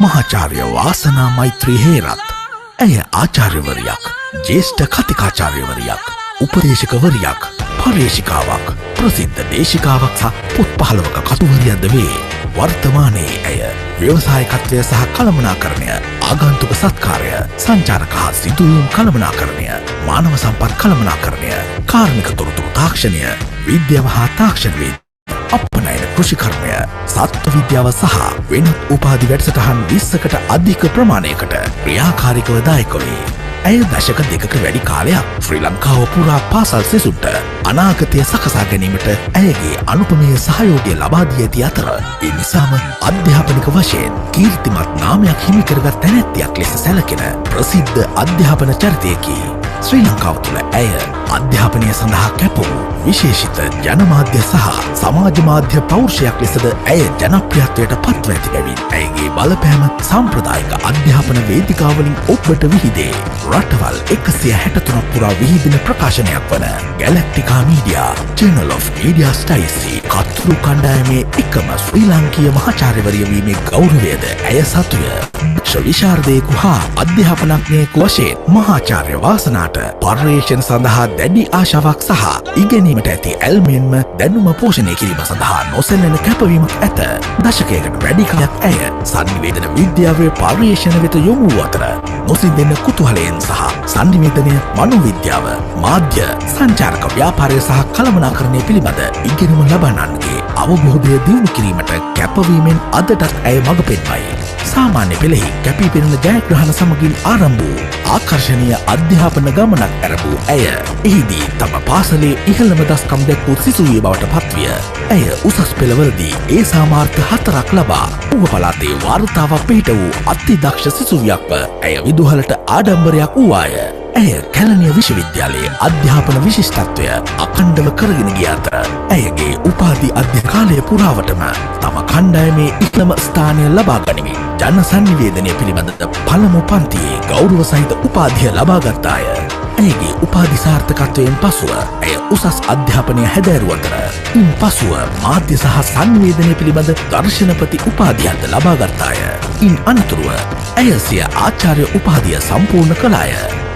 මහාචාර්ය වාසනා මෛත්‍රී හේරත්. ඇය ආචාර්යවරියක්, ජ්‍යෙෂ්ඨ කතිකාචාර්යවරියක්, උපදේශකවරියක්, පර්යේෂිකාවක්, ප්‍රසිද්ධ දේශිකාවක් සහ පොත් 15ක කතුවරියක්ද වේ. වර්තමානයේ ඇය ව්‍යවසායකත්වය සහ කළමනාකරණය, ආගන්තුක සත්කාරය, සංචාරක හා සිදුවීම් කළමනාකරණය, මානව සම්පත් කළමනාකරණය, කාර්මික තොරතුරු තාක්ෂණය, විද්‍යාව හා තාක්ෂණවිද්, අපනයන කෘෂිකර්මය, සත්ව විද්‍යාව සහ වෙනත් උපාධි වැඩසටහන් 20කට අධික ප්‍රමාණයකට ක්‍රියාකාරිකව දායක වේ. ඇය දශක 2ක වැඩි කාලයක් ශ්‍රී ලංකාව පුරා පාසල් සිසුන්ට අනාගතය සකසා ගැනීමට ඇයගේ අනුපමේය සහයෝගය ලබා දී ඇති අතර, ඒ නිසාම අධ්‍යාපනික වශයෙන් කීර්තිමත් නාමයක් හිමි කරගත් තැනැත්තියක් ලෙස සැලකෙන ප්‍රසිද්ධ අධ්‍යාපන චරිතයකි. ශ්‍රී ලංකාව තුළ ඇය අධ්‍යාපනය සඳහා කැප වූ විශේෂිත ජනමාධ්‍ය සහ සමාජ මාධ්‍ය පෞරුෂයක් ලෙසද ඇය ජනප්‍රියත්වයට පත්ව ඇති බැවින්, ඇයගේ බලපෑම සාම්ප්‍රදායික අධ්‍යාපන වේදිකාවලින් ඔබට විහිදේ. රටවල් 163ක් පුරා විහිදෙන ප්‍රකාශනයක් වන Galactica media journal of media studies කතුරු කණ්ඩායමේ එකම ශ්‍රී ලාංකීය මහාචාර්යවරිය වීමේ ගෞරවයද ඇය සතුය. දක්ෂ විශාරදයෙකු හා අධ්‍යාපනඥයෙකු වශයෙන් මහාචාර්ය වාසනාට පර්යේෂණ සඳහා දැඩි ආශාවක් සහ ඉගෙනීමට ඇති ඇල්මෙන්ම දැනුම පෝෂණය කිරීම සඳහා නොසැලෙන කැපවීමක් ඇත. දශකයකට වැඩි කාලයක් ඇය සන්නිවේදන විද්‍යාවේ පර්යේෂණ වෙත යොමු වූ අතර, නොසිඳෙන කුතුහලයෙන් සහ සන්නිවේදනය, මනෝවිද්‍යාව, මාධ්‍ය, සංචාරක ව්‍යාපාරය සහ කළමනාකරණය පිළිබඳ ඉගෙනුම ලබන්නන්ගේ අවබෝධය දියුණු කිරීමට කැපවීමෙන් අදටත් ඇය මඟ පෙන්වයි. සාමාන්‍ය පෙළෙහි කැපී පෙනෙන ජයග්‍රහණ සමගින් ආරම්භ වූ ආකර්ෂණීය අධ්‍යාපන ගමනක් ඇරඹූ ඇය එහිදී තම පාසලේ ඉහළම දස්කම් දැක් වූ සිසුවිය බවට පත්විය. ඇය උසස් පෙළවලදී ඒ සාමාර්ථ 4ක් ලබා ඌව පළාතේ වාර්තාවක් පිහිට වූ අතිදක්ෂ සිසුවියක්ව ඇය විදුහලට ආඩම්බරයක් වූවාය. ඇය කැලණිය විශ්වවිද්‍යාලයේ අධ්‍යාපන විශිෂ්ටත්වය අඛණ්ඩව කරගෙන ගිය අතර, ඇයගේ උපාධි අධ්‍යයන කාලය පුරාවටම තම කණ්ඩායමේ ඉහළම ස්ථානය ලබා ගනිමින් ජන සන්නිවේදනය පිළිබඳ පළමු පන්තියේ ගෞරව සහිත උපාධිය ලබා ගත්තාය. ඇයගේ උපාධි සාර්ථකත්වයෙන් පසුව ඇය උසස් අධ්‍යාපනය හැදෑරු අතර, ඉන් පසුව මාධ්‍ය සහ සන්නිවේදනය පිළිබඳ දර්ශනපති උපාධියක්ද ලබා ගත්තාය. ඉන් අනතුරුව ඇය සිය ආචාර්ය උපාධිය සම්පූර්ණ කළාය.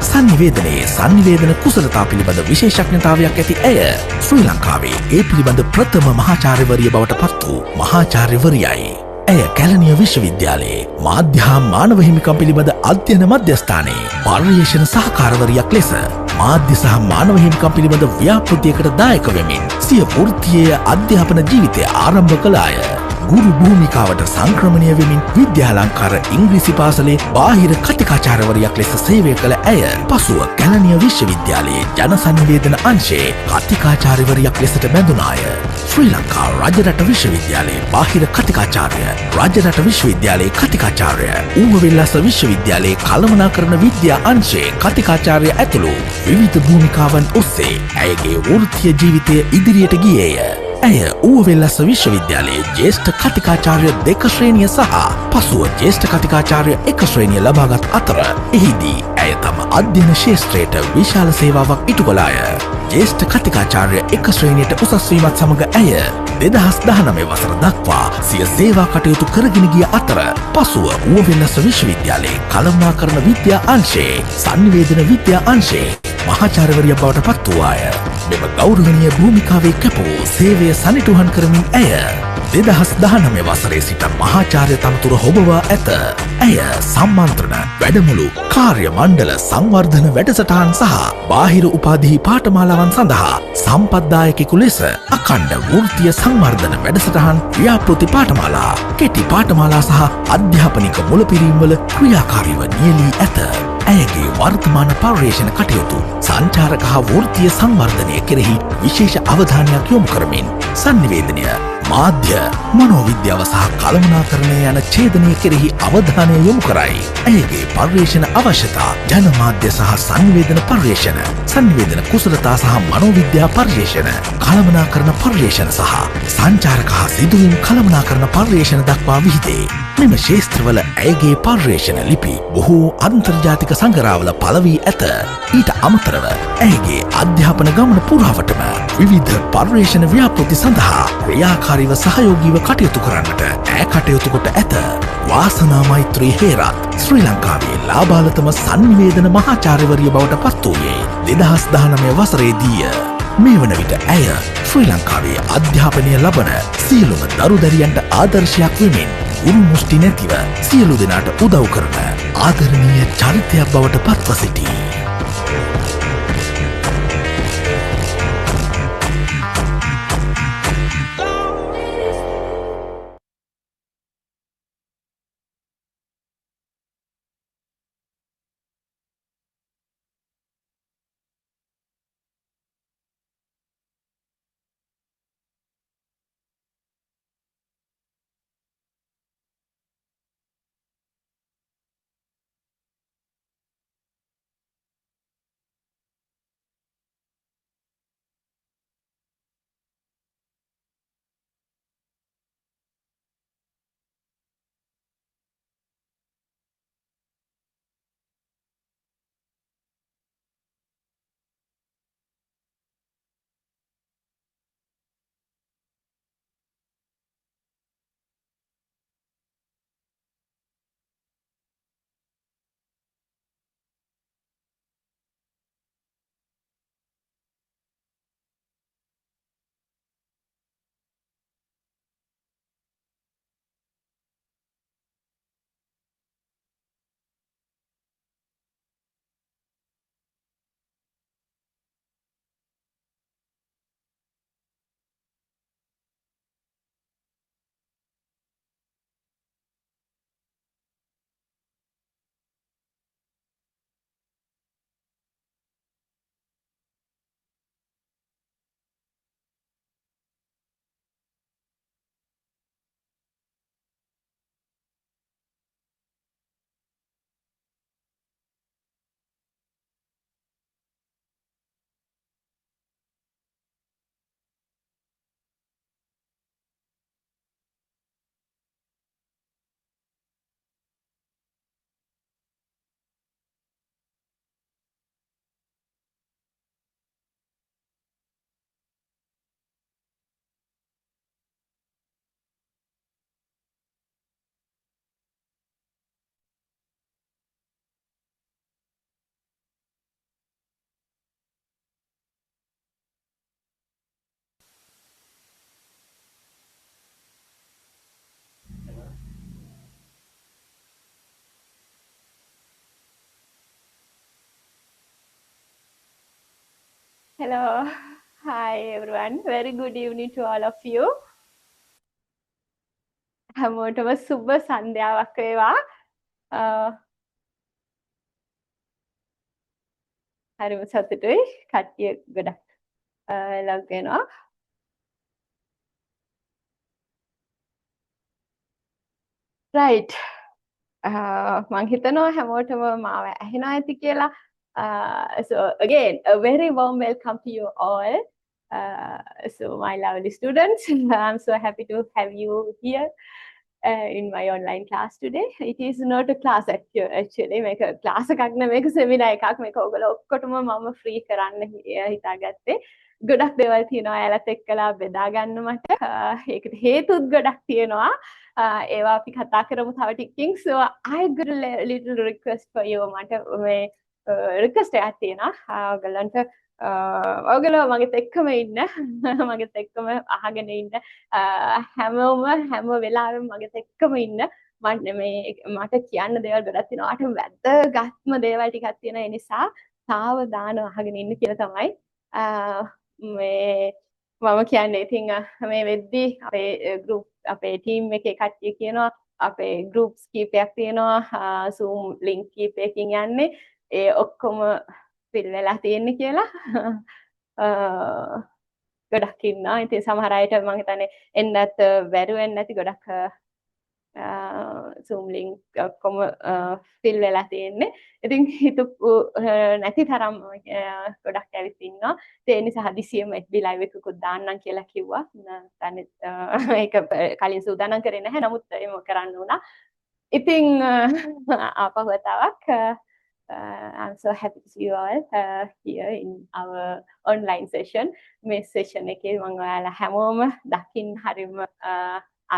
සන්නිවේදනයේ සන්නිවේදන කුසලතා පිළිබඳ විශේෂඥතාවයක් ඇති ඇය ශ්‍රී ලංකාවේ ඒ පිළිබඳ ප්‍රථම මහාචාර්යවරිය බවට පත් වූ මහාචාර්යවරියයි. ඇය කැලණිය විශ්වවිද්‍යාලයේ මාධ්‍ය හා මානව හිමිකම් පිළිබඳ අධ්‍යයන මධ්‍යස්ථානයේ පර්යේෂණ සහකාරවරියක් ලෙස මාධ්‍ය සහ මානව හිමිකම් පිළිබඳ ව්‍යාපෘතියකට දායක වෙමින් සිය වෘත්තීය අධ්‍යාපන ජීවිතය ආරම්භ කළාය. ගුරු භූමිකාවට සංක්‍රමණය වෙමින් විද්‍යාලංකාර ඉංග්‍රීසි පාසලේ බාහිර කතිකාචාර්යවරියක් ලෙස සේවය කළ ඇය පසුව කැලණිය විශ්වවිද්‍යාලයේ ජනසන්නිවේදන අංශයේ කතිකාචාර්යවරියක් ලෙසට බැඳුනාය. ශ්‍රී ලංකා රජරට විශ්වවිද්‍යාලයේ බාහිර කතිකාචාර්ය, රජරට විශ්වවිද්‍යාලයේ කතිකාචාර්ය, ඌව වෙල්ලස්ස විශ්වවිද්‍යාලයේ කළමනාකරණ විද්‍යා අංශයේ කතිකාචාර්ය ඇතුළු විවිධ භූමිකාවන් ඔස්සේ ඇයගේ වෘත්තීය ජීවිතය ඉදිරියට ගියේය. ඇය ඌව වෙල්ලස්ස විශ්වවිද්‍යාලයේ ජ්‍යෙෂ්ඨ කතිකාචාර්ය 2 ශ්‍රේණිය සහ පසුව ජ්‍යෙෂ්ඨ කතිකාචාර්ය 1 ශ්‍රේණිය ලබාගත් අතර, එහිදී ඇය තම අධ්‍යයන ක්ෂේත්‍රයට විශාල සේවාවක් ඉටු කළාය. ජ්‍යෙෂ්ඨ කතිකාචාර්ය 1 ශ්‍රේණියට උසස් වීමත් සමග ඇය 2019 වසර දක්වා සිය සේවා කටයුතු කරගෙන ගිය අතර, පසුව ඌව වෙල්ලස්ස විශ්වවිද්‍යාලයේ කළමනාකරණ විද්‍යා අංශයේ සන්නිවේදන විද්‍යා අංශයේ මහාචාර්යවරියක් බවට පත් වූවාය. මෙම ගෞරවනීය භූමිකාවේ කැප වූ සේවය සනිටුහන් කරමින් ඇය 2019 වසරේ සිට මහාචාර්ය තනතුර හොබවා ඇත. ඇය සම්මන්ත්‍රණ, වැඩමුළු, කාර්ය මණ්ඩල සංවර්ධන වැඩසටහන් සහ බාහිර උපාධි පාඨමාලාවන් සඳහා සම්පත්දායකයෙකු ලෙස අඛණ්ඩ වෘත්තීය සංවර්ධන වැඩසටහන්, ව්‍යාපෘති පාඨමාලා, කෙටි පාඨමාලා සහ අධ්‍යාපනික මුලපිරීම්වල ක්‍රියාකාරීව නියැලී ඇත. ඇයගේ වර්තමාන පර්යේෂණ කටයුතු සංචාරක හා වෘත්තීය සංවර්ධනය කෙරෙහි විශේෂ අවධානයක් යොමු කරමින් සන්නිවේදනය, මාධ්‍ය, මනෝවිද්‍යාව සහ කළමනාකරණය යන ඡේදනය කෙරෙහි අවධානය යොමු කරයි. ඇයගේ පර්යේෂණ අවශ්‍යතා ජනමාධ්‍ය සහ සන්නිවේදන පර්යේෂණ, සන්නිවේදන කුසලතා සහ මනෝවිද්‍යා පර්යේෂණ, කළමනාකරණ පර්යේෂණ සහ සංචාරක හා සිදුවීම් කළමනාකරණ පර්යේෂණ දක්වා විහිදේ. මෙම ක්ෂේත්‍රවල ඇයගේ පර්යේෂණ ලිපි බොහෝ අන්තර්ජාතික සංග්‍රහවල පළ වී ඇත. ඊට අමතරව ඇයගේ අධ්‍යාපන ගමන පුරාවටම විවිධ පර්යේෂණ ව්‍යාපෘති සඳහා ක්‍රියාකාරීව සහයෝගීව කටයුතු කරන්නට ඈ කටයුතු කොට ඇත. වාසනා මෛත්‍රී හේරත් ශ්‍රී ලංකාවේ ලාබාලතම සංනිවේදන මහාචාර්යවරිය බවට පත් වූයේ 2019 වසරේදීය. මේ වන විට ඇය ශ්‍රී ලංකාවේ අධ්‍යාපනය ලබන සියලුම දරුදැරියන්ට ආදර්ශයක් වෙමින් උරු මුෂ්ටි නැතිව සියලු දෙනාට උදව් කරන ආදරණීය චරිතයක් බවට පත්ව සිටී. Hello, hi everyone. Very good evening to all of you. හැමෝටම සුබ සන්ධ්‍යාවක් වේවා. හරිම සතුටුයි. කට්ටිය ගොඩක් ලොග් වෙනවා. Right. මං හිතනවා හැමෝටම මාව ඇහෙනවා ඇති කියලා. So again, a very warm welcome to you all. So my lovely students, I'm so happy to have you here in my online class today. It is not a class actually. මේක class එකක් නෙමෙයි, මේක seminar එකක්. මේක ඔයගොල්ලෝ ඔක්කොටම මම free කරන්න හිතාගත්තේ. ගොඩක් දේවල් තියෙනවා ඔයාලත් එක්කලා බෙදා ගන්න මට. ඒකට හේතුත් ගොඩක් තියෙනවා. ඒවා අපි කතා කරමු තව ටිකකින්. So I got a little request for you. මට මේ රික්වෙස්ට් එකක් තියෙනවා. ඔයගොල්ලන්ට ඔයගොල්ලෝ මගෙත් එක්කම ඉන්න, මගෙත් එක්කම අහගෙන ඉන්න, හැමෝම හැම වෙලාවෙම මගෙත් එක්කම ඉන්න. මට මේ මට කියන්න දේවල් ගොඩක් තියෙනවා. මට වැදගත්ම දේවල් ටිකක් තියෙනවා. ඒ නිසා සාවධානව අහගෙන ඉන්න කියලා තමයි මේ මම කියන්නේ. ඉතින් මේ වෙද්දි අපේ ගෲප් අපේ ටීම් එකේ කට්ටිය කියනවා අපේ ගෲප්ස් කීපයක් තියෙනවා, Zoom link කීපයකින් යන්නේ. ඒ ඔක්කොම ෆිල් වෙලා තියෙන්නේ කියලා. ගොඩක් ඉන්නවා. ඉතින් සමහර අයට මං හිතන්නේ එන්නත් බැරුව වෙන්නේ නැති ගොඩක් Zoom link ඔක්කොම ෆිල් වෙලා තියෙන්නේ. ඉතින් හිතපු නැති තරම් ගොඩක් ඇවිත් ඉන්නවා. ඒ නිසා හදිසියෙම FB live එකකුත් දාන්නම් කියලා කිව්වා. නැත්නම් ඒක කලින් සූදානම් කරේ නැහැ. නමුත් එහෙම කරන්න වුණා. ඉතින් ආපහු වතාවක් I'm so happy to see you all here in our online session. මේ session එකේ මම ඔයාලා හැමෝම දකින්න හරිම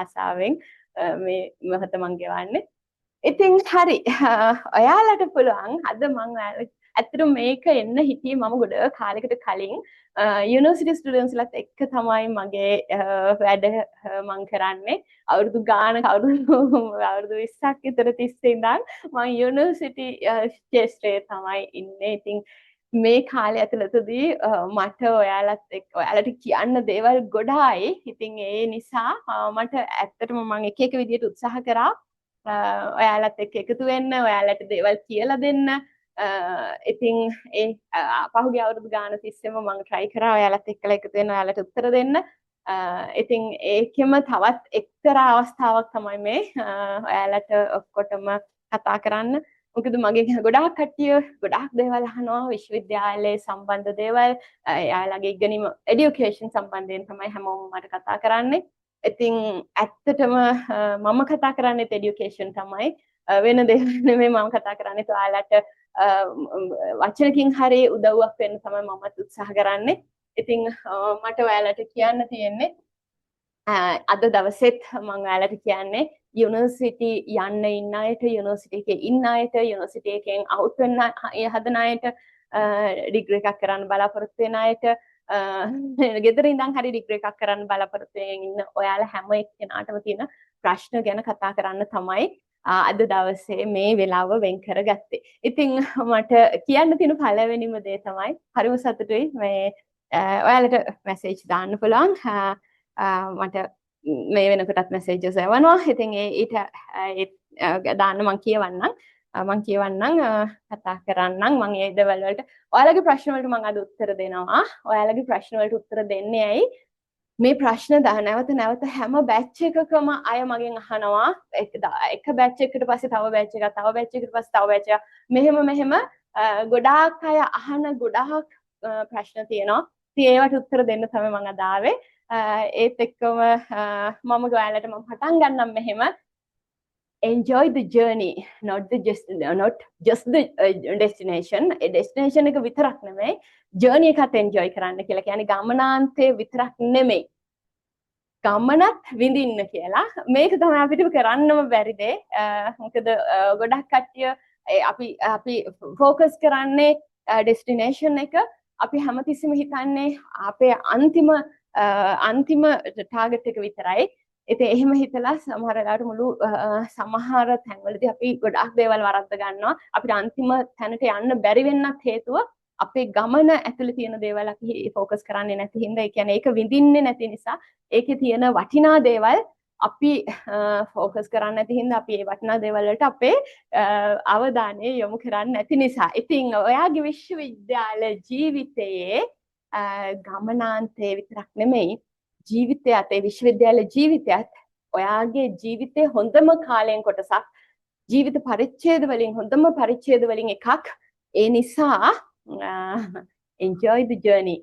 ආසාවෙන් මේ මොහොත මං ගෙවන්නේ. ඉතින් හරි, ඔයාලට පුළුවන් අද මං ඔයාලා ඇත්තටම මේක එන්න හිටියේ මම ගොඩ කාලෙකට කලින්. යුනිවර්සිටි ස්ටුඩන්ට්ස්ලත් එක්ක තමයි මගේ වැඩ මං කරන්නේ. අවුරුදු ගානක, අවුරුදු අවුරුදු 20ක් විතර තිස්සේ ඉඳන් මං යුනිවර්සිටි ක්ෂේත්‍රයේ තමයි ඉන්නේ. ඉතින් මේ කාලය ඇතුළතදී මට ඔයාලත් එක්ක ඔයාලට කියන්න දේවල් ගොඩායි. ඉතින් ඒ නිසා මට ඇත්තටම මං එක එක විදියට උත්සාහ කරා ඔයාලත් එක්ක එකතු වෙන්න, ඔයාලට දේවල් කියලා දෙන්න. ඉතින් ඒ පහුගිය අවුරුදු ගාන තිස්සෙම මං try කරා ඔයාලත් එක්කලා එකතු වෙන්න, ඔයාලට උත්තර දෙන්න. ඉතින් ඒකෙම තවත් එක්තරා අවස්ථාවක් තමයි මේ ඔයාලට ඔක්කොටම කතා කරන්න. මොකද මගේ ගොඩාක් කට්ටිය ගොඩාක් දේවල් අහනවා, විශ්වවිද්‍යාලයේ සම්බන්ධ දේවල්, එයාලගේ ඉගෙනීම, එඩියුකේෂන් සම්බන්ධයෙන් තමයි හැමෝම මට කතා කරන්නේ. ඉතින් ඇත්තටම මම කතා කරන්නේත් එඩියුකේෂන් තමයි, වෙන දේවල් නෙමෙයි මම කතා කරන්නේ. ඔයාලට වචනකින් හරි උදව්වක් වෙන්න තමයි මමත් උත්සාහ කරන්නේ. ඉතින් මට ඔයාලට කියන්න තියෙන්නේ අද දවසෙත් මම ඔයාලට කියන්නේ යුනිවර්සිටි යන්න ඉන්න අයට, යුනිවර්සිටි එකේ ඉන්න අයට, යුනිවර්සිටි එකෙන් අවුට් වෙන්න හදන අයට, ඩිග්‍රී එකක් කරන්න බලාපොරොත්තු වෙන අයට, ගෙදර ඉඳන් හරි ඩිග්‍රී එකක් කරන්න බලාපොරොත්තු වෙන ඉන්න ඔයාලා හැම එක්කෙනාටම තියෙන ප්‍රශ්න ගැන කතා කරන්න තමයි අද දවසේ මේ වෙලාව වෙන් කරගත්තේ. ඉතින් මට කියන්න තියෙන පළවෙනිම දේ තමයි හරිම සතුටුයි මේ ඔයාලට මැසේජ් දාන්න පුළුවන්. මට මේ වෙනකොටත් මැසේජස් එවනවා. ඉතින් ඒ ඊට ඒ දාන්න මං කියවන්නම්. මං කියවන්නම්, කතා කරන්නම්. මං ඒ දේවල් වලට, ඔයාලගේ ප්‍රශ්න වලට මං අද උත්තර දෙනවා. ඔයාලගේ ප්‍රශ්න වලට උත්තර දෙන්නේ ඇයි? මේ ප්‍රශ්න නැවත නැවත හැම බැච් එකකම අය මගෙන් අහනවා. එක බැච් එකකට පස්සේ තව බැච් එකක්, තව බැච් එකකට පස්සේ තව බැච් එකක්, මෙහෙම මෙහෙම ගොඩාක් අය අහන ගොඩාක් ප්‍රශ්න තියෙනවා. ඉතින් ඒවට උත්තර දෙන්න තමයි මං අද ආවේ. ඒත් එක්කම මම ඔයාලට මම පටන් ගන්නම් මෙහෙම: enjoy the journey, not just the destination. A destination එක විතරක් නෙමෙයි, journey එකත් enjoy කරන්න කියලා කියන්නේ ගමනාන්තය විතරක් නෙමෙයි, ගමනත් විඳින්න කියලා. මේක තමයි අපිට කරන්නම බැරි දේ. මොකද ගොඩක් කට්ටිය අපි අපි ෆෝකස් කරන්නේ ඩෙස්ටිනේෂන් එක. අපි හැමතිස්සෙම හිතන්නේ අපේ අන්තිම අන්තිම ටාගට් එක විතරයි. ඉතින් එහෙම හිතලා සමහර වෙලාවට මුළු සමහර තැන්වලදී අපි ගොඩාක් දේවල් වරද්ද ගන්නවා. අපිට අන්තිම තැනට යන්න බැරි වෙන්නත් හේතුව අපේ ගමන ඇතුලේ තියෙන දේවල් අපි ෆෝකස් කරන්නේ නැති හින්දා, ඒ කියන්නේ ඒක විඳින්නේ නැති නිසා, ඒකේ තියෙන වටිනා දේවල් අපි ෆෝකස් කරන්නේ නැති හින්දා, අපි ඒ වටිනා දේවල් වලට අපේ අවධානය යොමු කරන්නේ නැති නිසා. ඉතින් ඔයාගේ විශ්වවිද්‍යාල ජීවිතයේ ගමනාන්තය විතරක් නෙමෙයි, ජීවිතයත්, ඒ විශ්වවිද්‍යාල ජීවිතයත් ඔයාගේ ජීවිතේ හොඳම කාලයෙන් කොටසක්, ජීවිත පරිච්ඡේද වලින් හොඳම පරිච්ඡේද වලින් එකක්. ඒ නිසා enjoy the journey.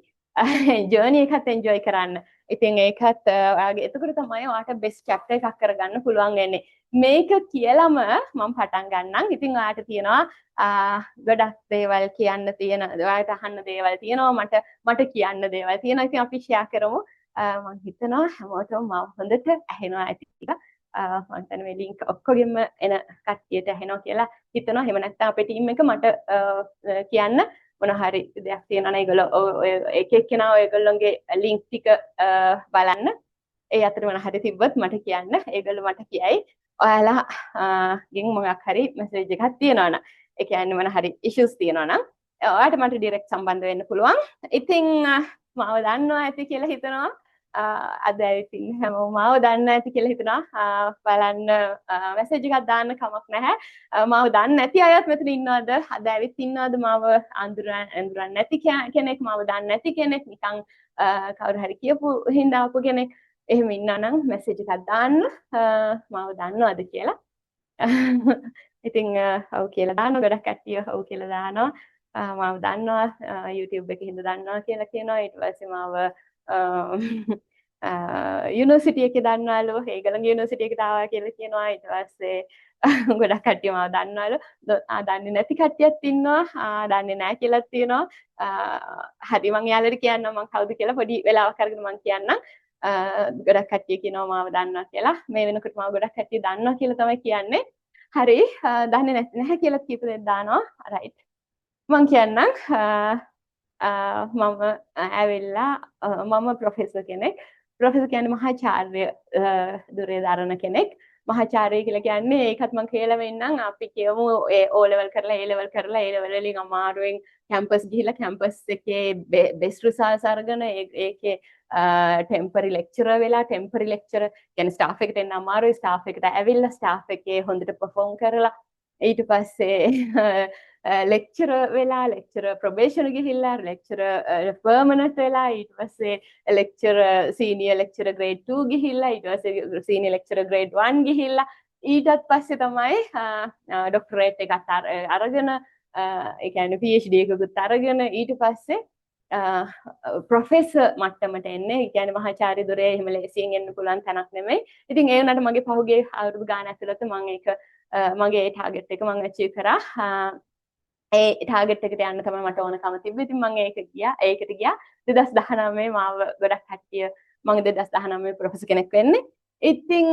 Journey එකත් enjoy කරන්න. ඉතින් ඒකත් ඔයාගේ, එතකොට තමයි ඔයාට බෙස්ට් චැප්ටර් එකක් කරගන්න පුළුවන් වෙන්නේ. මේක කියලම මම පටන් ගන්නම්. ඉතින් ඔයාට තියෙනවා ගොඩක් දේවල් කියන්න තියෙන, ඔයාට අහන්න දේවල් තියෙනවා, මට මට කියන්න දේවල් තියෙනවා. ඉතින් අපි ෂෙයා කරමු. මං හිතනවා හැමෝටම මාව හොඳට ඇහෙනවා ඇති කියලා. මං හිතන්නේ මේ ලින්ක් ඔක්කොගෙම එන කට්ටියට ඇහෙනවා කියලා හිතනවා. එහෙම නැත්නම් අපේ ටීම් එක මට කියන්න මොන හරි දෙයක් තියෙනවා නම් ඒගොල්ලෝ ඔය එක එක්කෙනා ඔයගොල්ලොන්ගේ ලින්ක් ටික බලන්න. ඒ අතර මොන හරි තිබ්බොත් මට කියන්න. ඒගොල්ලෝ මට කියයි. ඔයාලා ගෙන් මොකක් හරි මැසේජ් එකක් තියෙනවා නම්, ඒ කියන්නේ මොන හරි ඉෂුස් තියෙනවා නම් ඔයාට මට ඩිරෙක්ට් සම්බන්ධ වෙන්න පුළුවන්. ඉතින් මාව දන්නවා ඇති කියලා හිතනවා. අද ඉතින් හැමෝම මාව දන්න ඇති කියලා හිතනවා. බලන්න, මැසේජ් එකක් දාන්න කමක් නැහැ. මාව දන්නේ නැති අයත් මෙතන ඉන්නවද? අද ඇවිත් ඉන්නවද මාව අඳුරන්නේ නැති කෙනෙක්, මාව දන්නේ නැති කෙනෙක්, නිකන් කවුරු හරි කියපු හින්දා ආපු කෙනෙක්? එහෙම ඉන්නා නම් මැසේජ් එකක් දාන්න මාව දන්නවද කියලා. ඉතින් ඔව් කියලා දානවා. ගොඩක් කට්ටිය ඔව් කියලා දානවා. මාව දන්නවා, YouTube එකේ හින්දා දන්නවා කියලා කියනවා. ඊට පස්සේ මාව යුනිවර්සිටි එකේ දන්නවලු. ඒගොල්ලන්ගේ යුනිවර්සිටි එකට ආවා කියලා කියනවා. ඊට පස්සේ ගොඩක් කට්ටිය මාව දන්නවලු. දන්නේ නැති කට්ටියත් ඉන්නවා. දන්නේ නැහැ කියලාත් තියෙනවා. හරි, මං එයාලට කියන්නම් මං කවුද කියලා. පොඩි වෙලාවක් අරගෙන මං කියන්නම්. ගොඩක් කට්ටිය කියනවා මාව දන්නවා කියලා. මේ වෙනකොට මාව ගොඩක් කට්ටිය දන්නවා කියලා තමයි කියන්නේ. හරි, දන්නේ නැති නැහැ කියලා කීප දෙනෙක් දානවා. රයිට්, මං කියන්නම්. මම ඇවිල්ලා මම ප්‍රොෆෙසර් කෙනෙක්. ප්‍රොෆෙසර් කියන්නේ මහාචාර්ය ධුරය දරන කෙනෙක්. මහාචාර්ය කියලා කියන්නේ, ඒකත් මං කියලා වෙන්නම්. අපි කියමු ඒ O level කරලා, A level කරලා, A level වලින් අමාරුවෙන් කැම්පස් ගිහිල්ලා, කැම්පස් එකේ බෙස්ට් රිසල්ට්ස් අරගෙන, ඒකේ ටෙම්පරරි ලෙක්චරර් වෙලා, ටෙම්පරරි ලෙක්චරර් කියන්නේ ස්ටාෆ් එකට එන්න අමාරුයි, ස්ටාෆ් එකට ඇවිල්ලා ස්ටාෆ් එකේ හොඳට පර්ෆෝම් කරලා, ඊට පස්සේ ලෙක්චරර් වෙලා, ලෙක්චරර් ප්‍රොබේෂන් ගිහිල්ලා, ලෙක්චරර් පර්මනන්ට් වෙලා, ඊට පස්සේ ලෙක්චරර්, සීනියර් ලෙක්චරර් ග්‍රේඩ් 2 ගිහිල්ලා, ඊට පස්සේ සීනියර් ලෙක්චරර් ග්‍රේඩ් 1 ගිහිල්ලා, ඊටත් පස්සේ තමයි ඩොක්ටරේට් එකත් අරගෙන, ඒ කියන්නේ PhD එකකුත් අරගෙන, ඊට පස්සේ ප්‍රොෆෙසර් මට්ටමට එන්නේ. ඒ කියන්නේ මහාචාර්ය ධුරේ එහෙම ලේසියෙන් එන්න පුළුවන් තැනක් නෙමෙයි. ඉතින් ඒ වුණාට මගේ පහුගිය අවුරුදු ගාන ඇතුළත මම ඒක මගේ ඒ ටාගට් එක මම ඇචීව් කරා. ඒ ටාගට් එකට යන්න තමයි මට ඕනකම තිබ්බේ. ඉතින් මම ඒක ගියා. ඒකට ගියා. 2019 මාව ගොඩක් කට්ටිය, මම 2019 ප්‍රොෆෙසර් කෙනෙක් වෙන්නේ. ඉතින්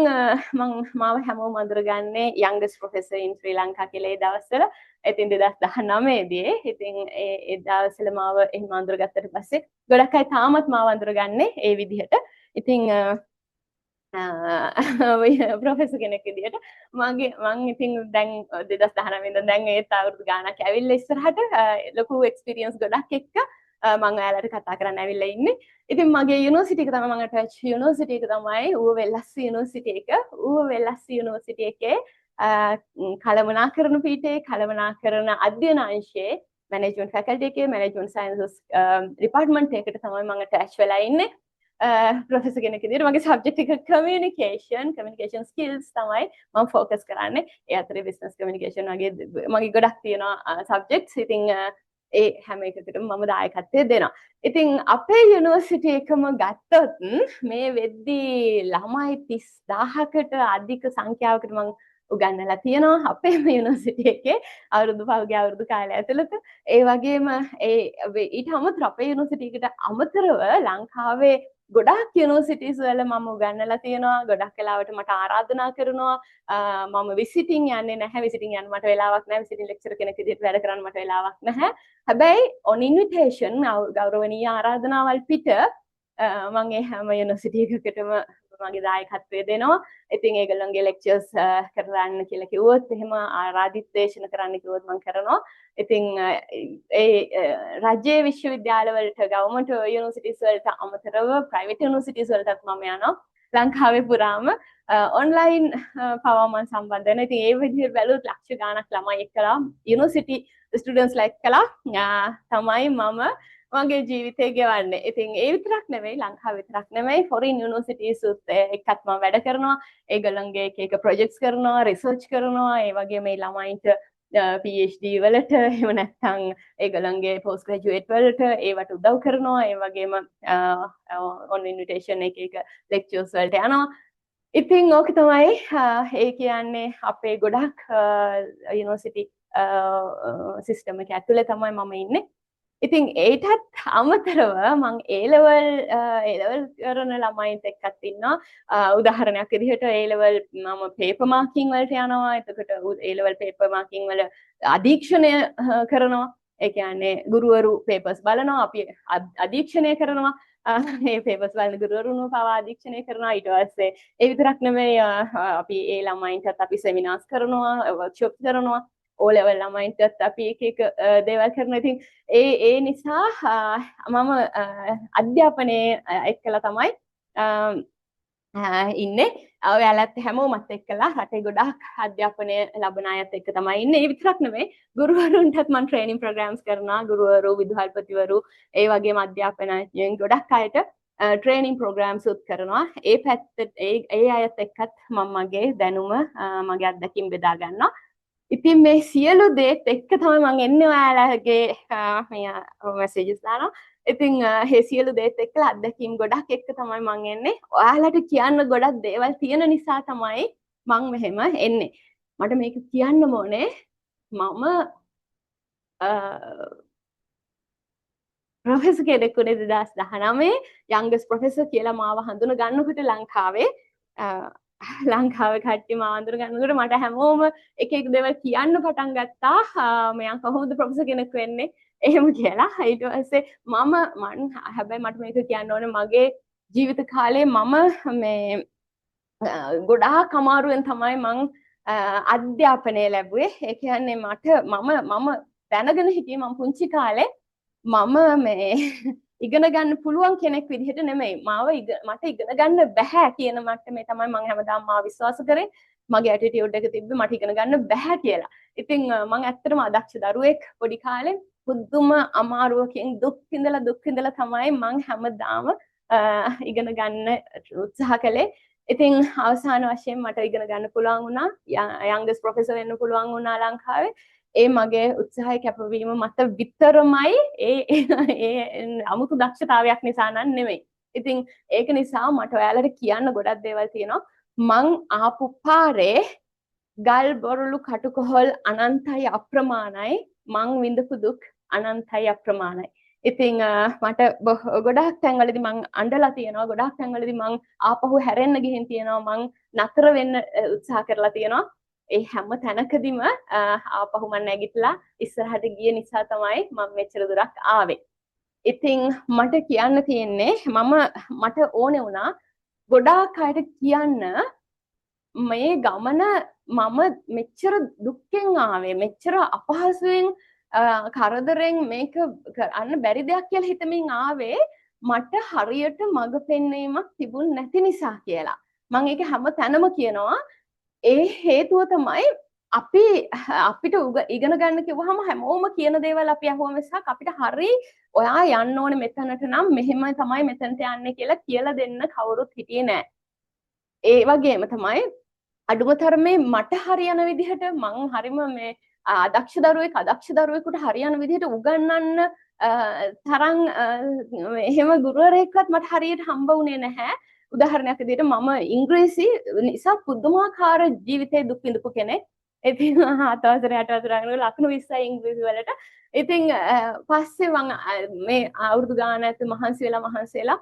මං මාව හැමෝම අඳුරගන්නේ youngest professor in Sri Lanka කියලා ඒ දවස්වල. ඉතින් 2019 දී ඉතින් ඒ ඒ දවස්වල මාව එහෙම අඳුරගත්තට පස්සේ ගොඩක් අය තාමත් මාව අඳුරගන්නේ ඒ විදිහට. ඉතින් ප්‍රොෆෙසර් කෙනෙක් විදිහට මගේ මං ඉතින් දැන් 2019 ඉඳන් දැන් ඒත් අවුරුදු ගාණක් ඇවිල්ලා ඉස්සරහට ලොකු එක්ස්පීරියන්ස් ගොඩක් එක්ක මං ඔයාලට කතා කරන්න ඇවිල්ලා ඉන්නේ. ඉතින් මගේ යුනිවර්සිටි එක තමයි, මං ඇටච් යුනිවර්සිටි එක තමයි ඌව වෙල්ලස්ස යුනිවර්සිටි එක. ඌව වෙල්ලස්ස යුනිවර්සිටි එකේ කළමනාකරණ පීඨයේ කළමනාකරණ අධ්‍යයන අංශයේ මැනේජ්මන්ට් ෆැකල්ටි එකේ මැනේජ්මන්ට් සයන්සස් ඩිපාර්ට්මන්ට් එකට තමයි මං ඇටච් වෙලා ඉන්නේ. ප්‍රොෆෙසර් කෙනෙක් විදිහට මගේ සබ්ජෙක්ට් එක කමියුනිකේෂන්, කමියුනිකේෂන් ස්කිල්ස් තමයි මම ෆෝකස් කරන්නේ. ඒ අතරේ බිස්නස් කමියුනිකේෂන් වගේ මගේ ගොඩක් තියෙනවා සබ්ජෙක්ට්ස්. ඉතින් ඒ හැම එකකටම මම දායකත්වය දෙනවා. ඉතින් අපේ යුනිවර්සිටි එකම ගත්තොත් මේ වෙද්දී ළමයි 30,000කට අධික සංඛ්‍යාවකට මං උගන්වලා තියෙනවා අපේම යුනිවර්සිටි එකේ අවුරුදු පහුගිය අවුරුදු කාලය ඇතුළත. ඒ වගේම ඒ ඊට අමතරව, අපේ යුනිවර්සිටි එකට අමතරව ලංකාවේ ගොඩාක් යුනිවර්සිටිස් වල මම උගන්වලා තියෙනවා. ගොඩක් වෙලාවට මට ආරාධනා කරනවා. මම විසිටින් යන්නේ නැහැ. විසිටින් යන්න මට වෙලාවක් නැහැ. විසිටින් ලෙක්චරර් කෙනෙක් විදිහට වැඩ කරන්න මට වෙලාවක් නැහැ. හැබැයි ඔන් ඉන්විටේෂන්, ගෞරවනීය ආරාධනාවල් පිට මං ඒ හැම යුනිවර්සිටි එකකටම මගේ දායකත්වය දෙනවා. ඉතින් ඒගොල්ලන්ගේ ලෙක්චර්ස් කරන්න කියලා කිව්වොත්, එහෙම ආරාධිත දේශන කරන්න කිව්වොත් මං කරනවා. ඉතින් ඒ රජයේ විශ්වවිද්‍යාලවලට, ගවර්න්මන්ට් යුනිවර්සිටිස් වලට අමතරව ප්‍රයිවට් යුනිවර්සිටිස් වලටත් මම යනවා. ලංකාවේ පුරාම ඔන්ලයින් පවා මං සම්බන්ධ වෙනවා. ඉතින් ඒ විදිහට බැලුවොත් ලක්ෂ ගාණක් ළමයි එක්කලා, යුනිවර්සිටි ස්ටුඩන්ට්ස්ලා එක්කලා තමයි මම මගේ ජීවිතය ගෙවන්නේ. ඉතින් ඒ විතරක් නෙවෙයි, ලංකාව විතරක් නෙවෙයි, ෆොරින් යුනිවර්සිටිස් උත් එක්කත් මම වැඩ කරනවා. ඒගොල්ලන්ගේ එක එක ප්‍රොජෙක්ට්ස් කරනවා, රිසර්ච් කරනවා. ඒ වගේම මේ ළමයින්ට PhD වලට, එහෙම නැත්නම් ඒගොල්ලන්ගේ පෝස්ට් ග්‍රැජුවේට් වලට ඒවට උදව් කරනවා. ඒ වගේම ඔන් ඉන්විටේෂන් එක එක ලෙක්චර්ස් වලට යනවා. ඉතින් ඕක තමයි ඒ කියන්නේ අපේ ගොඩක් යුනිවර්සිටි සිස්ටම් එක ඇතුලේ තමයි මම ඉන්නේ. ඉතින් ඒටත් අමතරව මං ඒ ලෙවල් කරන ළමයින්ට එක්කත් ඉන්නවා. උදාහරණයක් විදිහට ඒ ලෙවල් මම පේපර් මාකින් වලට යනවා. එතකොට ඒ ලෙවල් පේපර් මාකින් වල අධීක්ෂණය කරනවා. ඒ කියන්නේ ගුරුවරු පේපර්ස් බලනවා, අපි අධීක්ෂණය කරනවා. ඒ පේපර්ස් බලන ගුරුවරුන්ව පවා අධීක්ෂණය කරනවා. ඊට පස්සේ ඒ විතරක් නෙමෙයි, අපි ඒ ළමයින්ටත් අපි සෙමිනාර්ස් කරනවා, වර්ක්ෂොප් කරනවා. ඕ ලෙවල් ළමයින්ටත් අපි එක එක දේවල් කරනවා. ඉතින් ඒ ඒ නිසා මම අධ්‍යාපනයේ එක්කලා තමයි ඉන්නේ. ඔයාලත් හැමෝමත් එක්කලා, රටේ ගොඩාක් අධ්‍යාපනය ලබන අයත් එක්ක තමයි ඉන්නේ. ඒ විතරක් නෙමෙයි, ගුරුවරුන්ටත් මම ට්‍රේනින් ප්‍රෝග්‍රෑම්ස් කරනවා. ගුරුවරු, විදුහල්පතිවරු, ඒ වගේම අධ්‍යාපනඥයින් ගොඩක් අයට ට්‍රේනින් ප්‍රෝග්‍රෑම්ස් උත් කරනවා. ඒ පැත්තට ඒ ඒ අයත් එක්කත් මම මගේ දැනුම, මගේ අත්දැකීම් බෙදා ගන්නවා. ඉතින් මේ සියලු දේත් එක්ක තමයි මං එන්නේ ඔයාලගේ මේ මැසේජස් දානවා. ඉතින් ඒ සියලු දේත් එක්කලා, අත්දැකීම් ගොඩක් එක්ක තමයි මං එන්නේ. ඔයාලට කියන්න ගොඩක් දේවල් තියෙන නිසා තමයි මං මෙහෙම එන්නේ. මට මේක කියන්න ඕනේ. මම ප්‍රොෆෙසර් කෙනෙක් වුණේ 2019. යංගස්ට් ප්‍රොෆෙසර් කියලා මාව හඳුන ගන්නකොට, ලංකාවේ ලංකාවේ කට්ටිය මාව අඳුර ගන්නකොට මට හැමෝම එක එක දේවල් කියන්න පටන් ගත්තා, මෙයා කොහොමද ප්‍රොෆෙසර් කෙනෙක් වෙන්නේ එහෙම කියලා. ඊට පස්සේ මම මං හැබැයි මට මේක කියන්න ඕනේ, මගේ ජීවිත කාලේ මම මේ ගොඩාක් අමාරුවෙන් තමයි මං අධ්‍යාපනය ලැබුවේ. ඒ කියන්නේ මට මම මම දැනගෙන හිටියේ මං පුංචි කාලේ මම මේ ඉගෙන ගන්න පුළුවන් කෙනෙක් විදිහට නෙමෙයි. මාව මට ඉගෙන ගන්න බැහැ කියන මට්ටමේ තමයි මං හැමදාම මාව විශ්වාස කරේ. මගේ ඇටිටියුඩ් එක තිබ්බේ මට ඉගෙන ගන්න බැහැ කියලා. ඉතින් මං ඇත්තටම අදක්ෂ දරුවෙක් පොඩි කාලේ. පුදුම අමාරුවකින් දුක් විඳලා දුක් විඳලා තමයි මං හැමදාම ඉගෙන ගන්න උත්සාහ කළේ. ඉතින් අවසාන වශයෙන් මට ඉගෙන ගන්න පුළුවන් වුණා. යංගස්ට් ප්‍රොෆෙසර් වෙන්න පුළුවන් වුණා ලංකාවේ. ඒ මගේ උත්සාහය, කැපවීම මත විතරමයි. ඒ ඒ අමුතු දක්ෂතාවයක් නිසා නම් නෙමෙයි. ඉතින් ඒක නිසා මට ඔයාලට කියන්න ගොඩක් දේවල් තියෙනවා. මං ආපු පාරේ ගල් බොරළු කටුකොහල් අනන්තයි, අප්‍රමාණයි. මං විඳපු දුක් අනන්තයි, අප්‍රමාණයි. ඉතින් මට ගොඩාක් තැන්වලදී මං අඬලා තියෙනවා. ගොඩාක් තැන්වලදී මං ආපහු හැරෙන්න ගිහින් තියෙනවා. මං නතර වෙන්න උත්සාහ කරලා තියෙනවා. ඒ හැම තැනකදීම ආපහු මං නැගිටලා ඉස්සරහට ගිය නිසා තමයි මම මෙච්චර දුරක් ආවේ. ඉතින් මට කියන්න තියෙන්නේ, මම මට ඕනේ වුණා ගොඩාක් අයට කියන්න මේ ගමන මම මෙච්චර දුක්ෙන් ආවේ, මෙච්චර අපහසුවෙන්, කරදරෙන්, මේක කරන්න බැරි දෙයක් කියලා හිතමින් ආවේ මට හරියට මඟ පෙන්වීමක් තිබුණ නැති නිසා කියලා. මං ඒක හැම තැනම කියනවා. ඒ හේතුව තමයි අපි අපිට ඉගෙන ගන්න කිව්වහම හැමෝම කියන දේවල් අපි අහුව මිසක් අපිට හරි ඔයා යන්න ඕනේ මෙතනට නම් මෙහෙම තමයි මෙතනට යන්නේ කියලා කියලා දෙන්න කවුරුත් හිටියේ නෑ. ඒ වගේම තමයි අඩුම තරමේ මට හරියන විදිහට, මං හරිම මේ අදක්ෂ දරුවෙක්, අදක්ෂ දරුවෙකුට හරියන විදිහට උගන්වන්න තරම් එහෙම ගුරුවරයෙක්වත් මට හරියට හම්බ වුණේ නැහැ. උදාහරණයක් විදිහට මම ඉංග්‍රීසි නිසා පුදුමාකාර ජීවිතේ දුක් විඳපු කෙනෙක්. ඉතින් 7 වසරේ 8 වසරේ යනකොට ලකුණු 20යි ඉංග්‍රීසි වලට. ඉතින් පස්සේ මං මේ අවුරුදු ගාන ඇතුළත මහන්සි වෙලා මහන්සි වෙලා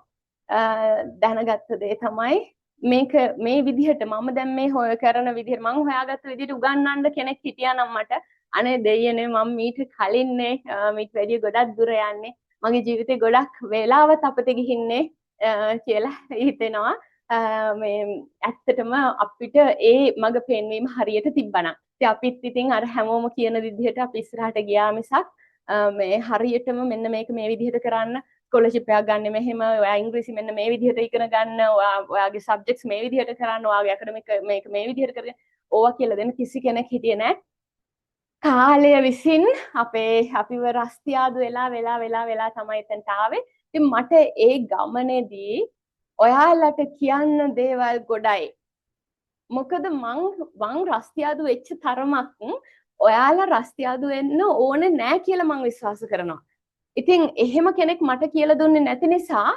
දැනගත්ත දේ තමයි මේක මේ විදිහට මම දැන් මේ හොය කරන විදිහට, මං හොයාගත්ත විදිහට උගන්වන්න කෙනෙක් හිටියා නම් මට, අනේ දෙයියනේ, මං මීට කලින්නේ මීට වැඩිය ගොඩක් දුර යන්නේ, මගේ ජීවිතේ ගොඩක් වෙලාවත් අපතේ ගිහින්නේ කියලා හිතෙනවා. මේ ඇත්තටම අපිට ඒ මඟ පෙන්වීම හරියට තිබ්බනම්. ඉතින් අපිත් ඉතින් අර හැමෝම කියන විදිහට අපි ඉස්සරහට ගියා මිසක් මේ හරියටම මෙන්න මේක මේ විදිහට කරන්න, ස්කෝලර්ෂිප් එකක් ගන්න මෙහෙම, ඔයා ඉංග්‍රීසි මෙන්න මේ විදිහට ඉගෙන ගන්න, ඔයා ඔයාගේ සබ්ජෙක්ට්ස් මේ විදිහට කරන්න, ඔයාගේ ඇකඩමික් මේක මේ විදිහට කරගෙන, ඕවා කියලා දෙන්න කිසි කෙනෙක් හිටියේ නෑ. කාලය විසින් අපේ අපිව රස්තියාදු වෙලා වෙලා වෙලා වෙලා තමයි එතනට ආවේ. ඉතින් මට ඒ ගමනේදී ඔයාලට කියන්න දේවල් ගොඩයි. මොකද මං මං රස්තියාදු වෙච්ච තරමක් ඔයාලා රස්තියාදු වෙන්න ඕනේ නෑ කියලා මං විශ්වාස කරනවා. ඉතින් එහෙම කෙනෙක් මට කියලා දුන්නේ නැති නිසා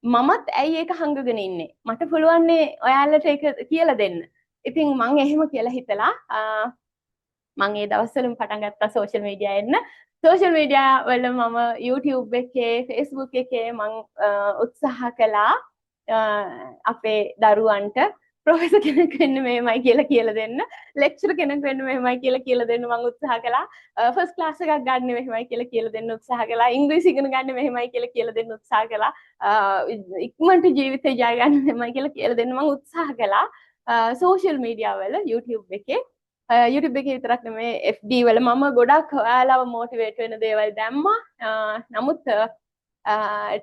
මමත් ඇයි ඒක හංගගෙන ඉන්නේ? මට පුළුවන්නේ ඔයාලට ඒක කියලා දෙන්න. ඉතින් මං එහෙම කියලා හිතලා මං ඒ දවස්වලම පටන් ගත්තා සෝෂල් මීඩියා එන්න. සෝෂල් මීඩියා වල මම YouTube එකේ, Facebook එකේ මං උත්සාහ කළා අපේ දරුවන්ට ප්‍රොෆෙසර් කෙනෙක් වෙන්න මෙහෙමයි කියලා කියලා දෙන්න, ලෙක්චරර් කෙනෙක් වෙන්න මෙහෙමයි කියලා කියලා දෙන්න මං උත්සාහ කළා, ෆස්ට් ක්ලාස් එකක් ගන්න මෙහෙමයි කියලා කියලා දෙන්න උත්සාහ කළා, ඉංග්‍රීසි ඉගෙන ගන්න මෙහෙමයි කියලා කියලා දෙන්න උත්සාහ කළා, ඉක්මනට ජීවිතේ ජය ගන්න මෙහෙමයි කියලා කියලා දෙන්න මං උත්සාහ කළා සෝෂල් මීඩියා වල, YouTube එකේ. YouTube එකේ විතරක් නෙමෙයි, FB වල මම ගොඩක් ඔයාලව මොටිවේට් වෙන දේවල් දැම්මා. නමුත්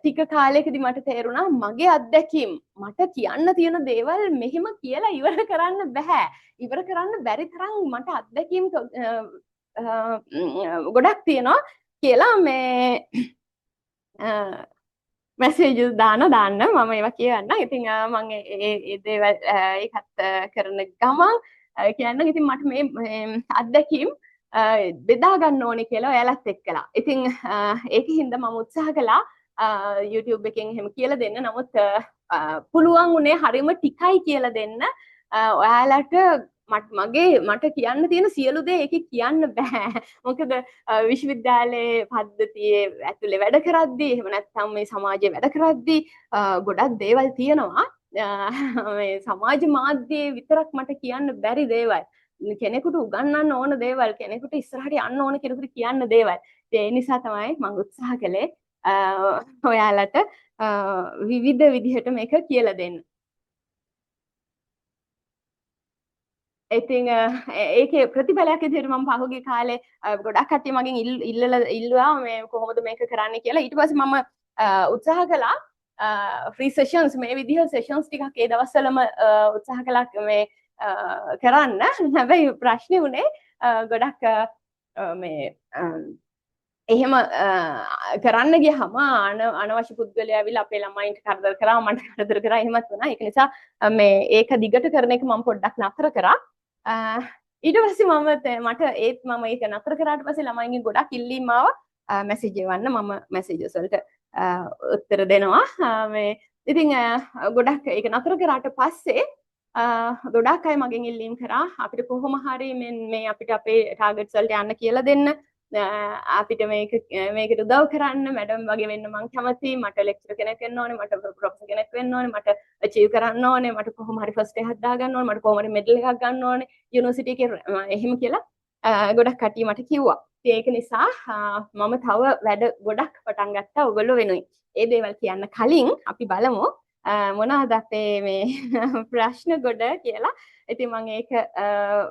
ටික කාලෙකදී මට තේරුණා මගේ අත්දැකීම්, මට කියන්න තියෙන දේවල් මෙහෙම කියලා ඉවර කරන්න බැහැ. ඉවර කරන්න බැරි තරම් මට අත්දැකීම් ගොඩක් තියෙනවා කියලා. මේ මැසේජස් දාන දාන්න මම ඒවා කියවන්නම්. ඉතින් මං ඒ ඒ දේවල් ඒකත් කරන ගමන් කියන්න, ඉතින් මට මේ අත්දැකීම් බෙදා ගන්න ඕනේ කියලා ඔයාලත් එක්කලා. ඉතින් ඒක හින්දා මම උත්සාහ කළා YouTube එකෙන් එහෙම කියලා දෙන්න. නමුත් පුළුවන් උනේ හරිම ටිකයි කියලා දෙන්න. ඔයාලට මගේ මට කියන්න තියෙන සියලු දේ ඒකේ කියන්න බෑ. මොකද විශ්වවිද්‍යාලයේ පද්ධතියේ ඇතුලේ වැඩ කරද්දී, එහෙම නැත්නම් මේ සමාජයේ වැඩ කරද්දී ගොඩක් දේවල් තියෙනවා. මේ සමාජ මාධ්‍යයේ විතරක් මට කියන්න බැරි දේවල්. කෙනෙකුට උගන්වන්න ඕන දේවල්, කෙනෙකුට ඉස්සරහට යන්න ඕන කෙනෙකුට කියන්න දේවල්. ඒ නිසා තමයි මම උත්සාහ කළේ ඔයාලට විවිධ විදිහට මේක කියලා දෙන්න. ඉතින් ඒකේ ප්‍රතිඵලයක් විදිහට මම පහුගිය කාලේ ගොඩක් කට්ටිය මගෙන් ඉල්ලලා ඉල්ලුවා මේ කොහොමද මේක කරන්න කියලා. ඊට පස්සේ මම උත්සාහ කළා ෆ්‍රී සෙෂන්ස්, මේ විදිහ සෙෂන්ස් ටිකක් ඒ දවස්වලම උත්සාහ කළා මේ කරන්න. හැබැයි ප්‍රශ්නේ වුණේ ගොඩක් මේ එහෙම කරන්න ගියහම අනවශ්‍ය පුද්ගලයා ඇවිල්ලා අපේ ළමයින්ට කරදර කරා, මට කරදර කරා, එහෙමත් වුණා. ඒක නිසා මේ ඒක දිගට කරන එක මම පොඩ්ඩක් නතර කරා. ඊට පස්සේ මම මට ඒත් මම ඒක නතර කරාට පස්සේ ළමයින්ගෙන් ගොඩක් ඉල්ලීම් ආවා මැසේජ් එවන්න. මම මැසේජස් වලට උත්තර දෙනවා. මේ ඉතින් ගොඩක් ඒක නතර කරාට පස්සේ ගොඩක් අය මගෙන් ඉල්ලීම් කරා අපිට කොහොම හරි මේ අපිට අපේ ටාගට්ස් වලට යන්න කියලා දෙන්න, අපිට මේකට උදව් කරන්න, මැඩම් වගේ වෙන්න මං කැමතියි, මට ලෙක්චර් කෙනෙක් වෙන්න ඕනේ, මට ප්‍රොෆෙසර් කෙනෙක් වෙන්න ඕනේ, මට අචීව් කරන්න ඕනේ, මට කොහොම හරි ෆස්ට් එකක් දාගන්න ඕනේ, මට කොහොම හරි මෙඩල් එකක් ගන්න ඕනේ යුනිවර්සිටි එකේ එහෙම කියලා ගොඩක් කට්ටිය මට කිව්වා. ඉතින් ඒක නිසා මම තව වැඩ ගොඩක් පටන් ගත්තා ඔයගොල්ලෝ වෙනුවෙන්. ඒ දේවල් කියන්න කලින් අපි බලමු මොනවාද අපේ මේ ප්‍රශ්න ගොඩ කියලා. ඉතින් මම ඒක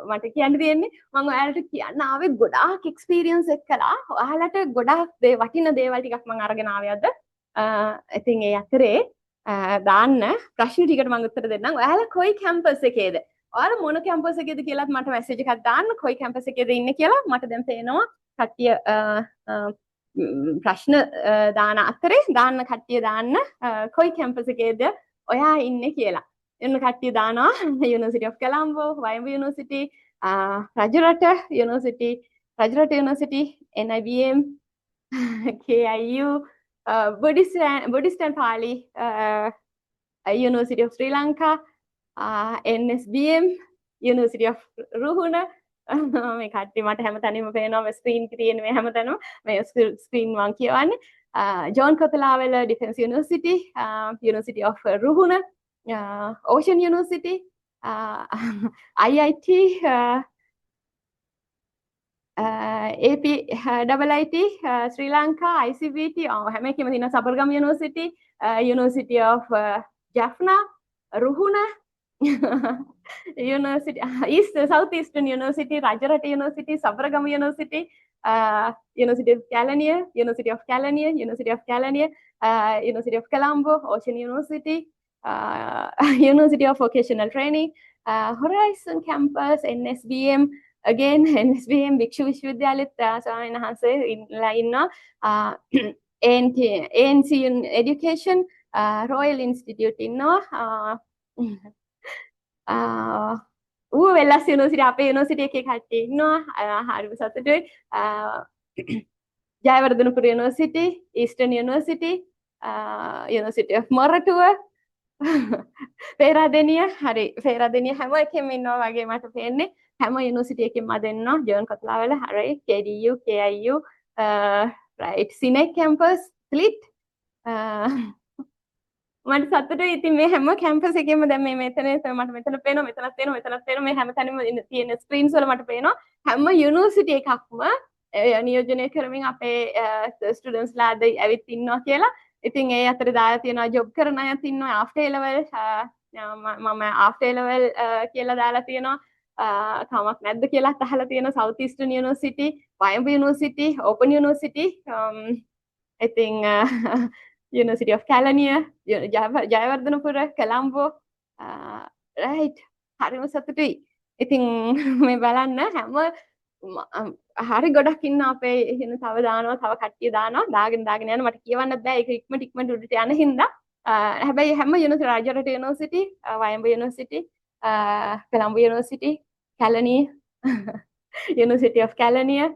මට කියන්න තියෙන්නේ මම ඔයාලට කියන්න ආවේ ගොඩාක් එක්ස්පීරියන්ස් එක්කලා ඔයාලට ගොඩාක් වටින දේවල් ටිකක් මම අරගෙන ආවේ අද. ඉතින් ඒ අතරේ දාන්න ප්‍රශ්න ටිකට මම උත්තර දෙන්නම්. ඔයාලා කොයි කැම්පස් එකේද? ඔයාලා මොන කැම්පස් එකේද කියලාත් මට මැසේජ් එකක් දාන්න. කොයි කැම්පස් එකේද ඉන්නේ කියලා මට දැන් පේනවා කට්ටිය ප්‍රශ්න දාන අතරේ දාන්න කට්ටිය දාන්න කොයි කැම්පස් එකේද ඔයා ඉන්නේ කියලා. එන්න කට්ටිය දානවා University of Colombo, Wayamba University, Rajarata University, Rajarata University, NIBM, KIU, Buddhist and Pali University of Sri Lanka, NSBM, University of Ruhuna. මේ කට්ටිය මට හැමතැනම පේනවා මේ ස්ක්‍රීන් එකේ තියෙන මේ හැමතැනම මේ ස්ක්‍රීන් මං කියවන්නේ. John Kotelawala Defence University, University of Ruhuna, Ocean University, IIT, AP IIT, Sri Lanka, ICBT, හැම එකෙම තියෙනවා Sabaragama University, University of Jaffna, Ruhuna University, East South Eastern University, Rajarata University, Sabaragama University, University of Kelaniya, University of Kelaniya, University of Kelaniya, University of Colombo, Ocean University, University of Vocational Training, Horizon Campus, NSBM, again NSBM භික්ෂු විශ්වවිද්‍යාලෙත් ස්වාමීන් වහන්සේ ඉන්නවා, ANC Education, Royal Institute ඉන්නවා, ඌ වෙල්ලස් university අපේ university එකේ කට්ටිය ඉන්නවා, හරිම සතුටුයි. Jayewardenepura University, Eastern University, University of Moratuwa, Peradeniya, හරි පේරාදෙනිය හැම එකෙම ඉන්නවා වගේ මට පේන්නේ. හැම යුනිවර්සිටි එකෙම අද ඉන්නවා. ජෝන් කොතලාවල, හරි, KDU, KIU, right, CINEC campus, SLIIT. මට සතුටුයි ඉතින් මේ හැම කැම්පස් එකෙම දැන් මේ මෙතන මට මෙතන පේනවා, මෙතනත් පේනවා, මෙතනත් පේනවා, මේ හැම තැනම තියෙන ස්ක්‍රීන්ස් වල මට පේනවා හැම යුනිවර්සිටි එකක්ම නියෝජනය කරමින් අපේ ස්ටුඩන්ට්ස්ලා අද ඇවිත් ඉන්නවා කියලා. ඉතින් ඒ අතරේ දාලා තියෙනවා ජොබ් කරන අයත් ඉන්නවා, ආෆ්ටර් ඒ ලෙවල්, මම ආෆ්ටර් ඒ ලෙවල් කියලා දාලා තියෙනවා. කමක් නැද්ද කියලා අහලා තියෙනවා. South Eastern University, Wayamba University, Open University, ඉතින් University of Kelaniya, Jayewardenepura, Colombo, right, හරිම සතුටුයි. ඉතින් මේ බලන්න හැම හරි ගොඩක් ඉන්න අපේ එහෙන තව දානවා, තව කට්ටිය දානවා, දාගෙන දාගෙන යන මට කියවන්නත් බෑ ඒක ඉක්මනට ඉක්මනට උඩට යන හින්දා. හැබැයි හැම university, Rajarata University, Wayamba University, Colombo University, Kelaniya, University of Kelaniya,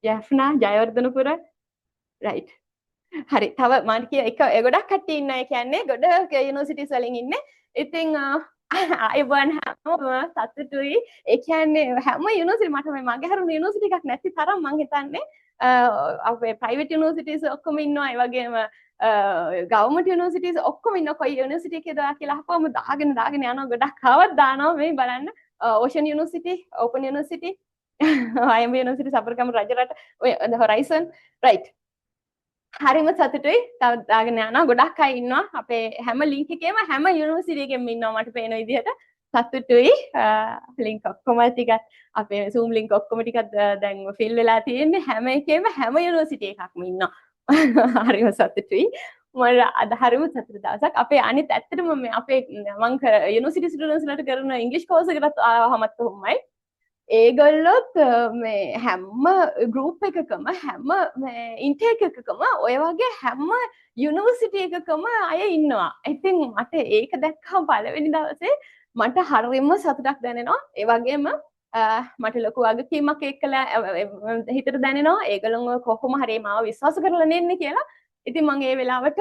Jaffna, Jayewardenepura, right, හරි. තව මම කිය එක ගොඩක් කට්ටිය ඉන්න අය කියන්නේ ගොඩක් යුනිවර්සිටිස් වලින් ඉන්නේ. ඉතින් ආයුබෝවන් හැමෝම, සතුටුයි. ඒ කියන්නේ හැම යුනිවර්සිටි, මට මේ මගේ හරුණු යුනිවර්සිටි එකක් නැති තරම් මං හිතන්නේ අපේ ප්‍රයිවට් යුනිවර්සිටිස් ඔක්කොම ඉන්නවා. ඒ වගේම ගවර්න්මන්ට් යුනිවර්සිටිස් ඔක්කොම ඉන්නවා. කොයි යුනිවර්සිටි එකේද ඔයා කියලා අහපුවම දාගෙන දාගෙන යනවා. ගොඩක් ආවත් දානවා. මේ බලන්න, ocean university, open university, IMB university, Sabaragama, Rajarata, ඔය හොරයිසන්. රයිට්, හරිම සතුටුයි. තව දාගෙන යනවා. ගොඩක් අය ඉන්නවා. අපේ හැම ලින්ක් එකේම හැම යුනිවර්සිටි එකෙම ඉන්නවා මට පේන විදිහට. සතුටුයි. ලින්ක් ඔක්කොම ටිකක්, අපේ Zoom link ඔක්කොම ටිකක් දැන් ෆිල් වෙලා තියෙන්නේ. හැම එකේම හැම යුනිවර්සිටි එකක්ම ඉන්නවා. හරිම සතුටුයි. මට අද හරිම සතුටු දවසක්. අපේ අනිත් ඇත්තටම මේ අපේ මං යුනිවර්සිටි ස්ටුඩන්ට්ස් ලට කරන ඉංග්‍රීසි කෝස් එකටත් ආවමත් ඔහොමයි. ඒගොල්ලොත් මේ හැම ගෲප් එකකම, හැම මේ ඉන්ටේක් එකකම, ඔය වගේ හැම යුනිවර්සිටි එකකම අය ඉන්නවා. ඉතින් මට ඒක දැක්කම පළවෙනි දවසේ මට හරිම සතුටක් දැනෙනවා. ඒ වගේම මට ලොකු වගකීමක් එක්කලා හිතට දැනෙනවා. ඒගොල්ලොන්ව කොහොම හරි මාව විශ්වාස කරලා නෙන්නේ කියලා. ඉතින් මං ඒ වෙලාවට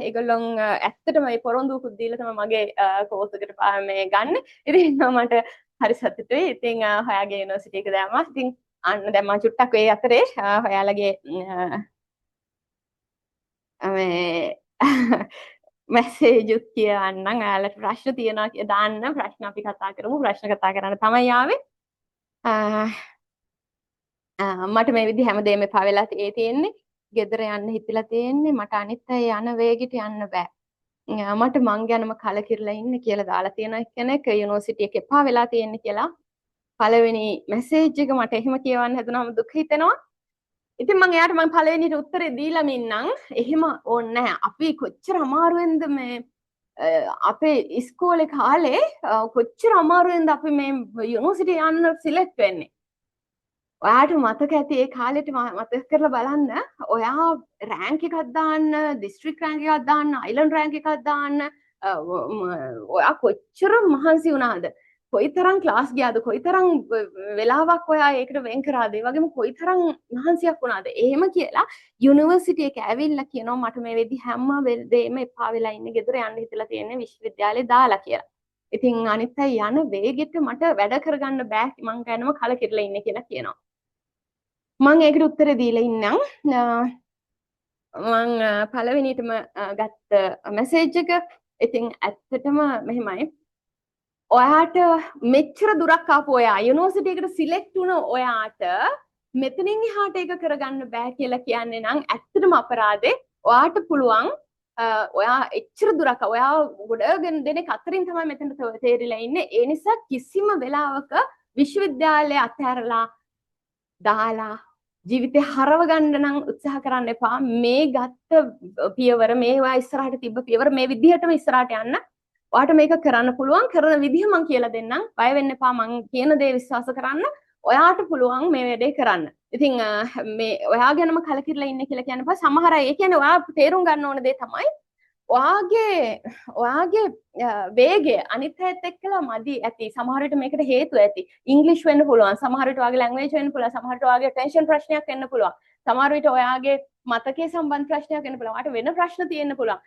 ඒගොල්ලොන් ඇත්තටම ඒ පොරොන්දුවකුත් දීලා තමයි මගේ කෝස් එකට මේ ගන්න. ඉතින් මට හරි සතුටුයි. ඉතින් ඔයාගේ යුනිවර්සිටි එක දැම්මා. ඉතින් අන්න දැන් මං චුට්ටක් ඒ අතරේ ඔයාලගේ මේ මැසේජුත් කියවන්නම්. ඔයාලට ප්‍රශ්න තියෙනවා කිය දාන්න. ප්‍රශ්න අපි කතා කරමු. ප්‍රශ්න කතා කරන්න තමයි ආවේ. මට මේ විදිහ හැමදේම එපා වෙලා ඒ තියෙන්නේ. ගෙදර යන්න හිතිලා තියෙන්නේ. මට අනිත් අය යන වේගෙට යන්න බෑ. මට මං ගැනම කලකිරලා ඉන්න කියලා දාලා තියෙන කෙනෙක්. යුනිවර්සිටි එක එපා වෙලා තියෙන්නේ කියලා පළවෙනි මැසේජ් එක මට එහෙම කියවන්න හැදුනම දුක හිතෙනවා. ඉතින් මං එයාට මං පළවෙනිට උත්තරේ දීලාම ඉන්නම්. එහෙම ඕනේ නැහැ. අපි කොච්චර අමාරුවෙන්ද මේ අපේ ඉස්කෝලේ කාලේ කොච්චර අමාරුවෙන්ද අපි මේ යුනිවර්සිටි යන්න සිලෙක්ට් වෙන්නේ. ඔයාට මතක ඇති ඒ කාලෙට, මතක කරලා බලන්න, ඔයා රෑන්ක් එකක් දාන්න, දිස්ත්‍රික් රෑන්ක් එකක් දාන්න, අයිලන්ඩ් රෑන්ක් එකක් දාන්න ඔයා කොච්චර මහන්සි වුණාද? කොයිතරම් ක්ලාස් ගියාද? කොයිතරම් වෙලාවක් ඔයා ඒකට වෙන් කරාද? ඒ වගේම කොයිතරම් මහන්සියක් වුණාද? එහෙම කියලා යුනිවර්සිටි එක ඇවිල්ලා කියනවා මට මේ වෙද්දි හැම දෙයක්ම එපා වෙලා ඉන්නේ, ගෙදර යන්න හිතලා තියෙන්නේ, විශ්වවිද්‍යාලේ දාලා කියලා. ඉතින් අනිත් අය යන වේගෙට මට වැඩ කරගන්න බෑ, මං ගැනම කලකිරලා ඉන්නේ කියලා කියනවා. මං ඒකට උත්තර දීලා ඉන්නම්. මං පළවෙනිටම ගත්ත මැසේජ් එක. ඉතින් ඇත්තටම මෙහෙමයි. ඔයාට මෙච්චර දුරක් ආපු ඔයා, යුනිවර්සිටි එකට සිලෙක්ට් වුණ ඔයාට මෙතනින් එහාට ඒක කරගන්න බෑ කියලා කියන්නේ නම් ඇත්තටම අපරාධේ. ඔයාට පුළුවන්. ඔයා එච්චර දුරක්, ඔයා ගොඩ දෙනෙක් අතරින් තමයි මෙතනට තේරිලා ඉන්නේ. ඒ නිසා කිසිම වෙලාවක විශ්වවිද්‍යාලය අතහැරලා දාලා ජීවිතේ හරව ගන්න නම් උත්සාහ කරන්න එපා. මේ ගත්ත පියවර, මේ ඔයා ඉස්සරහට තිබ්බ පියවර මේ විදිහටම ඉස්සරහට යන්න. ඔයාට මේක කරන්න පුළුවන්. කරන විදිහ මං කියලා දෙන්නම්. බය වෙන්න එපා. මං කියන දේ විශ්වාස කරන්න. ඔයාට පුළුවන් මේ වැඩේ කරන්න. ඉතින් මේ ඔයා ගැනම කලකිරලා ඉන්නේ කියලා කියන්න එපා. සමහර අය, ඒ කියන්නේ ඔයා තේරුම් ගන්න ඕන දේ තමයි ඔයාගේ වේගය අනිත් අයත් එක්කලා මදි ඇති. සමහර විට මේකට හේතු ඇති. ඉංග්‍රීසි වෙන්න පුළුවන්. සමහර විට ඔයාගේ ලැන්ග්වේජ් වෙන්න පුළුවන්. සමහර විට ඔයාගේ ටෙන්ෂන් ප්‍රශ්නයක් වෙන්න පුළුවන්. සමහර විට ඔයාගේ මතකයේ සම්බන්ධ ප්‍රශ්නයක් වෙන්න පුළුවන්. ඔයාට වෙන ප්‍රශ්න තියෙන්න පුළුවන්.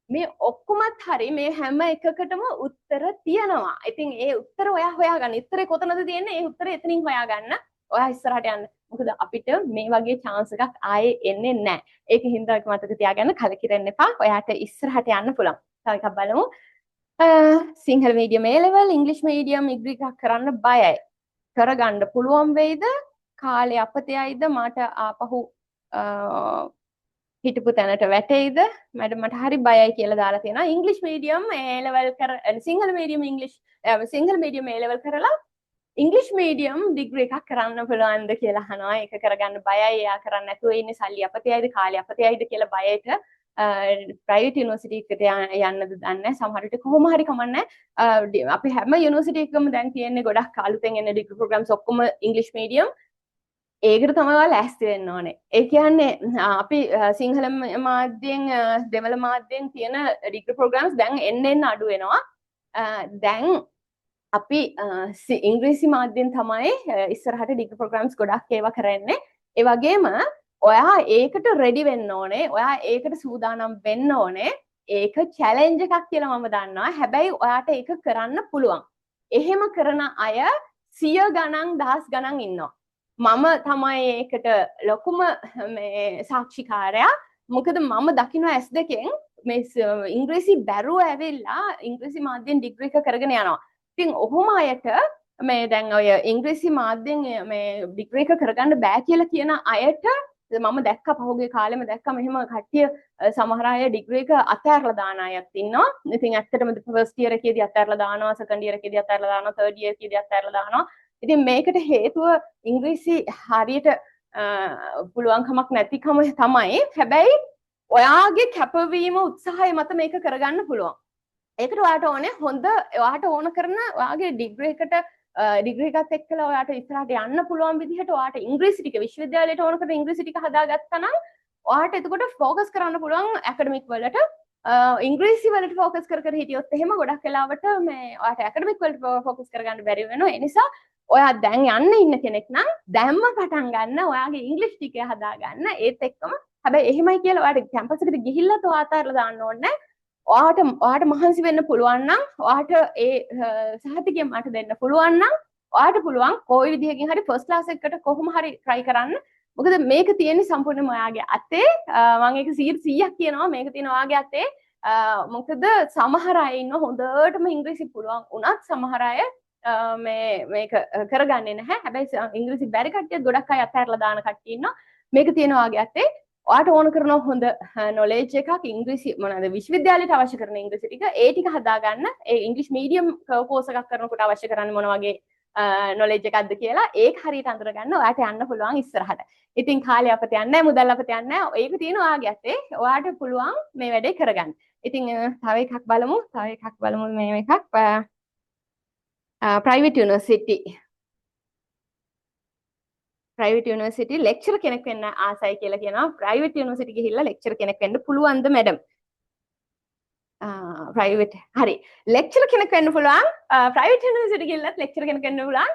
මේ ඔක්කොමත් හරි, මේ හැම එකකටම උත්තර තියෙනවා. ඉතින් ඒ උත්තර ඔයා හොයාගන්න. උත්තරේ කොතනද තියෙන්නේ? ඒ උත්තරේ එතනින් හොයාගන්න. ඔයා ඉස්සරහට යන්න. මොකද අපිට මේ වගේ චාන්ස් එකක් ආයේ එන්නේ නැහැ. ඒක හින්දා ඒක මතක තියාගන්න, කලකිරෙන්න එපා. ඔයාට ඉස්සරහට යන්න පුළුවන්. තව එකක් බලමු. සිංහල මීඩියම් A level, ඉංග්‍රීසි මීඩියම් ඩිග්‍රී එකක් කරන්න බයයි. කරගන්න පුළුවන් වෙයිද? කාලේ අපතයයිද? මට ආපහු හිටපු තැනට වැටෙයිද? මැඩම්, මට හරි බයයි කියලා දාලා තියෙනවා. ඉංග්‍රීසි මීඩියම් A level කර සිංහල මීඩියම් ඉංග්‍රීසි සිංහල මීඩියම් A level කරලා ඉංග්‍රීසි මීඩියම් ඩිග්‍රී එකක් කරන්න පුළුවන්ද කියලා අහනවා. ඒක කරගන්න බයයි. එයා කරන්න නැතුව ඉන්නේ. සල්ලි අපතයයිද, කාලේ අපතයයිද කියලා බයට ප්‍රයිවට් යුනිවර්සිටි එකට යන්නද දන්නේ නැහැ. සමහර විට කොහොම හරි කමක් නෑ. අපි හැම යුනිවර්සිටි එකකම දැන් තියෙන්නේ ගොඩක් අලුතෙන් එන ඩිග්‍රී ප්‍රෝග්‍රෑම්ස් ඔක්කොම ඉංග්‍රීසි මීඩියම්. ඒකට තමයි ඔයාලා ලෑස්ති වෙන්න ඕනේ. ඒ කියන්නේ අපි සිංහල මාධ්‍යයෙන්, දෙමළ මාධ්‍යයෙන් තියෙන ඩිග්‍රී ප්‍රෝග්‍රෑම්ස් දැන් එන්න එන්න අඩු වෙනවා. දැන් අපි ඉංග්‍රීසි මාධ්‍යයෙන් තමයි ඉස්සරහට ඩිග්‍රී ප්‍රෝග්‍රෑම්ස් ගොඩක් ඒවා කරන්නේ. ඒ වගේම ඔයා ඒකට රෙඩි වෙන්න ඕනේ. ඔයා ඒකට සූදානම් වෙන්න ඕනේ. ඒක චැලෙන්ජ් එකක් කියලා මම දන්නවා. හැබැයි ඔයාට ඒක කරන්න පුළුවන්. එහෙම කරන අය සිය ගණන් දහස් ගණන් ඉන්නවා. මම තමයි ඒකට ලොකුම මේ සාක්ෂිකාරයා. මොකද මම දකින්න ඇස් දෙකෙන් මේ ඉංග්‍රීසි බැරුව ඇවිල්ලා ඉංග්‍රීසි මාධ්‍යයෙන් ඩිග්‍රී එක කරගෙන යනවා. ඉතින් ඔහොම අයට මේ දැන් ඔය ඉංග්‍රීසි මාධ්‍යයෙන් මේ ඩිග්‍රී එක කරගන්න බෑ කියලා කියන අයට මම දැක්ක, පහුගිය කාලෙම දැක්ක මෙහෙම කට්ටිය, සමහර අය ඩිග්‍රී එක අතෑරලා දාන අයත් ඉන්නවා. ඉතින් ඇත්තටම ෆස්ට් ඉයර් එකේදී අතෑරලා දානවා, සෙකන්ඩ් ඉයර් එකේදී අතෑරලා දානවා, තර්ඩ් ඉයර් එකේදී අතෑරලා දානවා. ඉතින් මේකට හේතුව ඉංග්‍රීසි හරියට පුළුවන්කමක් නැතිකම තමයි. හැබැයි ඔයාගේ කැපවීම, උත්සාහය මත මේක කරගන්න පුළුවන්. ඒකට ඔයාට ඕනේ හොඳ, ඔයාට ඕන කරන ඔයාගේ ඩිග්‍රී එකට, ඩිග්‍රී එකත් එක්කලා ඔයාට ඉස්සරහට යන්න පුළුවන් විදිහට ඔයාට ඉංග්‍රීසි ටික, විශ්වවිද්‍යාලයට ඕන කරන ඉංග්‍රීසි ටික හදාගත්තා නම් ඔයාට එතකොට ෆෝකස් කරන්න පුළුවන් ඇකඩමික් වලට. ඉංග්‍රීසි වලට ෆෝකස් කර කර හිටියොත් එහෙම ගොඩක් වෙලාවට මේ ඔයාට ඇකඩමික් වලට ෆෝකස් කරගන්න බැරි වෙනවා. ඒ නිසා ඔයා දැන් යන්න ඉන්න කෙනෙක් නම් දැම්ම පටන් ගන්න ඔයාගේ ඉංග්‍රීසි ටික හදාගන්න. ඒත් එක්කම හැබැයි එහෙමයි කියලා ඔයාට කැම්පස් එකට ගිහිල්ලා ඔයා අතහැරලා දාන්න ඕනේ නැහැ. ඔයාට ඔයාට මහන්සි වෙන්න පුළුවන් නම්, ඔයාට ඒ සහතිකය මට දෙන්න පුළුවන් නම්, ඔයාට පුළුවන් කොයි විදිහකින් හරි ෆස්ට් ක්ලාස් එකකට කොහොම හරි try කරන්න. මොකද මේක තියෙන්නේ සම්පූර්ණයෙන්ම ඔයාගේ අතේ. මම ඒක 100ක් කියනවා, මේක තියෙන ඔයාගේ අතේ. මොකද සමහර අය ඉන්න හොඳටම ඉංග්‍රීසි පුළුවන් වුණත් සමහර අය මේ මේක කරගන්නේ නැහැ. හැබැයි ඉංග්‍රීසි බැරි කට්ටියත් ගොඩක් අය අතහැරලා දාන කට්ටිය ඉන්නවා. මේක තියෙන ඔයාගේ අතේ. ඔයාට ඕන කරන හොඳ නොලෙජ් එකක්, ඉංග්‍රීසි මොනවාද විශ්වවිද්‍යාලයට අවශ්‍ය කරන ඉංග්‍රීසි ටික, ඒ ටික හදාගන්න. ඒ ඉංග්‍රීසි මීඩියම් කෝස් එකක් කරනකොට අවශ්‍ය කරන්නේ මොන වගේ නොලෙජ් එකක්ද කියලා ඒක හරියට අඳුරගන්න ඔයාට යන්න පුළුවන් ඉස්සරහට. ඉතින් කාලය අපත යන්නේ නැහැ, මුදල් අපත යන්නේ නැහැ. ඒක තියෙන ඔයාගේ අතේ. ඔයාට පුළුවන් මේ වැඩේ කරගන්න. ඉතින් තව එකක් බලමු. තව එකක් බලමු. මේ එකක් ප්‍රයිවට් යුනිවර්සිටි ලෙක්චර් කෙනෙක් වෙන්න ආසයි කියලා කියනවා. ප්‍රයිවට් යුනිවර්සිටි ගිහිල්ලා ලෙක්චර් කෙනෙක් වෙන්න පුළුවන්ද මැඩම්? ප්‍රයිවට් හරි ලෙක්චර් කෙනෙක් වෙන්න පුළුවන්. ප්‍රයිවට් යුනිවර්සිටි ගිහිල්ලත් ලෙක්චර් කෙනෙක් වෙන්න පුළුවන්.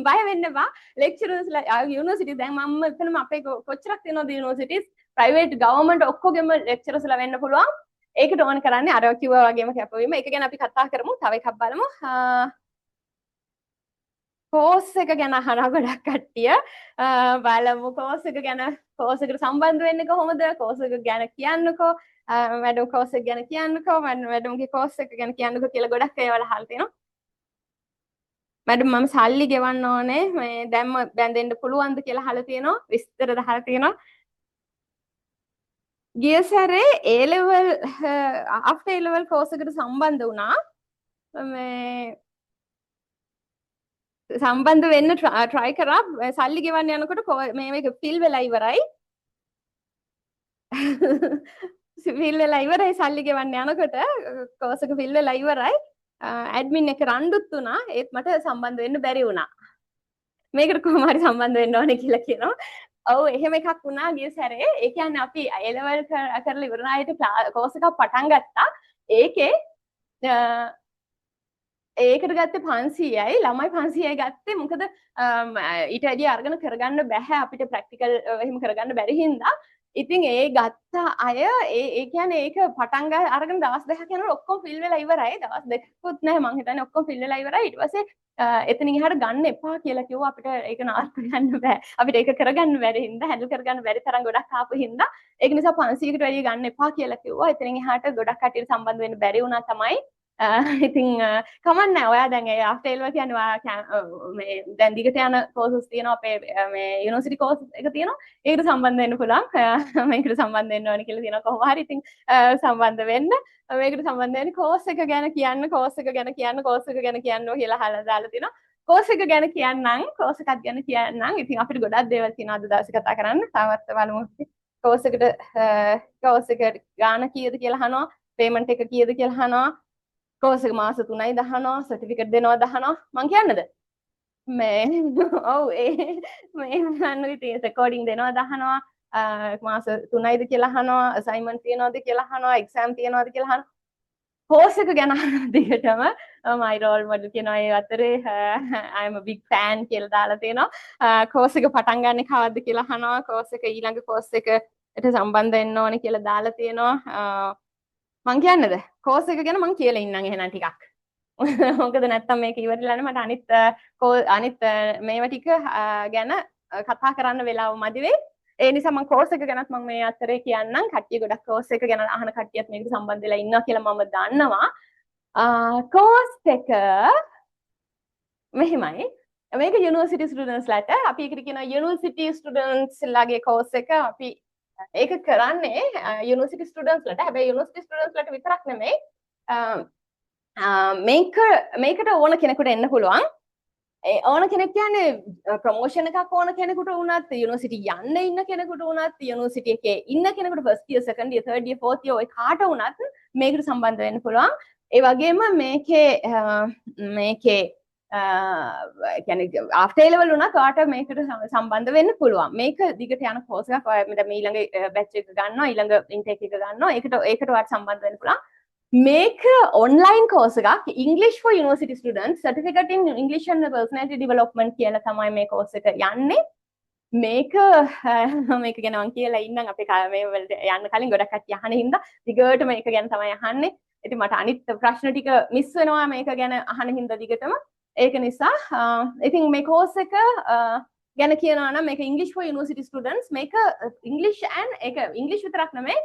බය වෙන්න එපා. ලෙක්චරර්ස්ලා යුනිවර්සිටි දැන් මම එතනම අපේ කොච්චරක් තියෙනවද යුනිවර්සිටිස්, ප්‍රයිවට්, ගවර්න්මන්ට් ඔක්කොගෙම ලෙක්චරර්ස්ලා වෙන්න පුළුවන්. ඒකට ඕන කරන්නේ අර කිව්වා වගේම කැපවීම. ඒක ගැන අපි කතා කරමු. තව එකක් බලමු. කෝස් එක ගැන අහනවා ගොඩක් කට්ටිය. බලමු කෝස් එක ගැන. කෝස් එකට සම්බන්ධ වෙන්නේ කොහොමද? කෝස් එක ගැන කියන්නකෝ මැඩම්, කෝස් එක ගැන කියන්නකෝ මැඩම්ගේ, කෝස් එක ගැන කියන්නකෝ කියලා ගොඩක් ඒවල අහලා තියෙනවා. මැඩම්, මම සල්ලි ගෙවන්න ඕනේ මේ දැම්ම බැඳෙන්න පුළුවන්ද කියලා අහලා තියෙනවා. විස්තර අහලා තියෙනවා. ගිය සැරේ A level, after A level course එකට සම්බන්ධ වුණා. මේ සම්බන්ධ වෙන්න try කරා. සල්ලි ගෙවන්න යනකොට මේ මේක ෆිල් වෙලා ඉවරයි. ෆිල් වෙලා ඉවරයි. සල්ලි ගෙවන්න යනකොට කෝස් එක ෆිල් වෙලා ඉවරයි. ඇඩ්මින් එක රණ්ඩුත් වුණා. ඒත් මට සම්බන්ධ වෙන්න බැරි වුණා. මේකට කොහොම හරි සම්බන්ධ වෙන්න ඕනේ කියලා කියනවා. ඔව්, එහෙම එකක් වුණා ගිය සැරේ. ඒ කියන්නේ අපි A level කරලා ඉවර අයට කෝස් එකක් පටන් ගත්තා. ඒකේ ඒකට ගත්තේ 500යි. ළමයි 500යි ගත්තේ. මොකද ඊට වැඩිය අරගෙන කරගන්න බැහැ අපිට, ප්‍රැක්ටිකල් එහෙම කරගන්න බැරි හින්දා. ඉතින් ඒ ගත්ත අය ඒ ඒ කියන්නේ ඒක පටන් අරගෙන දවස් 2ක් යනකොට ඔක්කොම ෆිල් වෙලා ඉවරයි. දවස් 2කුත් නැහැ මං හිතන්නේ, ඔක්කොම ෆිල් වෙලා ඉවරයි. ඊට පස්සේ එතනින් එහාට ගන්න එපා කියලා කිව්වා. අපිට ඒක නවත්ත ගන්න බෑ. අපිට ඒක කරගන්න බැරි හින්දා, හැන්ඩල් කරගන්න බැරි තරම් ගොඩක් ආපු හින්දා, ඒක නිසා 500කට වැඩිය ගන්න එපා කියලා කිව්වා. එතනින් එහාට ගොඩක් කට්ටියට සම්බන්ධ වෙන්න බැරි වුණා තමයි. ඉතින් කමක් නෑ. ඔයා දැන් ඒ ආෆ්ටර් ඒ ලෙවල් කියන්නේ ඔයා මේ දැන් දිගට යන කෝසස් තියෙනවා. අපේ මේ යුනිවර්සිටි කෝස් එක තියෙනවා. ඒකට සම්බන්ධ වෙන්න පුළුවන්. මේකට සම්බන්ධ වෙන්න ඕනේ කියලා තියෙනවා කොහොම හරි. ඉතින් සම්බන්ධ වෙන්න. මේකට සම්බන්ධ වෙන්න. කෝස් එක ගැන කියන්න, කෝස් එක ගැන කියන්න, කෝස් එක ගැන කියන්න කියලා අහලා දාලා තියෙනවා. කෝස් එක ගැන කියන්නම්, කෝස් එකක් ගැන කියන්නම්. ඉතින් අපිට ගොඩක් දේවල් තියෙනවා අද දවසේ කතා කරන්න. තවත් බලමු. කෝස් එකට, කෝස් එකට ගාන කීයද කියලා අහනවා. පේමන්ට් එක කීයද කියලා අහනවා. කෝස් එක මාස 3යි අහනවා. සර්ටිෆිකේට් දෙනවද අහනවා. මං කියන්නද මේ? ඔව්, ඒ මේ අහන්න. ඉතින් රෙකෝඩින් දෙනවද අහනවා. මාස 3යිද කියලා අහනවා. අසයින්මන්ට් තියනවද කියලා අහනවා. එක්සෑම් තියනවද කියලා අහනවා. කෝස් එක ගැන දිගටම "my role model" කියනවා. ඒ අතරේ "I am a big fan" කියලා දාලා තියෙනවා. කෝස් එක පටන් ගන්න කවද්ද කියලා අහනවා. කෝස් එක, ඊළඟ කෝස් එකට සම්බන්ධ වෙන්න ඕනේ කියලා දාලා තියෙනවා. මං කියන්නද කෝස් එක ගැන? මං කියලා ඉන්නම් එහෙනම් ටිකක්. මොකද නැත්තම් මේක ඉවරලා මට අනිත් මේවා ටික ගැන කතා කරන්න වෙලාව මදි වෙයි. ඒ නිසා මං කෝස් එක ගැනත් මං මේ අතරේ කියන්නම්. කට්ටිය ගොඩක් කෝස් එක ගැන අහන කට්ටියත් මේකට සම්බන්ධ වෙලා ඉන්නවා කියලා මම දන්නවා. කෝස් එක මෙහෙමයි. මේක යුනිවර්සිටි ස්ටුඩන්ට්ස්ලාට, අපි ඒකට කියනවා යුනිවර්සිටි ස්ටුඩන්ට්ස් ලාගේ කෝස් එක. අපි ඒක කරන්නේ යුනිවර්සිටි ස්ටුඩන්ට්ස්ලාට. හැබැයි යුනිවර්සිටි ස්ටුඩන්ට්ස්ලාට විතරක් නෙමෙයි, මේකට ඕන කෙනෙකුට එන්න පුළුවන්. ඒ ඕන කෙනෙක් කියන්නේ ප්‍රොමෝෂන් එකක් ඕන කෙනෙකුට වුණත්, යුනිවර්සිටි යන්න ඉන්න කෙනෙකුට වුණත්, යුනිවර්සිටි එකේ ඉන්න කෙනෙකුට, first year, second year, third year, fourth year, ඔය කාට වුණත් මේකට සම්බන්ධ වෙන්න පුළුවන්. ඒ වගේම මේකේ මේකේ කියන්නේ ආෆ්ටර් ඒ ලෙවල් වුණත් ඔයාට මේකට සම්බන්ධ වෙන්න පුළුවන්. මේක දිගට යන කෝස් එකක්. ඔයා දැන් ඊළඟ බැච් එක ගන්නවා, ඊළඟ ඉන්ටේක් එක ගන්නවා. ඒකට ඔයාට සම්බන්ධ වෙන්න පුළුවන්. මේක ඔන්ලයින් කෝස් එකක්. English for University Students, Certificate in English and Personality Development කියලා තමයි මේ කෝස් එක යන්නේ. මේක මේක ගැන මං කියලා ඉන්නම්. අපේ මේ වලට යන්න කලින් ගොඩක් කට්ටිය අහන හින්දා දිගටම මේක ගැන තමයි අහන්නේ. ඉතින් මට අනිත් ප්‍රශ්න ටික මිස් වෙනවා මේක ගැන අහන හින්දා දිගටම. ඒක නිසා ඉතින් මේ කෝස් එක ගැන කියනවා නම් මේක English for University Students. මේක English and, ඒක English විතරක් නෙමෙයි,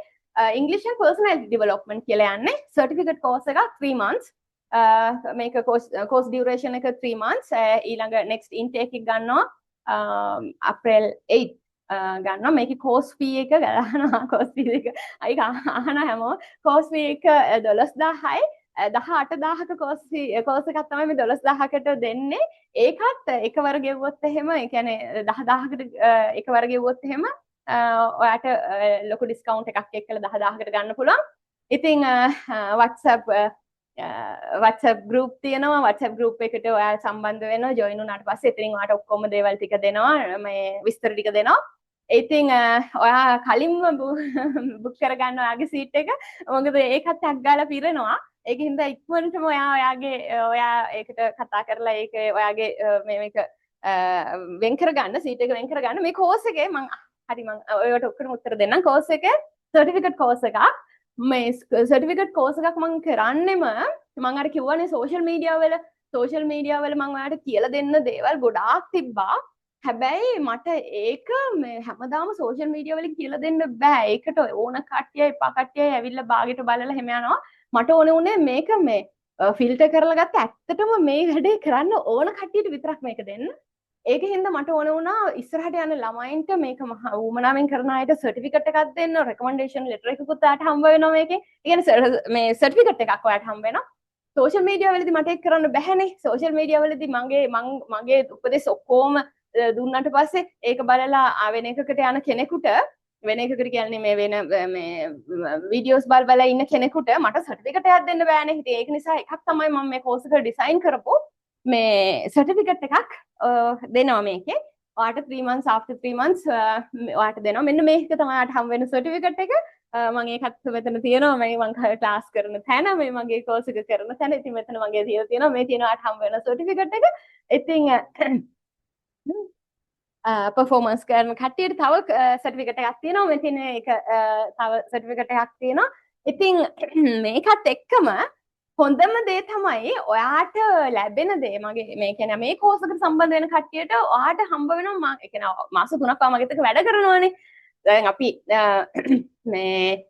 English and Personality Development කියලා යන්නේ. සර්ටිෆිකේට් කෝස් එකක්, 3 months. මේක කෝස් කෝස් ඩියුරේෂන් එක 3 months. ඊළඟ next intake එක ගන්නවා අප්‍රේල් 8 ගන්නවා. මේකේ කෝස් ෆී එක ගහනවා. කෝස් ෆී එක අයි අහන හැමෝම. කෝස් ෆී එක 12,000යි. 18,000ක කෝස් කෝස් එකක් තමයි මේ 12,000කට දෙන්නේ. ඒකත් එකවර ගෙව්වොත් එහෙම, ඒ කියන්නේ 10,000කට එකවර ගෙව්වොත් එහෙම ඔයාට ලොකු ඩිස්කවුන්ට් එකක් එක්කලා 10,000කට ගන්න පුළුවන්. ඉතින් WhatsApp WhatsApp group තියෙනවා. WhatsApp group එකට ඔයා සම්බන්ධ වෙනවා. ජොයින් වුණාට පස්සේ ඉතින් ඔයාට ඔක්කොම දේවල් ටික දෙනවා, මේ විස්තර ටික දෙනවා. ඉතින් ඔයා කලින්ම බුක් කරගන්න ඔයාගේ සීට් එක. මොකද ඒකත් ටක් ගාලා පිරෙනවා. ඒක හින්දා ඉක්මනටම ඔයා ඔයාගේ ඔයා ඒකට කතා කරලා ඒක ඔයාගේ මේ මේක වෙන් කරගන්න, සීට් එක වෙන් කරගන්න. මේ කෝස් එකේ මං හරි මං ඔයාලට ඔක්කොම උත්තර දෙන්නම්. කෝස් එකේ සර්ටිෆිකේට් කෝස් එකක්. මේ සර්ටිෆිකේට් කෝස් එකක් මං කරන්නෙම, මං අර කිව්වනේ සෝෂල් මීඩියා වල මං ඔයාලට කියලා දෙන්න දේවල් ගොඩාක් තිබ්බා. හැබැයි මට ඒක මේ හැමදාම සෝෂල් මීඩියා වලින් කියලා දෙන්න බෑ. ඒකට ඕන කට්ටිය එපා කට්ටිය ඇවිල්ලා බාගෙට බලලා එහෙම යනවා. මට ඕනේ වුණේ මේක මේ ෆිල්ටර් කරලා ගත්ත ඇත්තටම මේ වැඩේ කරන්න ඕන කට්ටියට විතරක් මේක දෙන්න. ඒක හින්දා මට ඕන වුණා ඉස්සරහට යන ළමයින්ට, මේක මහා උවමනාවෙන් කරන අයට සර්ටිෆිකේට් එකක් දෙන්න. රෙකමෙන්ඩේෂන් ලෙටර් එකකුත් ඔයාට හම්බ වෙනවා මේකේ. ඒ කියන්නේ මේ සර්ටිෆිකේට් එකක් ඔයාට හම්බ වෙනවා. සෝෂල් මීඩියා වලදී මට ඒක කරන්න බැහැනේ. සෝෂල් මීඩියා වලදී මගේ උපදෙස් ඔක්කොම දුන්නාට පස්සේ ඒක බලලා වෙන එකකට යන කෙනෙකුට, වෙන එකකට කියන්නේ මේ වෙන මේ වීඩියෝස් බල බල ඉන්න කෙනෙකුට මට සර්ටිෆිකේට් එකක් දෙන්න බෑනේ. ඉතින් ඒක නිසා එකක් තමයි මම මේ කෝස් එක ඩිසයින් කරපු මේ සර්ටිෆිකේට් එකක් දෙනවා මේකේ. ඔයාට 3 months, after 3 months ඔයාට දෙනවා. මෙන්න මේක තමයි ඔයාට හම් වෙන සර්ටිෆිකේට් එක. මම ඒකත් මෙතන තියෙනවා. මේ මං ක්ලාස් කරන තැන, මේ මගේ කෝස් එක කරන තැන. ඉතින් මෙතන මගේ තියලා තියෙනවා. මේ තියෙනවා ඔයාට හම් වෙන සර්ටිෆිකේට් එක. ඉතින් පර්ෆෝමන්ස් කරන කට්ටියට තව සර්ටිෆිකේට් එකක් තියෙනවා. මෙතන ඒක තව සර්ටිෆිකේට් එකක් තියෙනවා. ඉතින් මේකත් එක්කම හොඳම දේ තමයි ඔයාට ලැබෙන දේ, මගේ මේ කියන්නේ මේ කෝස් එකට සම්බන්ධ වෙන කට්ටියට ඔයාට හම්බ වෙනවා මම ඒ කියන්නේ මාස 3ක් ඔයා මගෙත් එක්ක වැඩ කරනවානේ. දැන් අපි මේ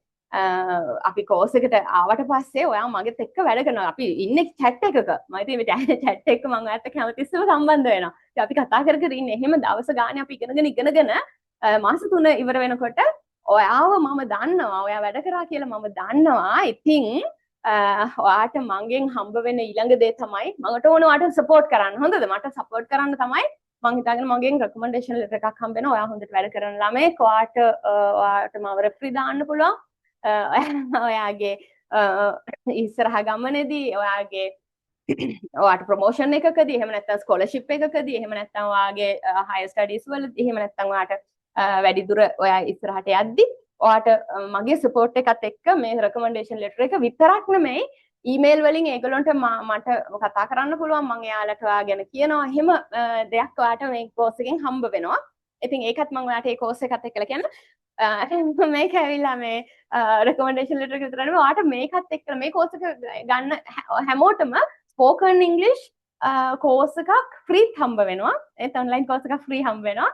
අපි කෝස් එකට ආවට පස්සේ ඔයා මගෙත් එක්ක වැඩ කරනවා. අපි ඉන්නේ චැට් එකක. මම ඉතින් මේ චැට් එක මම ඔයත් එක්ක හැමතිස්සෙම සම්බන්ධ වෙනවා. ඉතින් අපි කතා කර කර ඉන්නේ. එහෙම දවස ගානේ අපි ඉගෙනගෙන ඉගෙනගෙන මාස 3 ඉවර වෙනකොට ඔයාව මම දන්නවා. ඔයා වැඩ කරා කියලා මම දන්නවා. ඉතින් ඔයාට මගෙන් හම්බ වෙන ඊළඟ දේ තමයි මට ඕන ඔයාට සපෝට් කරන්න. හොඳද? මට සපෝට් කරන්න තමයි මං හිතාගෙන මගෙන් රෙකමෙන්ඩේෂන් ලෙටර් එකක් හම්බ වෙනවා. ඔයා හොඳට වැඩ කරන ළමයෙක්. ඔයාට ඔයාට මාව රෙෆරි දාන්න පුළුවන්. ඔයාගේ ඉස්සරහ ගමනේදී, ඔයාගේ ඔයාට ප්‍රොමෝෂන් එකකදී, එහෙම නැත්නම් ස්කෝලර්ෂිප් එකකදී, එහෙම නැත්නම් ඔයාගේ හයර් ස්ටඩීස් වලදී, එහෙම නැත්නම් ඔයාට වැඩි දුර ඔයා ඉස්සරහට යද්දි ඔයාට මගේ සපෝට් එකත් එක්ක මේ රෙකමෙන්ඩේෂන් ලෙටර් එක විතරක් නෙමෙයි, ඊමේල් වලින් ඒගොල්ලන්ට මට කතා කරන්න පුළුවන්. මං එයාලට ඔයා ගැන කියනවා. එහෙම දෙයක් ඔයාට මේ කෝස් එකෙන් හම්බ වෙනවා. ඉතින් ඒකත් මං ඔයාට ඒ කෝස් එකත් එක්කලා කියන්න. මේක ඇවිල්ලා මේ රෙකමෙන්ඩේෂන් ලෙටර් එක විතර නෙමෙයි, ඔයාට මේකත් එක්කලා මේ කෝස් එක ගන්න හැමෝටම ස්පෝකන් ඉංග්‍රීසි කෝස් එකක් ෆ්‍රී හම්බ වෙනවා. ඒත් ඔන්ලයින් කෝස් එකක් ෆ්‍රී හම්බ වෙනවා.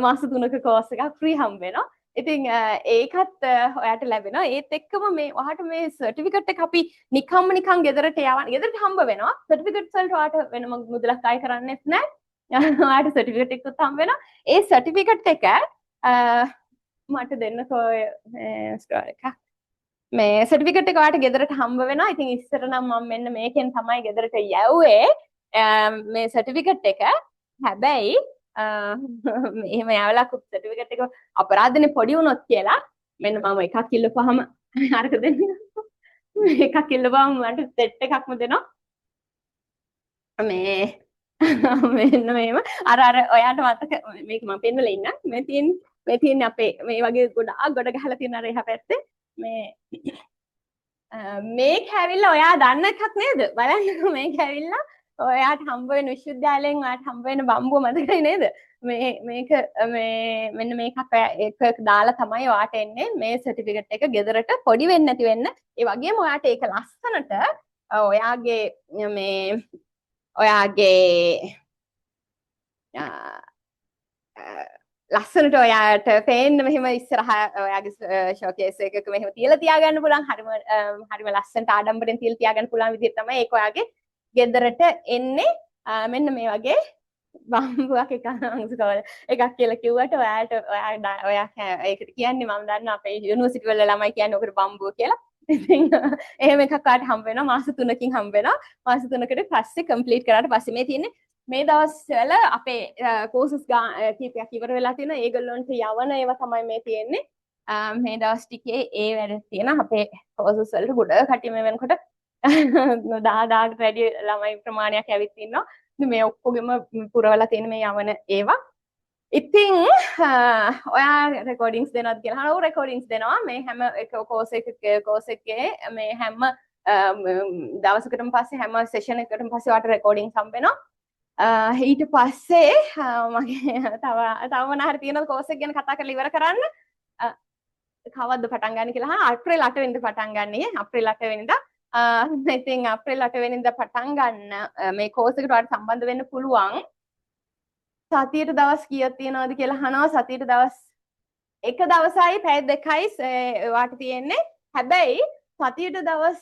මාස 3ක කෝස් එකක් ෆ්‍රී හම්බ වෙනවා. ඉතින් ඒකත් ඔයාට ලැබෙනවා. ඒත් එක්කම මේ ඔයාට මේ සර්ටිෆිකට් එක අපි නිකම්ම නිකන් ගෙදරට යවන්න, ගෙදරට හම්බ වෙනවා. සර්ටිෆිකට්ස් වලට ඔයාට වෙනම මුදලක් අය කරන්නෙත් නෑ. ඔයාට සර්ටිෆිකට් එකකුත් හම්බ වෙනවා. ඒ සර්ටිෆිකට් එක මට දෙන්නකෝ මේ එකක්. මේ සර්ටිෆිකට් එක ඔයාට ගෙදරට හම්බ වෙනවා. ඉතින් ඉස්සර නම් මම මෙන්න මේකෙන් තමයි ගෙදරට යවුවේ මේ සර්ටිෆිකට් එක. හැබැයි එහෙම යවලා සර්ටිෆිකට් එක අපරාධනේ පොඩි වුණොත් කියලා මෙන්න මම එකක් ඉල්ලපුවාම අරක දෙන්න. එකක් ඉල්ලපුවාම මට සෙට් එකක්ම දෙනවා. මේ මෙන්න මෙහෙම අර අර ඔයාට මතක මේක මම පෙන්නලා ඉන්නම්. මේ තියෙන්නේ අපේ මේ වගේ ගොඩාක් ගොඩ ගහලා තියෙන අර එහා පැත්තේ. මේ මේක ඇවිල්ලා ඔයා දන්න එකක් නේද? බලන්නකෝ, මේක ඇවිල්ලා ඔයාට හම්බ වෙන විශ්වවිද්‍යාලයෙන් ඔයාට හම්බ වෙන බම්බුව මතකයි නේද? මේ මේක මේ මෙන්න මේකක් ඔයා එක දාලා තමයි ඔයාට එන්නේ මේ සර්ටිෆිකට් එක ගෙදරට, පොඩි වෙන්නේ නැති වෙන්න. ඒ වගේම ඔයාට ඒක ලස්සනට ඔයාගේ මේ ඔයාගේ ලස්සනට ඔයාට පේන්න මෙහෙම ඉස්සරහ ඔයාගේ ෂෝකේස් එකක මෙහෙම තියලා තියාගන්න පුළුවන්. හරිම හරිම ලස්සනට ආඩම්බරෙන් තියලා තියාගන්න පුළුවන් විදිහට තමයි ඒක ඔයාගේ ගෙදරට එන්නේ. මෙන්න මේ වගේ බම්බුවක් එක අංශකවල එකක් කියලා කිව්වට ඔයාට ඔයා ඔයා ඒකට කියන්නේ මම දන්නවා අපේ යුනිවර්සිටි වල ළමයි කියන්නේ ඔකට බම්බුව කියලා. ඉතින් එහෙම එකක් ඔයාට හම්බ වෙනවා, මාස 3කින් හම්බ වෙනවා. මාස 3කට පස්සේ කම්ප්ලීට් කරාට පස්සේ. මේ තියෙන්නේ මේ දවස්වල අපේ කෝසස් කීපයක් ඉවර වෙලා තියෙනවා. ඒගොල්ලන්ට යවන ඒවා තමයි මේ තියෙන්නේ. මේ දවස් ටිකේ ඒ වැඩ තියෙන අපේ කෝසස් වලට ගොඩ කට්ටිය මේ වෙනකොට 10,000කට වැඩි ළමයි ප්‍රමාණයක් ඇවිත් ඉන්නවා. ඉතින් මේ ඔක්කොගෙම පුරවලා තියෙන මේ යවන ඒවා. ඉතින් ඔයා රෙකෝඩින්ග්ස් දෙනවද කියලා අහනවා. ඔව්, රෙකෝඩින්ග්ස් දෙනවා. මේ හැම එක කෝස් එකක කෝස් එකේ මේ හැම දවසකටම පස්සේ, හැම සෙෂන් එකකටම පස්සේ ඔයාට රෙකෝඩින්ග්ස් හම්බ වෙනවා. ඊට පස්සේ මගේ තව තව මොන හරි තියෙනවද කෝස් එක ගැන කතා කරලා ඉවර කරන්න? කවද්ද පටන් ගන්න කියලා අහනවා. අප්‍රේල් 8 වෙනිදා පටන් ගන්නේ. අප්‍රේල් 8 වෙනිදා. ඉතින් අප්‍රේල් 8 වෙනිදා පටන් ගන්න මේ කෝස් එකට ඔයාලට සම්බන්ධ වෙන්න පුළුවන්. සතියට දවස් කීයක් තියෙනවද කියලා අහනවා. සතියට දවස් එක දවසයි පැය 2යි ඔයාට තියෙන්නේ. හැබැයි සතියට දවස්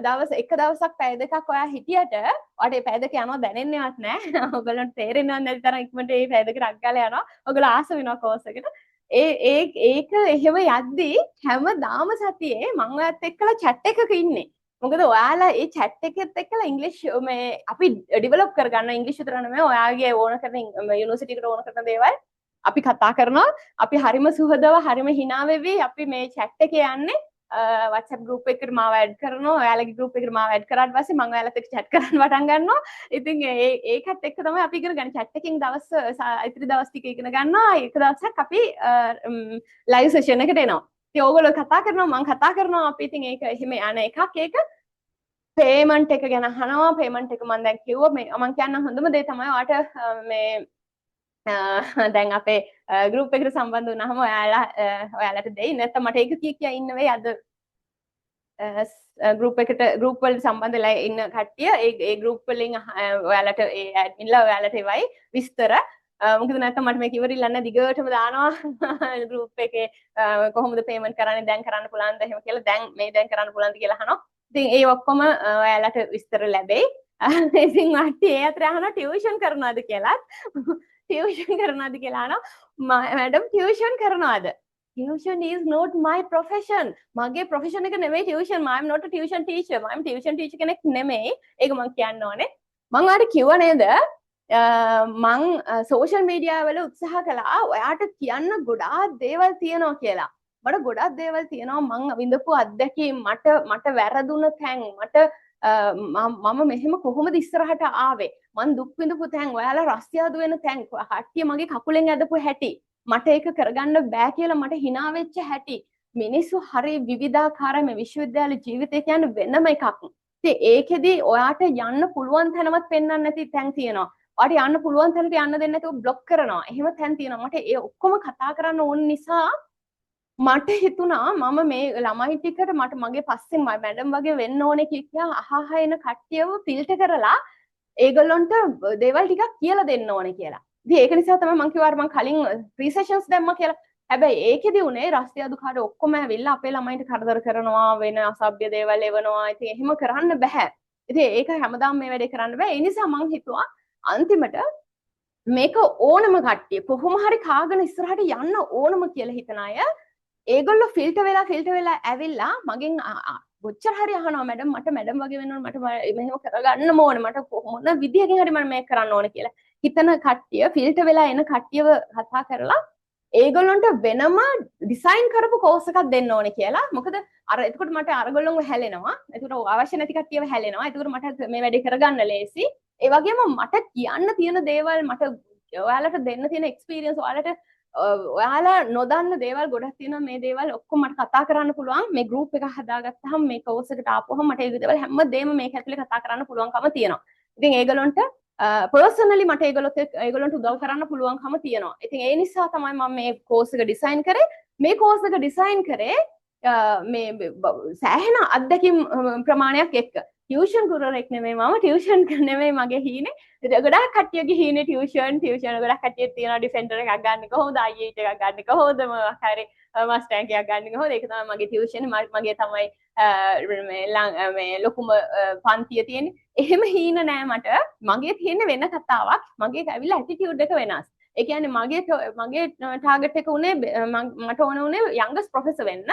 දවස් එක දවසක් පැය 2ක් ඔයා හිටියට ඔයාට ඒ පැය 2 යනවා දැනෙන්නේවත් නෑ. ඔයගොල්ලන්ට තේරෙන්නවත් නැති තරම් ඉක්මනට ඒ පැය 2 ටක් ගාලා යනවා. ඔයගොල්ලෝ ආස වෙනවා කෝස් එකට. ඒ ඒ ඒක එහෙම යද්දි හැමදාම සතියේ මං ඔයත් එක්කලා චැට් එකක ඉන්නේ. මොකද ඔයාලා ඒ චැට් එකෙත් එක්කලා ඉංග්‍රීසි මේ අපි ඩිවෙලොප් කරගන්න. ඉංග්‍රීසි විතර නෙමෙයි, ඔයාගේ ඕන කරන යුනිවර්සිටි එකට ඕන කරන දේවල් අපි කතා කරනවා. අපි හරිම සුහදව හරිම හිනා වෙවි අපි මේ චැට් එකේ යන්නේ. WhatsApp group එකකට මාව ඇඩ් කරනවා. ඔයාලගේ ගෲප් එකට මාව ඇඩ් කරාට පස්සේ මං ඔයාලත් එක්ක චැට් කරන්න පටන් ගන්නවා. ඉතින් ඒ ඒකත් එක්ක තමයි අපි ඉගෙන ගන්නේ. චැට් එකකින් දවස් ඉතිරි දවස් ටික ඉගෙන ගන්නවා. එක දවසක් අපි ලයිව් සෙෂන් එකට එනවා. ඉතින් ඕගොල්ලෝ කතා කරනවා, මං කතා කරනවා. අපි ඉතින් ඒක එහෙම යන එකක් ඒක. පේමන්ට් එක ගැන අහනවා. පේමන්ට් එක මං දැන් කිව්වා. මේ මං කියන්න හොඳම දේ තමයි ඔයාට මේ දැන් අපේ ගෲප් එකට සම්බන්ධ වුණාම ඔයාලා ඔයාලට දෙයි. නැත්නම් මට ඒක කිය කිය ඉන්න වෙයි. අද ගෲප් එකට ගෲප් වලට සම්බන්ධ වෙලා ඉන්න කට්ටිය ඒ ඒ ගෲප් වලින් ඔයාලට ඒ ඇඩ්මින්ලා ඔයාලට එවයි විස්තර. මොකද නැත්නම් මට මේක ඉවරිල්ල නැහැ. දිගටම දානවා ගෲප් එකේ කොහොමද පේමන්ට් කරන්නේ, දැන් කරන්න පුළුවන්ද එහෙම කියලා, දැන් මේ දැන් කරන්න පුළුවන්ද කියලා අහනවා. ඉතින් ඒ ඔක්කොම ඔයාලට විස්තර ලැබෙයි. ඉතින් මට ඒ අතර අහනවා ටියුෂන් කරනවද කියලාත්. ටියුෂන් කරනවද කියලා අහනවා. මැඩම්, ටියුෂන් කරනවද? Tuition is not my profession. මගේ ප්‍රොෆෙෂන් එක නෙමෙයි tuition. I'm not a tuition teacher. I'm tuition teacher කෙනෙක් නෙමෙයි. ඒක මං කියන්න ඕනේ. මං ඔයාලට කිව්වා නේද, මං සෝෂල් මීඩියා වල උත්සාහ කළා ඔයාට කියන්න ගොඩාක් දේවල් තියෙනවා කියලා. මට ගොඩාක් දේවල් තියෙනවා, මං විඳපු අත්දැකීම්, මට මට වැරදුන තැන්, මට මම මෙහෙම කොහොමද ඉස්සරහට ආවේ, මං දුක් විඳපු තැන්, ඔයාලා රස්තියාදු වෙන තැන්, කට්ටිය මගේ කකුලෙන් ඇදපු හැටි, මට ඒක කරගන්න බෑ කියලා මට හිනා වෙච්ච හැටි. මිනිස්සු හරි විවිධාකාරයි. මේ විශ්වවිද්‍යාල ජීවිතය කියන්නේ වෙනම එකක්. ඉතින් ඒකෙදි ඔයාට යන්න පුළුවන් තැනවත් පෙන්වන්න නැති තැන් තියෙනවා. ඔයාට යන්න පුළුවන් තැනට යන්න දෙන්නේ නැතුව බ්ලොක් කරනවා. එහෙම තැන් තියෙනවා. මට ඒ ඔක්කොම කතා කරන්න ඕන නිසා මට හිතුණා මම මේ ළමයි ටිකට මට මගේ පස්සෙන් මැඩම් වගේ වෙන්න ඕනේ කිය කියා අහ අහ එන කට්ටියව ෆිල්ටර් කරලා ඒගොල්ලොන්ට දේවල් ටිකක් කියලා දෙන්න ඕනේ කියලා. ඉතින් ඒක නිසා තමයි මං කිව්වා අර මං කලින් ෆ්‍රී සෙෂන්ස් දැම්මා කියලා. හැබැයි ඒකෙදි උනේ රස්තියාදු කාරයෝ ඔක්කොම ඇවිල්ලා අපේ ළමයින්ට කරදර කරනවා, වෙන අසභ්‍ය දේවල් එවනවා. ඉතින් එහෙම කරන්න බෑ. ඉතින් ඒක හැමදාම මේ වැඩේ කරන්න බෑ. ඒ නිසා මං හිතුවා අන්තිමට මේක ඕනම කට්ටිය කොහොම හරි කාගෙන ඉස්සරහට යන්න ඕනම කියලා හිතන අය ඒගොල්ලෝ ෆිල්ටර් වෙලා ඇවිල්ලා මගෙන් කොච්චර හරි අහනවා, මැඩම්, මට මැඩම් වගේ වෙන්න ඕන, මට මෙහෙම කරගන්නම ඕනේ, මට මොන විදියකින් හරි මම මේක කරන්න ඕනේ කියලා හිතන කට්ටිය ෆිල්ටර් වෙලා එන කට්ටියව කතා කරලා ඒගොල්ලන්ට වෙනම ඩිසයින් කරපු කෝස් එකක් දෙන්න ඕනේ කියලා. මොකද අර එතකොට මට අරගොල්ලන්ව හැලෙනවා. එතකොට අවශ්‍ය නැති කට්ටියව හැලෙනවා. එතකොට මට මේ වැඩේ කරගන්න ලේසි. ඒ වගේම මට කියන්න තියෙන දේවල්, මට ඔයාලට දෙන්න තියෙන එක්ස්පීරියන්ස්, ඔයාලට ඔයාලා නොදන්න දේවල් ගොඩක් තියෙනවා. මේ දේවල් ඔක්කොම මට කතා කරන්න පුළුවන් මේ ගෲප් එක හදාගත්තාම. මේ කෝස් එකට ආපුවහම මට ඒ දේවල් හැම දෙයක්ම මේක ඇතුලේ කතා කරන්න පුළුවන්කම තියෙනවා. ඉතින් ඒගොල්ලන්ට පර්සනලි මට ඒගොල්ලන්ට උදව් කරන්න පුළුවන්කම තියෙනවා. ඉතින් ඒ නිසා තමයි මම මේ කෝස් එක ඩිසයින් කරේ. මේ කෝස් එක ඩිසයින් කරේ මේ සෑහෙන අත්දැකීම් ප්‍රමාණයක් එක්ක. ටියුෂන් ගුරුවරයෙක් නෙමෙයි මම, ටියුෂන් නෙමෙයි මගේ හීනේ. ගොඩාක් කට්ටියගේ හීනේ ටියුෂන් ටියුෂන්. ගොඩක් කට්ටිය තියෙනවා ඩිෆෙන්ඩර් එකක් ගන්න කොහොමද, i8 එකක් ගන්න කොහොමද, මොකක් හරි මස්ටෑන්ග් එකක් ගන්න කොහොමද. ඒක තමයි මගේ ටියුෂන්, මගේ තමයි මේ මේ ලොකුම පන්තිය තියෙන්නේ. එහෙම හීන නෑ මට. මගේ තියෙන වෙන කතාවක්. මගේ ඇවිල්ලා ඇටිටියුඩ් එක වෙනස්. ඒ කියන්නේ මගේ ටාගට් එක උනේ මට ඕන උනේ යංගස්ට් ප්‍රොෆෙසර් වෙන්න.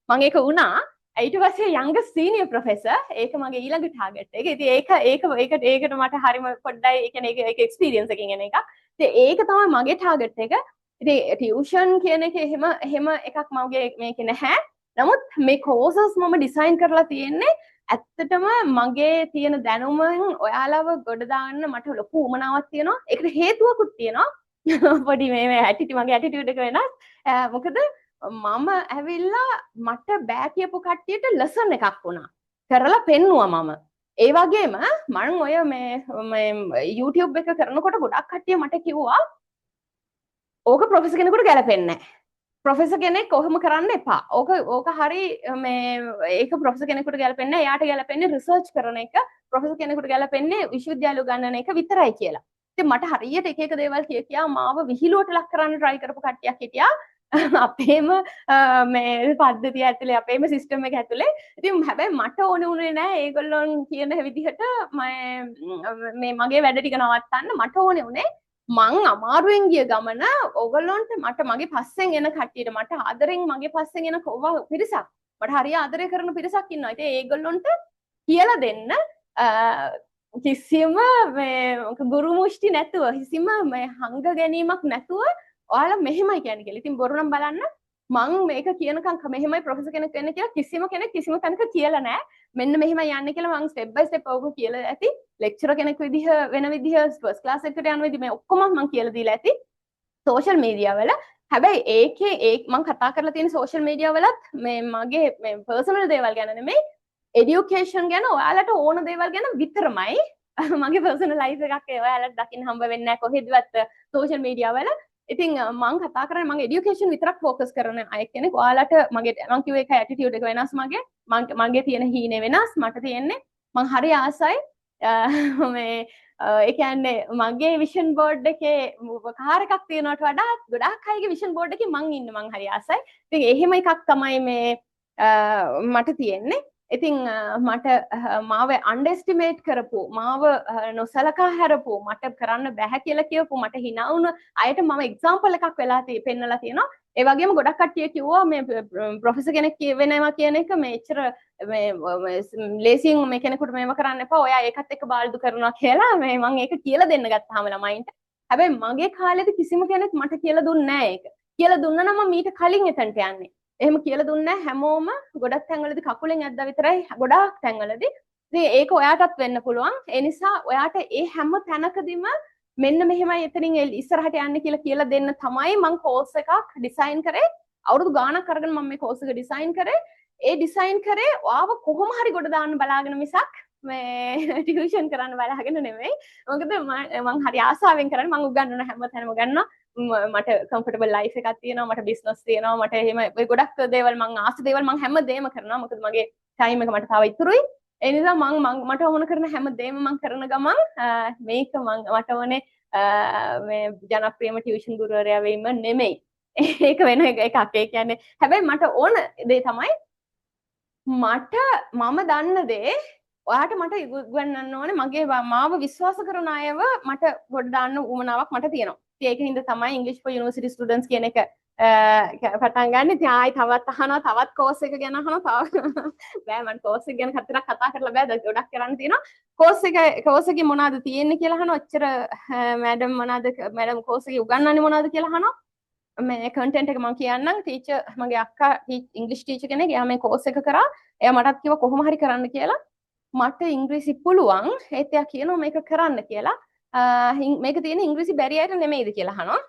මං ඒක වුණා. ඊට පස්සේ යංගස්ට් සීනියර් ප්‍රොෆෙසර්, ඒක මගේ ඊළඟ ටාගට් එක. ඉතින් ඒක ඒක ඒකට ඒකට මට හරිම පොඩ්ඩයි, ඒ කියන්නේ ඒක ඒක එක්ස්පීරියන්ස් එකකින් එන එකක්. ඉතින් ඒක තමයි මගේ ටාගට් එක. ඉතින් ටියුෂන් කියන එක එහෙම එහෙම එකක් මගේ මේකේ නැහැ. නමුත් මේ කෝසස් මම ඩිසයින් කරලා තියෙන්නේ ඇත්තටම මගේ තියෙන දැනුමෙන් ඔයාලව ගොඩ දාන්න මට ලොකු උවමනාවක් තියෙනවා. ඒකට හේතුවකුත් තියෙනවා. පොඩි මේ මේ ඇටිටියුඩ්, මගේ ඇටිටියුඩ් එක වෙනස්. මොකද මම ඇවිල්ලා මට බෑ කියපු කට්ටියට ලෙසන් එකක් වුණා. කරලා පෙන්නුවා මම. ඒ වගේම මං ඔය මේ මේ YouTube එක කරනකොට ගොඩක් කට්ටිය මට කිව්වා ඕක ප්‍රොෆෙසර් කෙනෙකුට ගැලපෙන්නේ නැහැ. ප්‍රොෆෙසර් කෙනෙක් ඔහොම කරන්න එපා. ඕක ඕක හරි මේ ඒක ප්‍රොෆෙසර් කෙනෙකුට ගැලපෙන්නේ නැහැ. එයාට ගැලපෙන්නේ රිසර්ච් කරන එක. ප්‍රොෆෙසර් කෙනෙකුට ගැලපෙන්නේ විශ්වවිද්‍යාල උගන්වන එක විතරයි කියලා. ඉතින් මට හරියට එක එක දේවල් කිය කියා මාව විහිළුවට ලක් කරන්න try කරපු කට්ටියක් හිටියා අපේම මේ පද්ධතිය ඇතුලේ, අපේම සිස්ටම් එක ඇතුලේ. ඉතින් හැබැයි මට ඕනේ වුණේ නෑ ඒගොල්ලොන් කියන විදිහට මේ මගේ වැඩ ටික නවත්තන්න. මට ඕනේ වුණේ මං අමාරුවෙන් ගිය ගමන ඔයගොල්ලොන්ට, මට මගේ පස්සෙන් එන කට්ටියට, මට ආදරෙන් මගේ පස්සෙන් එන කෝවා පිරිසක්, මට හරිය ආදරය කරන පිරිසක් ඉන්නවා. ඉතින් ඒගොල්ලොන්ට කියලා දෙන්න කිසිම මේ ගුරු මුෂ්ටි නැතුව, කිසිම මේ හංග ගැනීමක් නැතුව ඔයාලා මෙහෙමයි කියන්නේ කියලා. ඉතින් බොරු නම් බලන්න මං මේක කියනකම් මෙහෙමයි ප්‍රොෆෙසර් කෙනෙක් වෙන්න කියලා කිසිම කෙනෙක් කිසිම තැනක කියලා නෑ. මෙන්න මෙහෙමයි යන්නේ කියලා මං ස්ටෙප් බයි ස්ටෙප් ඕක කියලා ඇති. ලෙක්චරර් කෙනෙක් විදිහ වෙන විදිහ, ෆස්ට් ක්ලාස් එකට යන විදිහ, මේ ඔක්කොම මං කියලා දීලා ඇති සෝෂල් මීඩියා වල. හැබැයි ඒකේ ඒ මං කතා කරලා තියෙන සෝෂල් මීඩියා වලත් මේ මගේ මේ පර්සනල් දේවල් ගැන නෙමෙයි, එඩියුකේෂන් ගැන, ඔයාලට ඕන දේවල් ගැන විතරමයි. මගේ පර්සනල් ලයිෆ් එකක් ඔයාලට දකින්න හම්බ වෙන්නේ නැහැ කොහෙදවත් සෝෂල් මීඩියා වල. ඉතින් මං කතා කරන්නේ මං එඩියුකේෂන් විතරක් ෆෝකස් කරන අය කෙනෙක්. ඔයාලට මගේ මං කිව්ව එකයි, ඇටිටියුඩ් එක වෙනස් මගේ. මගේ තියෙන හීනේ වෙනස්. මට තියෙන්නේ මං හරි ආසයි මේ ඒ කියන්නේ මගේ විෂන් බෝඩ් එකේ කාර් එකක් තියෙනවට වඩා ගොඩාක් අයගේ විෂන් බෝඩ් එකේ මං ඉන්න මං හරි ආසයි. ඉතින් එහෙම එකක් තමයි මේ මට තියෙන්නේ. ඉතින් මට මාව අන්ඩර්එස්ටිමේට් කරපු, මාව නොසලකා හැරපු, මට කරන්න බැහැ කියලා කියපු, මට හිනා වුණ අයට මම එක්සැම්පල් එකක් වෙලා පෙන්නලා තියෙනවා. ඒ වගේම ගොඩක් කට්ටිය කිව්වා මේ ප්‍රොෆෙසර් කෙනෙක් වෙනවා කියන එක මේ එච්චර මේ ලේසියෙන් මේ කෙනෙකුට මේව කරන්න එපා. ඔයා ඒකත් එක්ක බාල්දු කරනවා කියලා මේ මං ඒක කියලා දෙන්න ගත්තාම ළමයින්ට. හැබැයි මගේ කාලෙදි කිසිම කෙනෙක් මට කියලා දුන්නේ නෑ ඒක. කියලා දුන්නා නම් මම මීට කලින් එතනට යන්නේ. එහෙම කියලා දුන්නේ නැහැ. හැමෝම ගොඩක් තැන්වලදී කකුලෙන් ඇද්දා විතරයි ගොඩාක් තැන්වලදී. ඉතින් ඒක ඔයාටත් වෙන්න පුළුවන්. ඒ නිසා ඔයාට ඒ හැම තැනකදීම මෙන්න මෙහෙමයි එතනින් ඉස්සරහට යන්න කියලා කියලා දෙන්න තමයි මං කෝස් එකක් ඩිසයින් කරේ. අවුරුදු ගාණක් අරගෙන මම මේ කෝස් එක ඩිසයින් කරේ. ඒ ඩිසයින් කරේ ඔයාව කොහොම හරි ගොඩ දාන්න බලාගෙන මිසක් මේ ටියුෂන් කරන්න බලාගෙන නෙමෙයි. මොකද මං හරි ආසාවෙන් කරන්නේ. මං උගන්වන හැම තැනම උගන්වනවා. මට කම්ෆර්ටබල් ලයිෆ් එකක් තියෙනවා, මට බිස්නස් තියෙනවා, මට එහෙම ඔය ගොඩක් දේවල්, මං ආස දේවල් මං හැම දේම කරනවා. මොකද මගේ ටයිම් එක මට තව ඉතුරුයි. ඒ නිසා මං මං මට ඕන කරන හැම දේම මං කරන ගමන් මේක මං මට ඕනේ මේ ජනප්‍රියම ටියුෂන් ගුරුවරයා වීම නෙමෙයි. ඒක වෙන එකක්. ඒ කියන්නේ හැබැයි මට ඕන දේ තමයි මට මම දන්න දේ ඔයාට මට උගන්වන්න ඕනේ. මගේ මාව විශ්වාස කරන අයව මට ගොඩ දාන්න උවමනාවක් මට තියෙනවා. ඉතින් ඒක හින්දා තමයි English for University Students කියන එක පටන් ගන්න. ඉතින් ආයි තවත් අහනවා, තවත් කෝස් එක ගැන අහනවා. තව බෑ, මං කෝස් එක ගැන කතරක් කතා කරලා බෑ. දැන් ගොඩක් කරන්න තියෙනවා. කෝස් එකේ මොනවද තියෙන්නේ කියලා අහනවා. ඔච්චර මැඩම් මොනවද, මැඩම් කෝස් එකේ උගන්වන්නේ මොනවද කියලා අහනවා. මේ කන්ටෙන්ට් එක මං කියන්නම්. ටීචර්, මගේ අක්කා ඉංග්‍රීසි ටීචර් කෙනෙක්. එයා මේ කෝස් එක කරා. එයා මටත් කිව්වා කොහොම හරි කරන්න කියලා. මට ඉංග්‍රීසි පුළුවන්. ඒත් එයා කියනවා මේක කරන්න කියලා. මේක තියෙන ඉංග්‍රීසි බැරි අයට නෙමෙයිද කියලා අහනවා.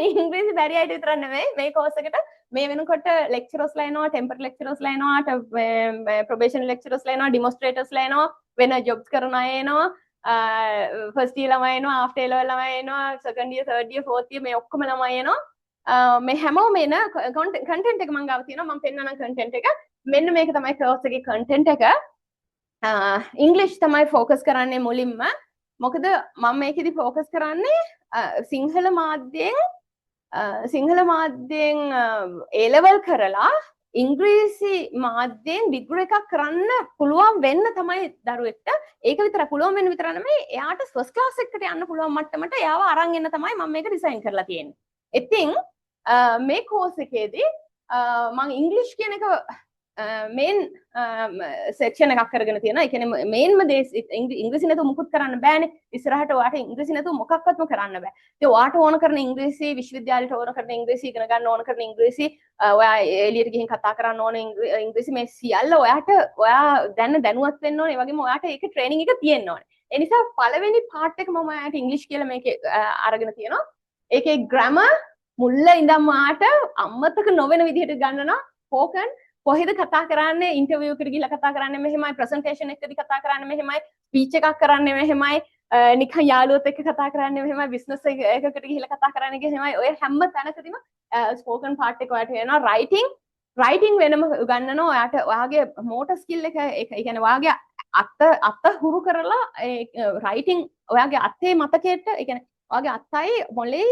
ඉංග්‍රීසි බැරි අයට විතරක් නෙමෙයි. මේ කෝස් එකට මේ වෙනකොට ලෙක්චරර්ස්ලා එනවා, ටෙම්පරරි ලෙක්චරර්ස්ලා එනවා, ප්‍රොබේෂනරි ලෙක්චරර්ස්ලා එනවා, ඩෙමොන්ස්ට්‍රේටර්ස්ලා එනවා, වෙන ජොබ්ස් කරන අය එනවා, ෆස්ට් ඉයර් ළමයි එනවා, ආෆ්ටර් ඒ ලෙවල් ළමයි එනවා, second year, third year, fourth year මේ ඔක්කොම ළමයි එනවා. මේ හැමෝම එන කන්ටෙන්ට් එක මං ගාව තියෙනවා. මං පෙන්නනම් කන්ටෙන්ට් එක. මෙන්න මේක තමයි කෝස් එකේ කන්ටෙන්ට් එක. ඉංග්‍රීසි තමයි ෆෝකස් කරන්නේ මුලින්ම. මොකද මම මේකෙදි ෆෝකස් කරන්නේ සිංහල මාධ්‍යයෙන් ඒ ලෙවල් කරලා ඉංග්‍රීසි මාධ්‍යයෙන් ඩිග්‍රී එකක් කරන්න පුළුවන් වෙන්න තමයි දරුවෙක්ට. ඒක විතර පුළුවන් වෙන්න විතර නෙමෙයි, එයාට ෆස්ට් ක්ලාස් එකකට යන්න පුළුවන් මට්ටමට එයාව අරන් එන්න තමයි මම මේක ඩිසයින් කරලා තියෙන්නේ. ඉතින් මේ කෝස් එකේදී මං ඉංග්‍රීසි කියන එක මේන් සෙක්ෂන් එකක් කරගෙන තියෙනවා. ඒ කියන්නේ මේන්ම දේ ඉංග්‍රීසි නැතුව මුකුත් කරන්න බෑනේ. ඉස්සරහට ඔයාට ඉංග්‍රීසි නැතුව මොකක්වත්ම කරන්න බෑ. ඉතින් ඔයාට ඕන කරන ඉංග්‍රීසි, විශ්වවිද්‍යාලයට ඕන කරන ඉංග්‍රීසි, ඉගෙන ගන්න ඕන කරන ඉංග්‍රීසි, ඔයා එළියට ගිහින් කතා කරන්න ඕන ඉංග්‍රීසි, මේ සියල්ල ඔයාට ඔයා දැන දැනුවත් වෙන්න ඕනේ. ඒ වගේම ඔයාට ඒක ට්‍රේනින් එක තියෙන්න ඕනේ. ඒ නිසා පළවෙනි පාර්ට් එක මම ඔයාට ඉංග්‍රීසි කියලා මේකේ අරගෙන තියෙනවා. ඒකේ ග්‍රැමර් මුල්ල ඉඳන්ම ඔයාට අමතක නොවන විදිහට ගන්නනවා. ස්පෝකන් කොහෙද කතා කරන්නේ, ඉන්ටර්විව් එකට ගිහලා කතා කරන්නේ මෙහෙමයි, ප්‍රසන්ටේෂන් එකකදී කතා කරන්නේ මෙහෙමයි, ස්පීච් එකක් කරන්නේ මෙහෙමයි, නිකන් යාළුවොත් එක්ක කතා කරන්නේ මෙහෙමයි, බිස්නස් එකකට ගිහලා කතා කරන්නේ එහෙමයි. ඔය හැම තැනකදීම ස්පෝකන් පාර්ට් එක ඔයාට වෙනවා. රයිටිං, රයිටිං වෙනම උගන්වනවා ඔයාට. ඔයාගේ මෝටර් ස්කිල් එක, ඒ කියන්නේ ඔයාගේ අත අත හුරු කරලා ඒ රයිටිං ඔයාගේ අතේ මතකයට, ඒ කියන්නේ ඔයාගේ අතයි මොලේ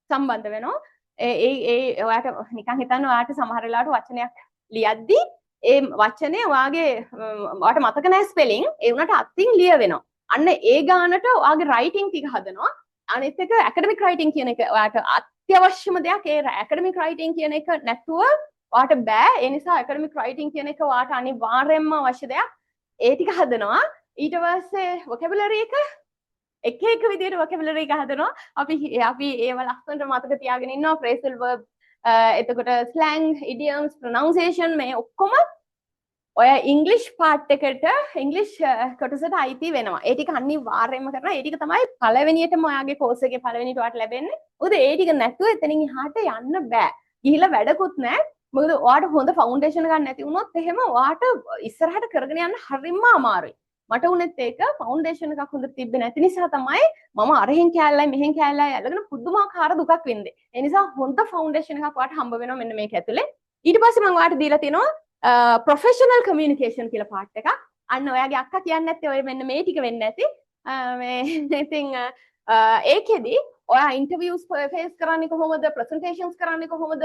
සම්බන්ධ වෙනවා. ඒ ඒ ඒ ඔයාට නිකන් හිතන්න, ඔයාට සමහර වෙලාවට වචනයක් ලියද්දි ඒ වචනේ ඔයාගේ ඔයාට මතක නැහැ ස්පෙලිං, ඒ වුණාට අතින් ලියවෙනවා. අන්න ඒ ගානට ඔයාගේ රයිටිං ටික හදනවා. අනිත් එක ඇකඩමික් රයිටිං කියන එක ඔයාට අත්‍යවශ්‍යම දෙයක්. ඒ ඇකඩමික් රයිටිං කියන එක නැතුව ඔයාට බෑ. ඒ නිසා ඇකඩමික් රයිටිං කියන එක ඔයාට අනිවාර්යයෙන්ම අවශ්‍ය දෙයක්. ඒ ටික හදනවා. ඊට පස්සේ වොකැබුලරි එක, එක එක විදිහට වොකැබුලරි එක හදනවා. අපි අපි ඒව ලස්සනට මතක තියාගෙන ඉන්නවා. ෆ්‍රේසල් වර්බ්, එතකොට ස්ලැං, ඉඩියම්ස්, ප්‍රොනවුන්සියේෂන්, මේ ඔක්කොම ඔය ඉංග්ලිෂ් පාර්ට් එකට, ඉංග්ලිෂ් කොටසට අයිති වෙනවා. ඒ ටික අනිවාර්යයෙන්ම කරනවා. ඒ ටික තමයි පළවෙනියටම ඔයාගේ කෝස් එකේ පළවෙනිට ඔයාට ලැබෙන්නේ. මොකද ඒ ටික නැතුව එතනින් එහාට යන්න බෑ. ගිහිල්ලා වැඩකුත් නෑ. මොකද ඔයාට හොඳ ෆවුන්ඩේෂන් එකක් නැති වුණොත් එහෙම ඔයාට ඉස්සරහට කරගෙන යන්න හරිම අමාරුයි. මට වුණෙත් ඒක ෆවුන්ඩේෂන් එකක් හොඳට තිබ්බේ නැති නිසා තමයි මම අරහෙන් කෑල්ලයි මෙහෙන් කෑල්ලයි අල්ලගෙන පුදුමාකාර දුකක් වින්දේ. ඒ නිසා හොඳ ෆවුන්ඩේෂන් එකක් ඔයාට හම්බ වෙනවා මෙන්න මේක ඇතුලේ. ඊට පස්සේ මම ඔයාට දීලා තිනවා ප්‍රොෆෙෂනල් කමියුනිකේෂන් කියලා පාර්ට් එකක්. අන්න ඔයාගේ අක්කා කියන්නේ නැත්තේ ඔය මෙන්න මේ ටික වෙන්නේ නැති. මේ ඉතින් ඒකෙදි ඔයා ඉන්ටර්විව්ස් ෆේස් කරන්නේ කොහොමද, ප්‍රසන්ටේෂන්ස් කරන්නේ කොහොමද,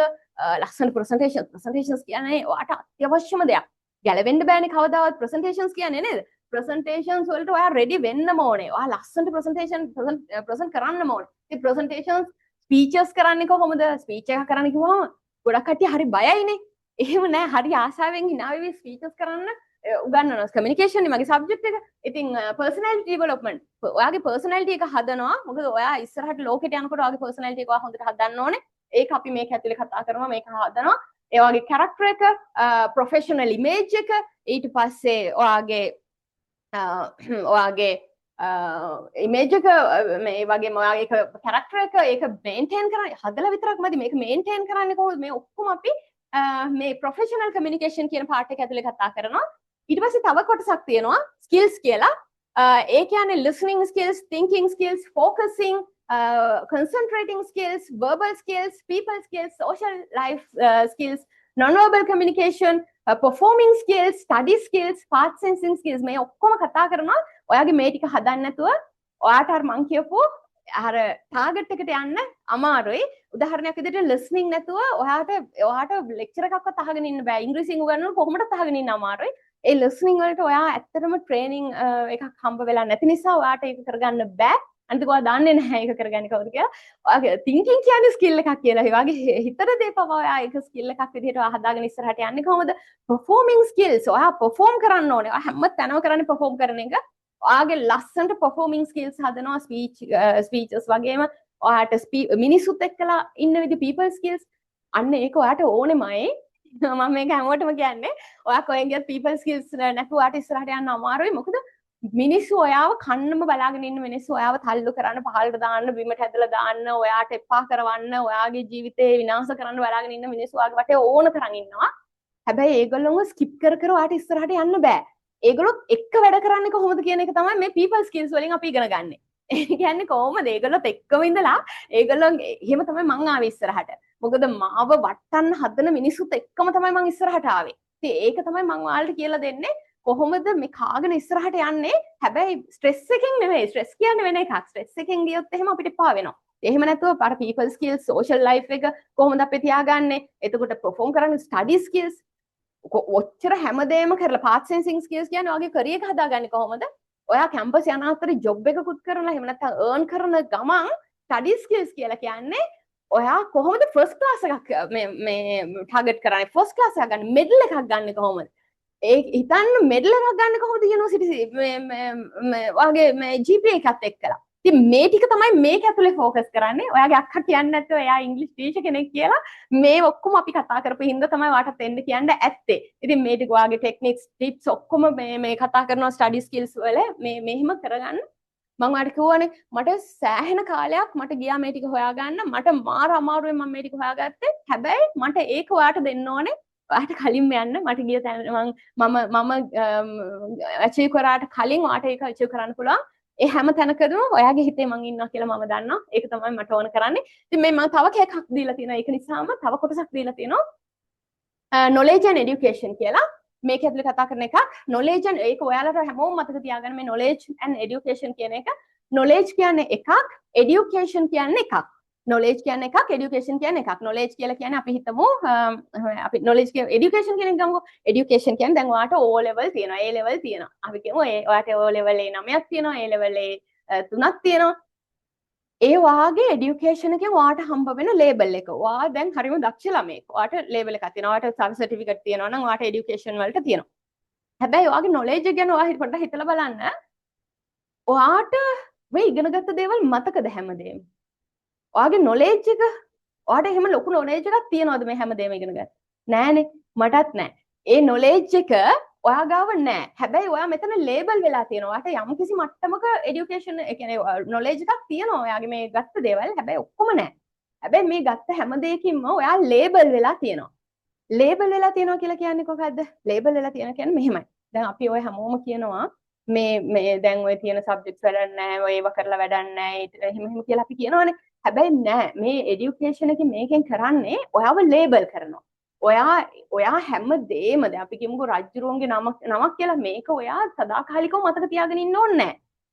ලස්සන ප්‍රසන්ටේෂන්. ප්‍රසන්ටේෂන්ස් කියන්නේ ඔයාට අත්‍යවශ්‍යම දෙයක්. ගැලවෙන්න බෑනේ කවදාවත් ප්‍රසන්ටේෂන්ස් කියන්නේ, නේද? ප්‍රසන්ටේෂන්ස් වලට ඔයා රෙඩි වෙන්නම ඕනේ. ඔයා ලස්සනට ප්‍රසන්ටේෂන් ප්‍රසන්ට් කරන්නම ඕනේ. ඉතින් ප්‍රසන්ටේෂන්ස්, ස්පීචස් කරන්නේ කොහොමද? ස්පීච් එකක් කරන්න කිව්වම ගොඩක් කට්ටිය හරි බයයිනේ. එහෙම නෑ, හරි ආසාවෙන් හිනා වෙවි ස්පීචස් කරන්න උගන්වනවා. කමියුනිකේෂන් මගේ සබ්ජෙක්ට් එක. ඉතින් පර්සනැලිටි ඩෙවලොප්මන්ට්, ඔයාගේ පර්සනැලිටි එක හදනවා. මොකද ඔයා ඉස්සරහට ලෝකෙට යනකොට ඔයාගේ පර්සනැලිටි එක ඔයා හොඳට හදන්න ඕනේ. ඒක අපි මේක ඇතුලේ කතා කරනවා, මේක හදනවා. ඒ වගේ කැරක්ටර් එක, ප්‍රොෆෙෂනල් ඉමේජ් එක, ඊට පස්සේ ඔයාගේ ඔයාගේ ඉමේජ් එක, මේ වගේම ඔයාගේ කැරක්ටර් එක, ඒක මේන්ටේන් කරන්න, හදලා විතරක් මදි, මේක මේන්ටේන් කරන්නේ කොහොමද, මේ ඔක්කොම අපි මේ ප්‍රොෆෙෂනල් කමියුනිකේෂන් කියන පාර්ට් එක ඇතුලේ කතා කරනවා. ඊට පස්සේ තව කොටසක් තියෙනවා ස්කිල්ස් කියලා. ඒ කියන්නේ listening skills, thinking skills, focusing, concentrating skills, verbal skills, people skills, social life skills, non-verbal communication, performing skills, study skills, path sensing skills. මේ ඔක්කොම කතා කරනවා. ඔයාගේ මේ ටික හදන්න නැතුව ඔයාට අර මං කියපු අර ටාගට් එකට යන්න අමාරුයි. උදාහරණයක් විදිහට ලිස්නිං නැතුව ඔයාට ඔයාට ලෙක්චර් එකක්වත් අහගෙන ඉන්න බෑ. ඉංග්‍රීසියෙන් උගන්වනකොට කොහොමදත් අහගෙන ඉන්න අමාරුයි. ඒ ලිස්නිං වලට ඔයා ඇත්තටම ට්‍රේනින් එකක් හම්බ වෙලා නැති නිසා ඔයාට ඒක කරගන්න බෑ. අනිත් ඔයා දන්නේ නැහැ ඒක කරගන්නේ කොහොමද කියලා. ඔයාගේ තින්කින් කියන්නේ ස්කිල් එකක් කියලා. ඒ වගේ හිතන දේ පවා ඔයා ඒක ස්කිල් එකක් විදිහට ඔයා හදාගෙන ඉස්සරහට යන්නේ කොහොමද? පර්ෆෝමින් ස්කිල්ස්, ඔයා පර්ෆෝම් කරන්න ඕනේ. ඔයා හැම තැනම කරන්නේ පර්ෆෝම් කරන එක. ඔයාගේ ලස්සනට පර්ෆෝමින් ස්කිල්ස් හදනවා, ස්පීචස් වගේම ඔයාට මිනිස්සුත් එක්කලා ඉන්න විදි, පීපල් ස්කිල්ස්. අන්න ඒක ඔයාට ඕනෙමයි. මම මේක හැමෝටම කියන්නේ, ඔයා කොහෙන් ගියත් පීපල් ස්කිල්ස් නැතුව ඔයාට ඉස්සරහට යන්න අමාරුයි. මොකද මිනිස්සු ඔයාව කන්නම බලාගෙන ඉන්න මිනිස්සු ඔයාව තල්ලු කරන්න, පහළට දාන්න, බිමට ඇදලා දාන්න, ඔයාට එපා කරවන්න, ඔයාගේ ජීවිතේ විනාශ කරන්න බලාගෙන ඉන්න මිනිස්සු ඔයාගේ වටේ ඕන තරම් ඉන්නවා. හැබැයි ඒගොල්ලොන්ව ස්කිප් කර කර ඔයාට ඉස්සරහට යන්න බෑ. ඒගොල්ලොත් එක්ක වැඩ කරන්නේ කොහොමද කියන එක තමයි මේ පීපල් ස්කිල්ස් වලින් අපි ඉගෙන ගන්නෙ. ඒ කියන්නේ කොහොමද ඒගොල්ලොත් එක්කම ඉඳලා ඒගොල්ලොන් එහෙම තමයි මං ආවේ ඉස්සරහට. මොකද මාව වටන්න හදන මිනිස්සුත් එක්කම තමයි මං ඉස්සරහට ආවේ. ඉතින් ඒක තමයි මං ඔයාලට කියලා දෙන්නේ, කොහොමද මේ කාගෙන ඉස්සරහට යන්නේ. හැබැයි ස්ට්‍රෙස් එකෙන් නෙවෙයි. ස්ට්‍රෙස් කියන්නේ වෙන එකක්. ස්ට්‍රෙස් එකෙන් ගියොත් එහෙම අපිට එපා වෙනවා. එහෙම නැතුව අර පීපල් ස්කිල්ස්, සෝෂල් ලයිෆ් එක කොහොමද අපි තියාගන්නේ, එතකොට පර්ෆෝම් කරන්න, ස්ටඩි ස්කිල්ස්, ඔච්චර හැමදේම කරලා පාත් සෙන්සිං ස්කිල්ස් කියන්නේ ඔයාගේ කරියර් එක හදාගන්නේ කොහොමද? ඔයා කැම්පස් යන අතරේ ජොබ් එකකුත් කරලා එහෙම නැත්නම් අර්න් කරන ගමන් ස්ටඩි ස්කිල්ස් කියලා කියන්නේ ඔයා කොහොමද ෆස්ට් ක්ලාස් එකක් මේ මේ ටාගට් කරන්නේ, ෆස්ට් ක්ලාස් එකක් ගන්න, මෙඩල් එකක් ගන්න කොහොමද? ඒ හිතන්න, මෙඩල් එකක් ගන්න කොහොමද යුනිවර්සිටි මේ මේ මේ ඔයාගේ මේ GPA එකත් එක්කලා. ඉතින් මේ ටික තමයි මේක ඇතුලේ ෆෝකස් කරන්නේ. ඔයාගේ අක්කා කියන්නේ නැතුව එයා ඉංග්‍රීසි ටීචර් කෙනෙක් කියලා මේ ඔක්කොම අපි කතා කරපු හින්දා තමයි ඔයාටත් එන්න කියන්න ඇත්තේ. ඉතින් මේ ටික ඔයාගේ ටෙක්නික්ස්, ටිප්ස් ඔක්කොම මේ මේ කතා කරනවා ස්ටඩි ස්කිල්ස් වල මේ මෙහෙම කරගන්න. මං ඔයාලට කිව්වනේ, මට සෑහෙන කාලයක් මට ගියා මේ ටික හොයාගන්න. මට මාර අමාරුවෙන් මම මේ ටික හොයාගත්තේ. හැබැයි මට ඒක ඔයාට දෙන්න ඕනේ. ඔයාට කලින්ම යන්න මට ගිය තැන මං මම මම ඇචීව් කරාට කලින් ඔයාට ඒක ඇචීව් කරන්න පුළුවන්. ඒ හැම තැනකදම ඔයාගේ හිතේ මං ඉන්නවා කියලා මම දන්නවා. ඒක තමයි මට ඕන කරන්නේ. ඉතින් මේ මං තව එකක් දීලා තියෙනවා. ඒක නිසාම තව කොටසක් දීලා තියෙනවා, knowledge and education කියලා. මේක ඇතුලේ කතා කරන එකක් knowledge and, ඒක ඔයාලට හැමෝම මතක තියාගන්න මේ knowledge and education කියන එක. Knowledge කියන්නේ එකක්, education කියන්නේ එකක්. Knowledge කියන්නේ එකක්, education කියන්නේ එකක්. Knowledge කියලා කියන්නේ අපි හිතමු අපි knowledge කිය education කියන එක ගමුකෝ. Education කියන්නේ දැන් ඔයාට O level තියෙනවා, A level තියෙනවා. අපි කියමු ඒ ඔයාට O level A 9ක් තියෙනවා, A level A 3ක් තියෙනවා. ඒ වාගේ එඩියුකේෂන් එකෙන් ඔයාට හම්බ වෙන ලේබල් එක. ඔයා දැන් හරිම දක්ෂ ළමයෙක්. ඔයාට ලේබල් එකක් තියෙනවා. ඔයාට සර්ටිෆිකට් තියෙනවා නම් ඔයාට එඩියුකේෂන් වලට තියෙනවා. හැබැයි ඔයාගේ නොලෙජ් එක ගැන ඔයා පොඩ්ඩක් හිතලා බලන්න. ඔයාට මේ ඉගෙනගත්ත දේවල් මතකද හැමදේම? ඔයාගේ නොලෙජ් එක, ඔයාට එහෙම ලොකු නොලෙජ් එකක් තියනවද මේ හැමදේම ඉගෙන ගන්න? නෑනේ. මටත් නෑ. ඒ නොලෙජ් එක ඔයා ගාව නෑ. හැබැයි ඔයා මෙතන ලේබල් වෙලා තියෙනවා. ඔයාට යම්කිසි මට්ටමක එඩියුකේෂන්, ඒ කියන්නේ නොලෙජ් එකක් තියෙනවා ඔයාගේ මේ ගත්ත දේවල්. හැබැයි ඔක්කොම නෑ. හැබැයි මේ ගත්ත හැම දෙයකින්ම ඔයා ලේබල් වෙලා තියෙනවා. ලේබල් වෙලා තියෙනවා කියලා කියන්නේ කොහොමද? ලේබල් වෙලා තියෙනවා කියන්නේ මෙහෙමයි. දැන් අපි ඔය හැමෝම කියනවා මේ මේ දැන් ඔය තියෙන සබ්ජෙක්ට්ස් වැඩක් නෑ, ඔය ඒව කරලා වැඩක් නෑ, එහෙම එහෙම කියලා අපි කියනවනේ. හැබැයි නෑ, මේ එඩියුකේෂන් එකේ මේකෙන් කරන්නේ ඔයාව ලේබල් කරනවා. ඔයා ඔයා හැම දේම, දැන් අපි කියමුකෝ රජ්ජුරුවන්ගේ නමක් නමක් කියලා, මේක ඔයා සදාකාලිකව මතක තියාගෙන ඉන්න ඕනේ නෑ.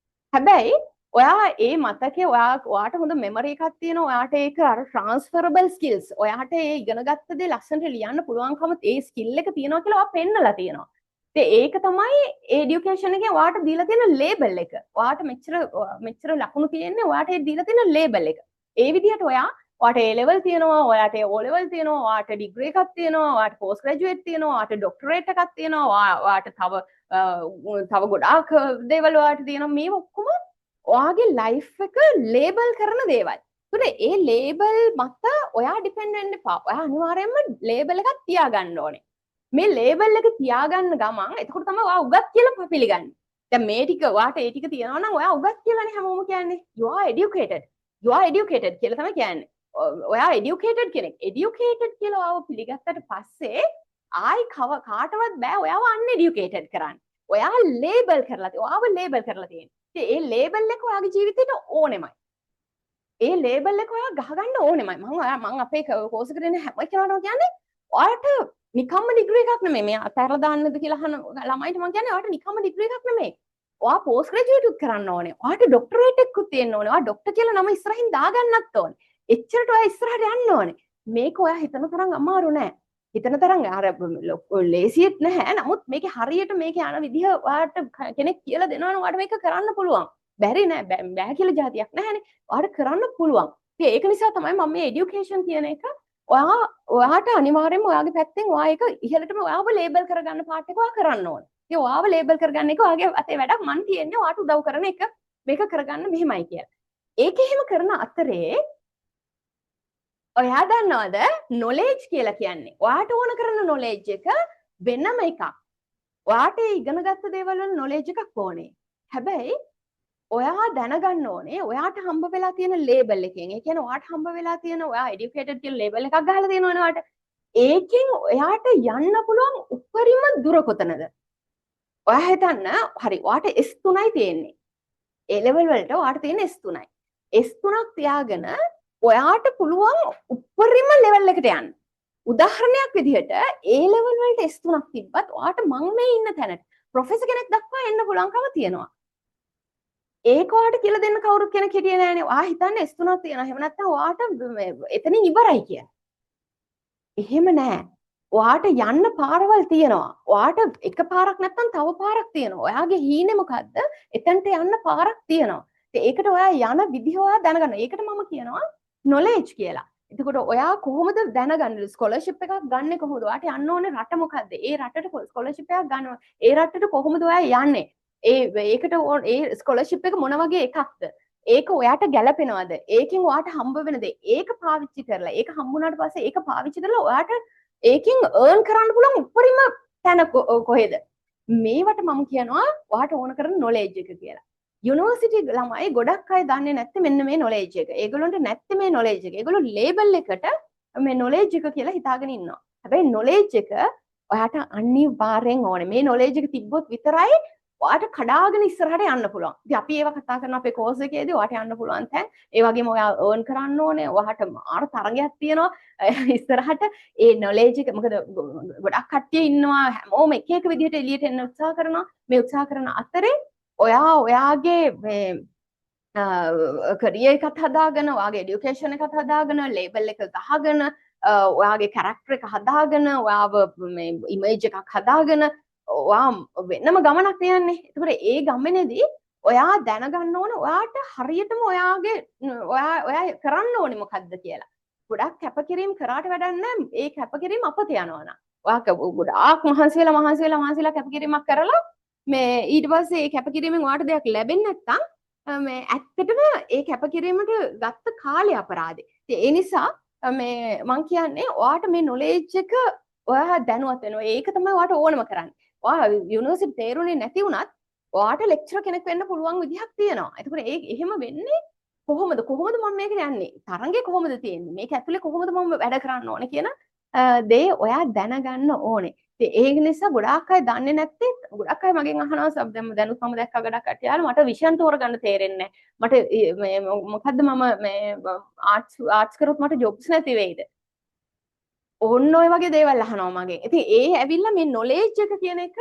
හැබැයි ඔයා ඒ මතකේ ඔයා ඔයාට හොඳ මෙමරි එකක් තියෙනවා. ඔයාට ඒක අර ට්‍රාන්ස්ෆරබල් ස්කිල්ස්, ඔයාට ඒ ඉගෙන ගත්ත දේ ලස්සනට ලියන්න පුළුවන්කම, ඒ ස්කිල් එක තියෙනවා කියලා ඔයා පෙන්නලා තියෙනවා. ඉතින් ඒක තමයි ඒ එඩියුකේෂන් එකෙන් ඔයාට දීලා තියෙන ලේබල් එක. ඔයාට මෙච්චර මෙච්චර ලකුණු තියෙන්නේ ඔයාට ඒ දීලා තියෙන ලේබල් එක. ඒ විදිහට ඔයා ඔයාට A level තියෙනවා, ඔයාට O level තියෙනවා, ඔයාට ඩිග්‍රී එකක් තියෙනවා, ඔයාට පෝස්ට් ග්‍රැජුවේට් තියෙනවා, ඔයාට ඩොක්ටරේට් එකක් තියෙනවා, ඔයාට තව තව ගොඩාක් දේවල් ඔයාට තියෙනවා. මේ ඔක්කොම ඔයාගේ ලයිෆ් එක ලේබල් කරන දේවල්. ඒතකොට ඒ ලේබල් මත ඔයා ඩිපෙන්ඩ් වෙන්න එපා. ඔයා අනිවාර්යයෙන්ම ලේබල් එකක් තියාගන්න ඕනේ. මේ ලේබල් එක තියාගන්න ගමන් එතකොට තමයි ඔයා උගත් කියලා පිළිගන්නේ. දැන් මේ ටික ඔයාට ඒ ටික තියෙනවා නම් ඔයා උගත් කියලානේ හැමෝම කියන්නේ. You are educated. You are educated කියලා තමයි කියන්නේ. ඔයා එඩියුකේටඩ් කෙනෙක්. එඩියුකේටඩ් කියලා ඔයාව පිළිගත්තට පස්සේ ආයි කාටවත් බෑ ඔයාව අන්එඩියුකේටඩ් කරන්න. ඔයා ලේබල් කරලා ඔයාව ලේබල් කරලා තියෙන්නේ. ඉතින් ඒ ලේබල් එක ඔයාගේ ජීවිතේට ඕනෙමයි. ඒ ලේබල් එක ඔයා ගහගන්න ඕනෙමයි. මං අපේ කෝස් එකට එන හැම කෙනාටම කියන්නේ, ඔයාට නිකම්ම ඩිග්‍රී එකක් නෙමෙයි. මේ අතහැරලා දාන්නද කියලා අහන ළමයිට මං කියන්නේ, ඔයාට නිකම්ම ඩිග්‍රී එකක් නෙමෙයි. ඔයා පෝස්ට් ග්‍රැජුවේට් උත් කරන්න ඕනේ. ඔයාට ඩොක්ටරේට් එකකුත් තියෙන්න ඕනේ. ඔයා ඩොක්ටර් කියලා නම ඉස්සරහින් දාගන්නත් ඕනේ. එච්චරට ඔයා ඉස්සරහට යන්න ඕනේ. මේක ඔයා හිතන තරම් අමාරු නෑ. හිතන තරම් අර ලේසියෙත් නැහැ. නමුත් මේකේ හරියට මේක යන විදිහ ඔයාට කෙනෙක් කියලා දෙනවනම් ඔයාට මේක කරන්න පුළුවන්. බැරි නෑ, බෑ කියලා ජාතියක් නැහැනේ. ඔයාට කරන්න පුළුවන්. ඉතින් ඒක නිසා තමයි මම මේ එඩියුකේෂන් කියන එක ඔයාට අනිවාර්යයෙන්ම ඔයාගේ පැත්තෙන් ඔයා ඒක ඉහළටම ඔයාව ලේබල් කරගන්න පාර්ට් එක ඔයා කරන්න ඕනේ. ඉතින් ඔයාව ලේබල් කරගන්න එක ඔයාගේ අතේ වැඩක්. මං තියෙන්නේ ඔයාට උදව් කරන එක, මේක කරගන්න මෙහෙමයි කියලා. ඒක එහෙම කරන අතරේ ඔයා දන්නවද, නොලෙජ් කියලා කියන්නේ ඔයාට ඕන කරන නොලෙජ් එක වෙනම එකක්. ඔයාට ඒ ඉගෙන ගත්ත දේවල් වල නොලෙජ් එකක් ඕනේ. හැබැයි ඔයා දැනගන්න ඕනේ ඔයාට හම්බ වෙලා තියෙන ලේබල් එකෙන්. ඒ කියන්නේ ඔයාට හම්බ වෙලා තියෙන ඔයා එඩියුකේටඩ් කියන ලේබල් එකක් ගහලා තියෙනවනේ ඔයාට. ඒකෙන් ඔයාට යන්න පුළුවන් උපරිම දුර කොතනද? ඔයා හිතන්න, හරි, ඔයාට S3යි තියෙන්නේ. ඒ ලෙවල් වලට ඔයාට තියෙන S3යි. S3ක් තියාගෙන ඔයාට පුළුවන් උපරිම ලෙවල් එකට යන්න. උදාහරණයක් විදිහට ඒ ලෙවල් වලට S3ක් තිබ්බත් ඔයාට මං මේ ඉන්න තැනට ප්‍රොෆෙසර් කෙනෙක් දක්වා එන්න පුළුවන්කම තියෙනවා. ඒක ඔයාට කියලා දෙන්න කවුරුත් කෙනෙක් හිටියේ නෑනේ. ඔයා හිතන්නේ S3ක් තියෙනවා. එහෙම නැත්නම් ඔයාට එතනින් ඉවරයි කියලා. එහෙම නෑ. ඔයාට යන්න පාරවල් තියෙනවා. ඔයාට එක පාරක් නැත්නම් තව පාරක් තියෙනවා. ඔයාගේ හීනේ මොකද්ද? එතනට යන්න පාරක් තියෙනවා. ඉතින් ඒකට ඔයා යන විදිහ ඔයා දැනගන්න. ඒකට මම කියනවා නොලෙජ් කියලා. එතකොට ඔයා කොහොමද දැනගන්නේ, ස්කෝලර්ෂිප් එකක් ගන්නෙ කොහොමද? ඔයාට යන්න ඕනේ රට මොකද්ද? ඒ රටට ස්කෝලර්ෂිප් එකක් ගන්නවා. ඒ රටට කොහොමද ඔයා යන්නේ? ඒකට ඒ ස්කෝලර්ෂිප් එක මොන වගේ එකක්ද? ඒක ඔයාට ගැලපෙනවද? ඒකෙන් ඔයාට හම්බ වෙන දේ ඒක පාවිච්චි කරලා, ඒක හම්බුනාට පස්සේ ඒක පාවිච්චි කරලා ඔයාට ඒකෙන් අර්න් කරන්න පුළුවන් උපරිම තැන කොහෙද? මේවට මම කියනවා ඔයාට ඕන කරන නොලෙජ් එක කියලා. යුනිවර්සිටි ළමයි ගොඩක් අය දන්නේ නැත්තේ මෙන්න මේ නොලෙජ් එක. ඒගොල්ලන්ට නැත්තේ මේ නොලෙජ් එක. ඒගොල්ලෝ ලේබල් එකට මේ නොලෙජ් එක කියලා හිතාගෙන ඉන්නවා. හැබැයි නොලෙජ් එක ඔයාට අනිවාර්යෙන් ඕනේ. මේ නොලෙජ් එක තිබ්බොත් විතරයි ඔයාට කඩාගෙන ඉස්සරහට යන්න පුළුවන්. ඉතින් අපි ඒවා කතා කරන අපේ කෝස් එකේදී ඔයාට යන්න පුළුවන් තැන්, ඒ වගේම ඔයා අර්න් කරන්න ඕනේ. ඔයාට මාර තරගයක් තියෙනවා ඉස්සරහට ඒ නොලෙජ් එක. මොකද ගොඩක් කට්ටිය ඉන්නවා, හැමෝම එක එක විදිහට එළියට එන්න උත්සාහ කරනවා. මේ උත්සාහ කරන අතරේ ඔයා ඔයාගේ මේ කරියර් එකත් හදාගෙන, ඔයාගේ එඩියුකේෂන් එකත් හදාගෙන, ලේබල් එක ගහගෙන, ඔයාගේ කැරක්ටර් එක හදාගෙන, ඔයාව මේ ඉමේජ් එකක් හදාගෙන ඔයා වෙනම ගමනක් යන්නේ. එතකොට ඒ ගමනේදී ඔයා දැනගන්න ඕන ඔයාට හරියටම ඔයාගේ ඔයා ඔයා කරන්න ඕනේ මොකද්ද කියලා. ගොඩක් කැපකිරීම කරාට වැඩක් නැහැ ඒ කැපකිරීම අපත යනවා නම්. ඔයා ගොඩාක් මහන්සි වෙලා, මහන්සි වෙලා, මහන්සි වෙලා කැපකිරීමක් කරලා මේ ඊට පස්සේ ඒ කැපකිරීමෙන් ඔයාට දෙයක් ලැබෙන්නේ නැත්නම් මේ ඇත්තටම ඒ කැපකිරීමට ගත්ත කාලය අපරාධේ. ඉතින් ඒ නිසා මේ මං කියන්නේ ඔයාට මේ නොලෙජ් එක ඔයා දැනුවත් වෙනවා. ඒක තමයි ඔයාට ඕනම කරන්නේ. ඔයා යුනිවර්සිටි තේරුනේ නැති වුණත් ඔයාට ලෙක්චරර් කෙනෙක් වෙන්න පුළුවන් විදිහක් තියෙනවා. එතකොට ඒ එහෙම වෙන්නේ කොහොමද? කොහොමද මම මේකට යන්නේ? තරඟේ කොහොමද තියෙන්නේ? මේක ඇතුලේ කොහොමද මම වැඩ කරන්න ඕනේ කියන දේ ඔයා දැනගන්න ඕනේ. ඉතින් ඒක නිසා ගොඩාක් අය දන්නේ නැත්තේ, ගොඩක් අය මගෙන් අහනවා සබ් දැන් දැනුත් මම දැක්කා ගොඩක් කට්ටිය අහලා, මට විෂයන් තෝරගන්න තේරෙන්නේ නැහැ. මට මේ මොකද්ද, මම මේ ආර්ට්ස් ආර්ට්ස් කරොත් මට ජොබ්ස් නැති වෙයිද? ඔන්න ඔය වගේ දේවල් අහනවා මගෙන්. ඉතින් ඒ ඇවිල්ලා මේ නොලෙජ් එක කියන එක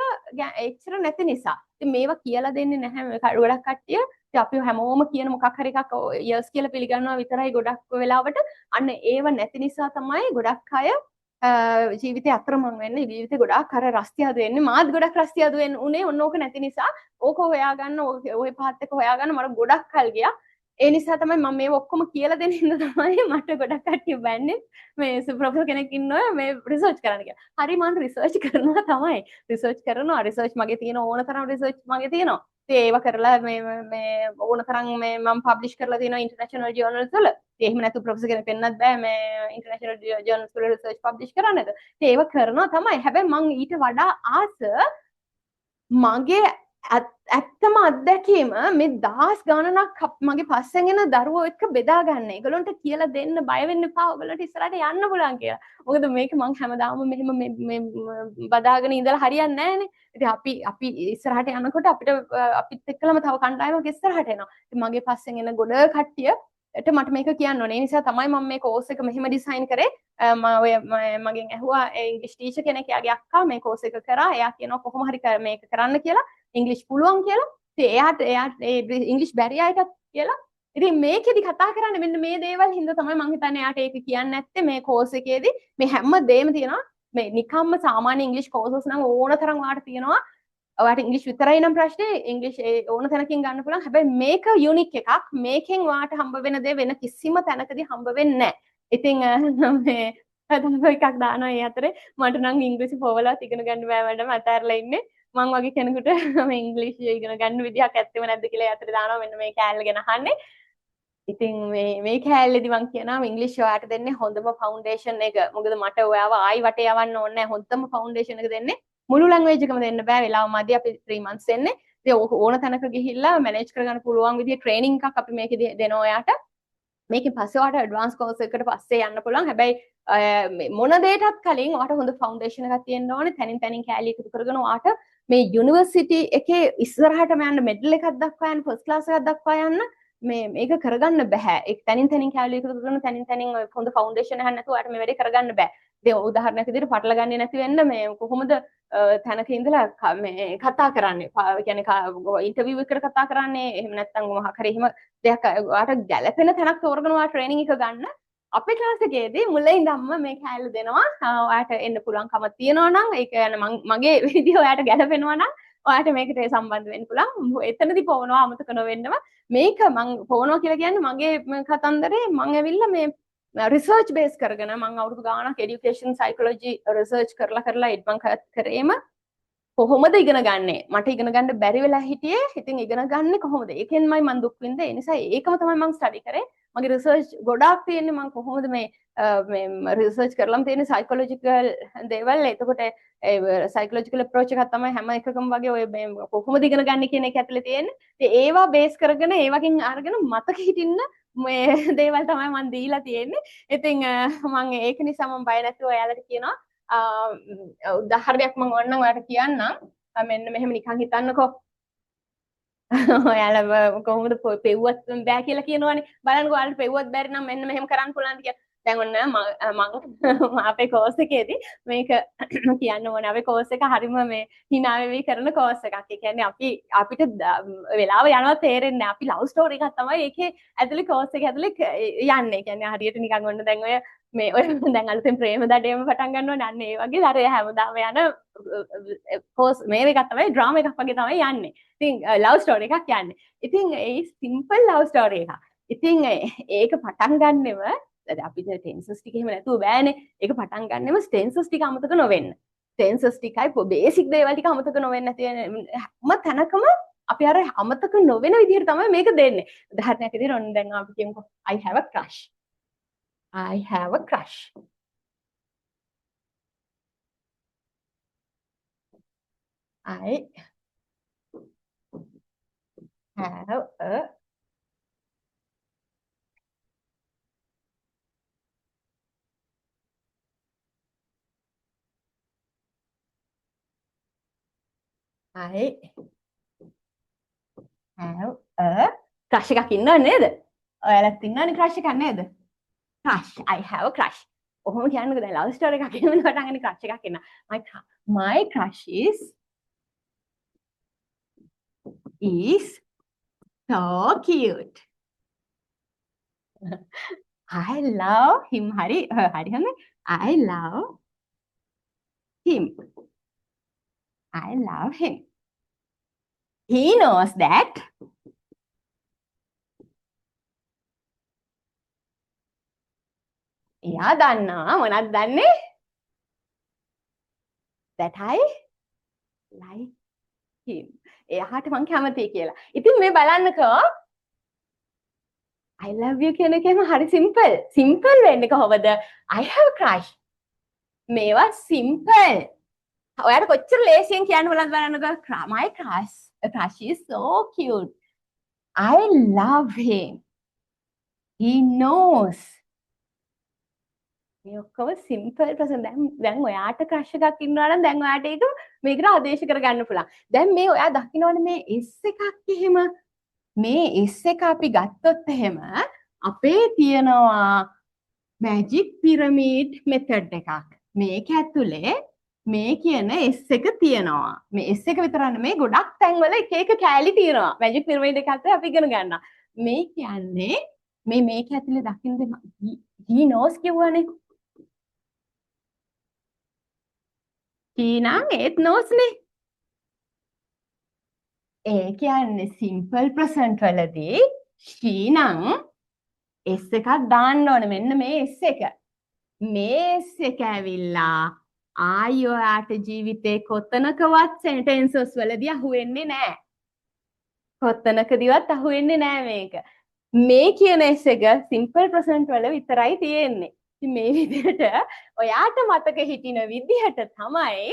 එච්චර නැති නිසා. ඉතින් මේවා කියලා දෙන්නේ නැහැ මේ ගොඩක් කට්ටිය. ඉතින් අපි හැමෝම කියන මොකක් හරි එකක් යස් කියලා පිළිගන්නවා විතරයි ගොඩක් වෙලාවට. අන්න ඒව නැති නිසා තමයි ගොඩක් අය ජීවිතේ අතරමං වෙන්නේ. ජීවිතේ ගොඩාක් අර රස්තියාදු වෙන්නේ. මාත් ගොඩක් රස්තියාදු වෙන්න උනේ ඔන්න ඕක නැති නිසා. ඕක හොයාගන්න, ඔය පාත් එක හොයාගන්න මට ගොඩක් කල් ගියා. ඒ නිසා තමයි මම මේව ඔක්කොම කියලා දෙන හින්දා තමයි මට ගොඩක් කට්ටිය බැන්නේ මේ ප්‍රොෆෙසර් කෙනෙක් ඉන්නවා මේ රිසර්ච් කරන්න කියලා. හරි, මම රිසර්ච් කරනවා තමයි. රිසර්ච් කරනවා. රිසර්ච් මගේ තියෙන ඕන තරම් රිසර්ච් මගේ තියෙනවා. ඉතින් ඒව කරලා මේ මේ ඕන තරම් මේ මම පබ්ලිෂ් කරලා තියෙනවා ඉන්ටර්නැෂනල් ජර්නල්ස් වල. ඉතින් එහෙම නැතුව ප්‍රොෆෙසර් කෙනෙක් වෙන්නත් බෑ මේ ඉන්ටර්නැෂනල් ජර්නල්ස් වල රිසර්ච් පබ්ලිෂ් කරන්නද. ඉතින් ඒව කරනවා තමයි. හැබැයි මං ඊට වඩා ආස මගේ ඇත්තම අත්දැකීම මේ දහස් ගණනක් මගේ පස්සෙන් එන දරුවෝ එක්ක බෙදා ගන්න. ඒගොල්ලන්ට කියලා දෙන්න බය වෙන්න එපා. ඔයගොල්ලන්ට ඉස්සරහට යන්න පුළුවන් කියලා. මොකද මේක මං හැමදාම මෙහෙම මේ බදාගෙන ඉඳලා හරියන්නේ නැහනේ. ඉතින් අපි ඉස්සරහට යනකොට අපිට අපිත් එක්කලම තව කණ්ඩායමක් ඉස්සරහට එනවා. ඉතින් මගේ පස්සෙන් එන ගොඩ කට්ටියට මට මේක කියන්න ඕනේ. ඒ නිසා තමයි මම මේ කෝස් එක මෙහෙම ඩිසයින් කරේ. මම ඔය මගෙන් ඇහුවා ඉංග්‍රීසි ටීචර් කෙනෙක්, එයාගේ අක්කා මේ කෝස් එක කරා. එයා කියනවා කොහොම හරි මේක කරන්න කියලා. ඉංග්‍රීසි පුළුවන් කියලා. ඉතින් එයාට ඒ ඉංග්‍රීසි බැරි අයටත් කියලා. ඉතින් මේකෙදි කතා කරන්නේ මෙන්න මේ දේවල් හින්දා තමයි මං හිතන්නේ එයාට ඒක කියන්නේ නැත්තේ. මේ කෝස් එකේදී මේ හැම දෙයක්ම තියෙනවා. මේ නිකම්ම සාමාන්‍ය ඉංග්‍රීසි කෝසස් නම් ඕන තරම් ඔයාට තියෙනවා. ඔයාට ඉංග්‍රීසි විතරයි නම් ප්‍රශ්නේ, ඉංග්‍රීසි ඒ ඕන තැනකින් ගන්න පුළුවන්. හැබැයි මේක යුනික් එකක්. මේකෙන් ඔයාට හම්බ වෙන දේ වෙන කිසිම තැනකදී හම්බ වෙන්නේ නැහැ. ඉතින් මේ තව එකක් දානවා ඒ අතරේ. මට නම් ඉංග්‍රීසි පොවලවත් ඉගෙන ගන්න බෑ මැඩම්, අතෑරලා ඉන්නේ. මං වගේ කෙනෙකුට මේ ඉංග්‍රීසි ඉගෙන ගන්න විදිහක් ඇත්තෙම නැද්ද කියලා ඒ අතරේ දානවා මෙන්න මේ කෑල්ල ගැන අහන්නේ. ඉතින් මේ කෑල්ලේදී මං කියනවා ඉංග්‍රීසි ඔයාට දෙන්නේ හොඳම ෆවුන්ඩේෂන් එක. මොකද මට ඔයාව ආයි වටේ යවන්න ඕනේ නැහැ. හොඳම ෆවුන්ඩේෂන් එක දෙන්නේ. මුළු ලැන්ග්වේජ් එකම දෙන්න බෑ, වෙලාව මදි, අපි 3 months දෙන්නේ. ඉතින් ඕක ඕන තැනක ගිහිල්ලා මැනේජ් කරගන්න පුළුවන් විදිහේ ට්‍රේනින් එකක් අපි මේකෙදි දෙනවා ඔයාට. මේකෙන් පස්සේ ඔයාට ඇඩ්වාන්ස් කෝස් එකකට පස්සේ යන්න පුළුවන්. හැබැයි මේ මොන දෙයකටත් කලින් ඔයාට හොඳ ෆවුන්ඩේෂන් එකක් තියෙන්න ඕනේ. තැනින් තැනින් කෑලි එකතු කරගෙන ඔයාට මේ යුනිවර්සිටි එකේ ඉස්සරහටම යන්න, මෙඩල් එකක් දක්වා යන්න, ෆස්ට් ක්ලාස් එකක් දක්වා යන්න මේක කරගන්න බෑ. ඒ තැනින් තැනින් කෑලි එකතු කරගෙන තැනින් තැනින් ඔය හොඳ ෆවුන්ඩේෂන් එකක් නැතුව ඔයාට මේ වැඩේ කරගන්න බෑ. ඉතින් උදාහරණයක් විදිහට පටල ගන්නේ නැති වෙන්න මේ කොහොමද තැනක ඉඳලා මේ කතා කරන්නේ? ඒ කියන්නේ ඉන්ටර්විව් එකට කතා කරන්නේ, එහෙම නැත්නම් මොකක් හරි එහෙම දෙයක් ඔයාට ගැළපෙන තැනක් තෝරගෙන ඔයා ට්‍රේනින් එක ගන්න. අපේ ක්ලාස් එකේදී මුල ඉඳන්ම මේ කෑල්ල දෙනවා. ඔයාට එන්න පුළුවන්කම තියෙනවා නම්, ඒ කියන්නේ මගේ විදිය ඔයාට ගැළපෙනවා නම් ඔයාට මේකට සම්බන්ධ වෙන්න පුළුවන්. එතනදී පොවනවා අමතක නොවෙන්නම. මේක මං පොවනවා කියලා කියන්නේ මගේ කතන්දරේ මං ඇවිල්ලා මේ රිසර්ච් බේස් කරගෙන මං අවුරුදු ගාණක් එඩියුකේෂන් සයිකොලොජි රිසර්ච් කරලා කරලා මං කරේම කොහොමද ඉගෙන ගන්නෙ? මට ඉගෙන ගන්න බැරි වෙලා හිටියේ. ඉතින් ඉගෙන ගන්නෙ කොහොමද? ඒකෙන්මයි මං දුක් විඳේ. ඒ නිසා ඒකම තමයි මං ස්ටඩි කරේ. මගේ රිසර්ච් ගොඩාක් තියෙන්නේ මං කොහොමද මේ රිසර්ච් කරලම තියෙන්නේ සයිකොලොජිකල් දේවල්. එතකොට ඒ සයිකොලොජිකල් අප්‍රෝච් එකක් තමයි හැම එකකම වගේ ඔය මේ කොහොමද ඉගෙන ගන්නෙ කියන එක ඇතුලේ තියෙන්නේ. ඉතින් ඒවා බේස් කරගෙන ඒ වගේ අරගෙන මතක හිටින්න මේ දේවල් තමයි මං දීලා තියෙන්නේ. ඉතින් මං ඒක නිසා මං බය නැතුව ඔයාලට කියනවා. උදාහරණයක් මං ඕනනම් ඔයාලට කියන්නම්. මෙන්න මෙහෙම නිකන් හිතන්නකෝ. ඔයාලා කොහොමද පෙව්වත් බෑ කියලා කියනවනේ. බලන්නකෝ ඔයාලට පෙව්වත් බැරි නම් මෙන්න මෙහෙම කරන්න පුළුවන්ද කියලා. දැන් ඔන්න මං අපේ කෝස් එකේදී මේක කියන්න ඕනේ. අපේ කෝස් එක හරිම මේ hina වෙවි කරන කෝස් එකක්. ඒ කියන්නේ අපිට වෙලාව යනවා තේරෙන්නේ නෑ. අපි ලව් ස්ටෝරි එකක් තමයි ඒකේ ඇතුලේ කෝස් එක ඇතුලේ යන්නේ. ඒ කියන්නේ හරියට නිකන් ඔන්න දැන් ඔය මේ ඔය දැන් අලුතෙන් ප්‍රේම දඩේම පටන් ගන්නවනේ. අන්න ඒ වගේ අර හැමදාම යන කෝස් මේ එකක් තමයි ඩ්‍රාමා එකක් වගේ තමයි යන්නේ. ඉතින් ලව් ස්ටෝරි එකක් යන්නේ. ඉතින් ඒ සිම්පල් ලව් ස්ටෝරි එකක්. ඉතින් ඒක පටන් ගන්නෙම දැන් අපි දැන් ටෙන්සස් ටික එහෙම නැතුව බෑනේ. ඒක පටන් ගන්නෙම ටෙන්සස් ටික අමතක නොවෙන්න. ටෙන්සස් ටිකයි බේසික් දේවල් ටික අමතක නොවෙන්න නැති වෙන හැම තැනකම අපි අර අමතක නොවෙන විදිහට තමයි මේක දෙන්නේ. උදාහරණයක් විදිහට ඔන්න දැන් අපි කියමුකෝ I have a crush. I have a crush. I have a I have a crush එකක් ඉන්නව නේද? ඔයාලත් ඉන්නවනේ crush එකක් නේද? Crush. I have a crush. ඔහොම කියන්නකෝ දැන් ලව් ස්ටෝරි එකක් එහෙම පටන් ගන්න crush එකක් එන්න. My crush is so cute. I love him. හරි හරි හොඳයි. I love him. I love him. He knows that. එයා දන්නවා මොනවද දන්නේ? That I like him. එයාට මං කැමතියි කියලා. ඉතින් මේ බලන්නකෝ I love you කියන එකේම හරි සිම්පල්. සිම්පල් වෙන්නේ කොහොමද? I have a crush. මේවා සිම්පල්. ඔයාට කොච්චර ලේසියෙන් කියන්න බලන්න බලන්නකෝ. My crush is so cute. I love him. He knows. මේ ඔක්කොම සිම්පල් ප්‍රසන්ට්. දැන් ඔයාට ක්‍රෂ් එකක් ඉන්නවා නම් දැන් ඔයාට ඒක මේකට ආදේශ කරගන්න පුළුවන්. දැන් මේ ඔයා දකින්නවනේ මේ S එකක් එහෙම. මේ S එක අපි ගත්තොත් එහෙම අපේ තියෙනවා මැජික් පිරමීඩ් මෙතඩ් එකක්. මේක ඇතුලේ මේ කියන S එක තියෙනවා. මේ S එක විතරක් නෙමෙයි, ගොඩක් තැන්වල එක එක කෑලි තියෙනවා. මැජික් පිරමීඩ් එක ඇතුලේ අපි ඉගෙන ගන්නවා. මේ කියන්නේ මේ මේක ඇතුලේ දකින්න he knows කිව්වනේ. He නම් ඒත් knows නේ. ඒ කියන්නේ සිම්පල් ප්‍රසන්ට් වලදී she නම් S එකක් දාන්න ඕනේ. මෙන්න මේ S එක. මේ S එක ඇවිල්ලා ආයි ඔයාට ජීවිතේ කොතනකවත් සෙන්ටෙන්සස් වලදී අහුවෙන්නේ නෑ. කොතනකදීවත් අහුවෙන්නේ නෑ මේක. මේ කියන S එක සිම්පල් ප්‍රසන්ට් වල විතරයි තියෙන්නේ. ඉතින් මේ විදිහට ඔයාට මතක හිටින විදිහට තමයි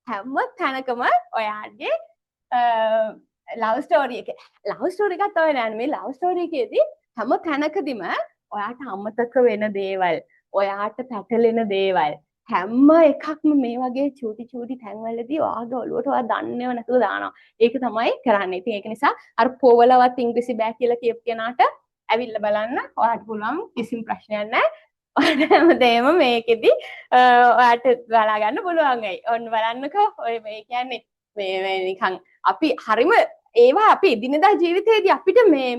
හැම තැනකම ඔයාගේ ලව් ස්ටෝරි එක, ලව් ස්ටෝරි එකක් තමයි නෑ, මේ ලව් ස්ටෝරි එකේදී හැම තැනකදීම ඔයාට අමතක වෙන දේවල්, ඔයාට පැටලෙන දේවල් හැම එකක්ම මේ වගේ චූටි චූටි තැන්වලදී ඔයාගේ ඔළුවට ඔයා දන්නේව නැතුව දානවා. ඒක තමයි කරන්නේ. ඉතින් ඒක නිසා අර පොවලවත් ඉංග්‍රීසි බෑ කියලා කියපු කෙනාට ඇවිල්ලා බලන්න ඔයාට පුළුවන්, කිසිම ප්‍රශ්නයක් නැහැ. ඔයාට හැමදේම මේකෙදි ඔයාට බලා ගන්න පුළුවන් වෙයි. ඔන්න බලන්නකෝ, ඔය මේ කියන්නේ මේ මේ නිකන් අපි හරිම ඒවා අපි එදිනෙදා ජීවිතේදී අපිට මේ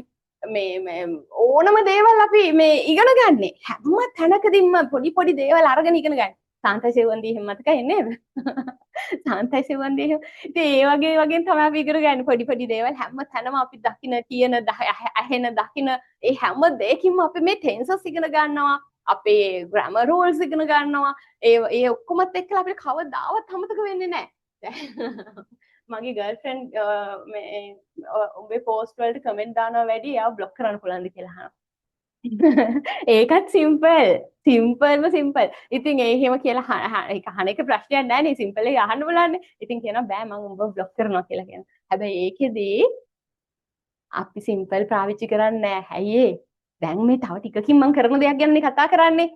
මේ මේ ඕනම දේවල් අපි මේ ඉගෙන ගන්නේ හැම තැනකදීම පොඩි පොඩි දේවල් අරගෙන ඉගෙන ගන්න. සාන්තයි සෙව්වන්දී එහෙම මතකයි නේද? සාන්තයි සෙව්වන්දී එහෙම. ඉතින් ඒ වගේ වගේ තමයි අපි ඉගෙන ගන්න පොඩි පොඩි දේවල්. හැම තැනම අපි දකින, කියන, ඇහෙන, දකින ඒ හැම දෙයකින්ම අපි මේ ටෙන්සස් ඉගෙන ගන්නවා. අපේ ග්‍රැමර් රූල්ස් ඉගෙන ගන්නවා. ඒ ඒ ඔක්කොමත් එක්කලා අපිට කවදාවත් අමතක වෙන්නේ නැහැ. මගේ ගර්ල්ෆ්‍රෙන්ඩ් මේ උඹේ පෝස්ට් වලට කමෙන්ට් දානවා වැඩි, එයාව බ්ලොක් කරන්න පුළුවන්ද කියලා අහනවා. ඒකත් සිම්පල්, සිම්පල්ම සිම්පල්. ඉතින් ඒ එහෙම කියලා ඒක අහන එක ප්‍රශ්නයක් නෑ නේ, සිම්පල් එක අහන්න බලන්නේ. ඉතින් කියනවා බෑ, මං උඹව බ්ලොක් කරනවා කියලා කියනවා. හැබැයි ඒකෙදී අපි සිම්පල් පාවිච්චි කරන්නේ නෑ. ඇයි ඒ? දැන් මේ තව ටිකකින් මං කරන දෙයක් ගැනනේ කතා කරන්නේ.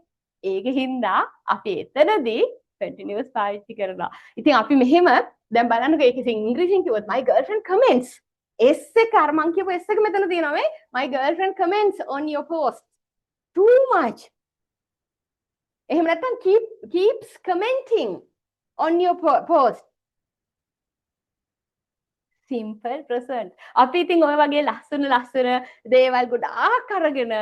ඒක හින්දා අපි එතනදී කන්ටිනියස් පාවිච්චි කරනවා. ඉතින් අපි මෙහෙම දැන් බලන්නකෝ, ඒක ඉතින් ඉංග්‍රීසියෙන් කිව්වොත් my girlfriend comments, S එක, අර මං කියපු S එක මෙතන තියෙනවා. මේ my girlfriend comments on your post too much. එහෙම නැත්නම් keeps commenting on your post, simple present. අපි ඉතින් ඔය වගේ ලස්සන ලස්සන දේවල් ගොඩාක් අරගෙන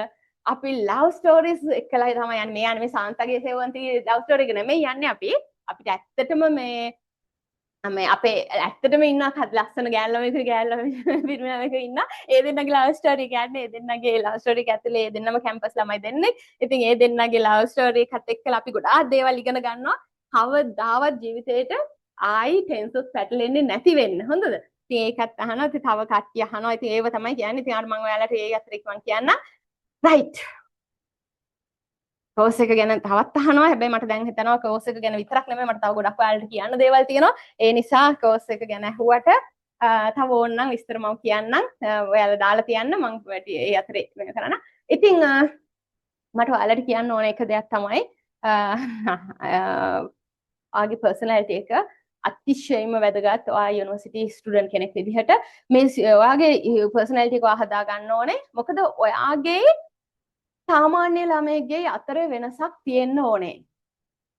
අපි ලව් ස්ටෝරිස් එක්කලා තමයි යන්නේ. මේ යන්නේ මේ සාන්තගේ සෙවන්ති ලව් ස්ටෝරි එක නෙමෙයි යන්නේ. අපි අපිට ඇත්තටම මේ මේ අපේ ඇත්තටම ඉන්න ලස්සන ගෑනු ළමයෙකු, ගෑනු ළමයි, පිරිමි ළමයෙකු ඉන්න. ඒ දෙන්නගේ ලව් ස්ටෝරි එක යන්නේ. ඒ දෙන්නගේ ලව් ස්ටෝරි එක ඇතුලේ ඒ දෙන්නම කැම්පස් ළමයි දෙන්නෙක්. ඉතින් ඒ දෙන්නගේ ලව් ස්ටෝරි එකත් එක්කලා අපි ගොඩාක් දේවල් ඉගෙන ගන්නවා. කවදාවත් ජීවිතේට ආයි ටෙන්සස් පැටලෙන්නේ නැති වෙන්න. හොඳද? ඉතින් ඒකත් අහනවා. ඉතින් තව කට්ටිය අහනවා. ඉතින් ඒව තමයි කියන්නේ. ඉතින් අර මං ඔයාලට ඒ අතර මං කියන්න. රයිට්. කෝස් එක ගැන තවත් අහනවා. හැබැයි මට දැන් හිතෙනවා කෝස් එක ගැන විතරක් නෙමෙයි, මට තව ගොඩක් ඔයාලට කියන්න දේවල් තියෙනවා. ඒ නිසා කෝස් එක ගැන ඇහුවට තව ඕන නම් විස්තර මම කියන්නම්. ඔයාලා දාලා තියන්න, මං වැඩි ඒ අතරේ වෙන කරන්න. ඉතින් මට ඔයාලට කියන්න ඕන එක දෙයක් තමයි, ඔයාගේ පර්සනැලිටි එක අතිශයින්ම වැදගත්. ඔයා යුනිවර්සිටි ස්ටුඩන්ට් කෙනෙක් විදිහට මේ ඔයාගේ පර්සනැලිටි එක ඔයා හදා ගන්න ඕනේ. මොකද ඔයාගේ සාමාන්‍ය ළමයෙක්ගේ අතර වෙනසක් තියෙන්න ඕනේ.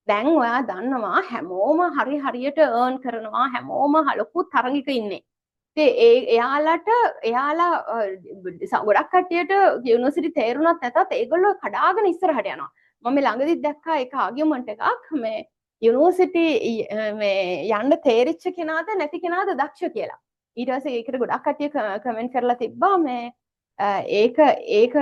දැන් ඔයා දන්නවා හැමෝම හරි හරියට ඒර්න් කරනවා, හැමෝම ලොකු තරඟයක ඉන්නේ. ඉතින් ඒ එයාලට එයාලා ගොඩක් කට්ටියට යුනිවර්සිටි තේරුණත් නැතත් ඒගොල්ලෝ කඩාගෙන ඉස්සරහට යනවා. මම මේ ළඟදිත් දැක්කා එක ආගියුමන්ට් එකක්, මේ යුනිවර්සිටි මේ යන්න තේරිච්ච කෙනාද නැති කෙනාද දක්ෂ කියලා. ඊට පස්සේ ඒකට ගොඩක් කට්ටිය කමෙන්ට් කරලා තිබ්බා මේ ඒක ඒක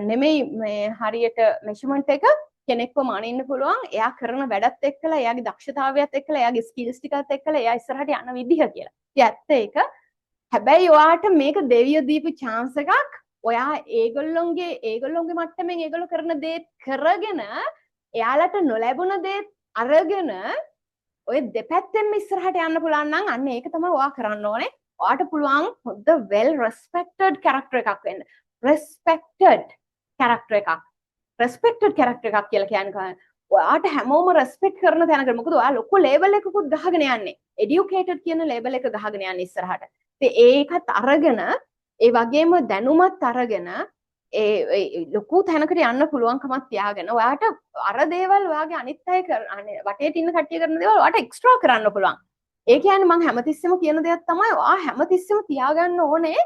නෙමෙයි, මේ හරියට මෙෂර්මන්ට් එක කෙනෙක්ව මනින්න පුළුවන් එයා කරන වැඩත් එක්කලා, එයාගේ දක්ෂතාවයත් එක්කලා, එයාගේ ස්කිල්ස් ටිකත් එක්කලා, එයා ඉස්සරහට යන විදිහ කියලා. ඉතින් ඇත්ත ඒක. හැබැයි ඔයාට මේක දෙවියෝ දීපු චාන්ස් එකක්. ඔයා ඒගොල්ලොන්ගේ ඒගොල්ලොන්ගේ මට්ටමින් ඒගොල්ලෝ කරන දේ කරගෙන, එයාලට නොලැබුණ දේ අරගෙන ඔය දෙපැත්තෙන්ම ඉස්සරහට යන්න පුළුවන් නම් අන්න ඒක තමයි ඔයා කරන්න ඕනේ. ඔයාට පුළුවන් හොඳ well respected character එකක් වෙන්න. Respected character එකක්. Respected character එකක් කියලා කියන්නේ ඔයාට හැමෝම රෙස්පෙක්ට් කරන තැනකට. මොකද ඔයා ලොකු ලේබල් එකකුත් ගහගෙන යන්නේ. එඩියුකේටඩ් කියන ලේබල් එක ගහගෙන යන්නේ ඉස්සරහට. ඉතින් ඒකත් අරගෙන, ඒ වගේම දැනුමත් අරගෙන, ඒ ලොකු තැනකට යන්න පුළුවන්කමක් තියාගෙන, ඔයාට අර දේවල් ඔයාගේ අනිත් අය වටේට ඉන්න කට්ටිය කරන දේවල් ඔයාට එක්ස්ට්‍රා කරන්න පුළුවන්. ඒ කියන්නේ මං හැමතිස්සෙම කියන දෙයක් තමයි, ඔයා හැමතිස්සෙම තියාගන්න ඕනේ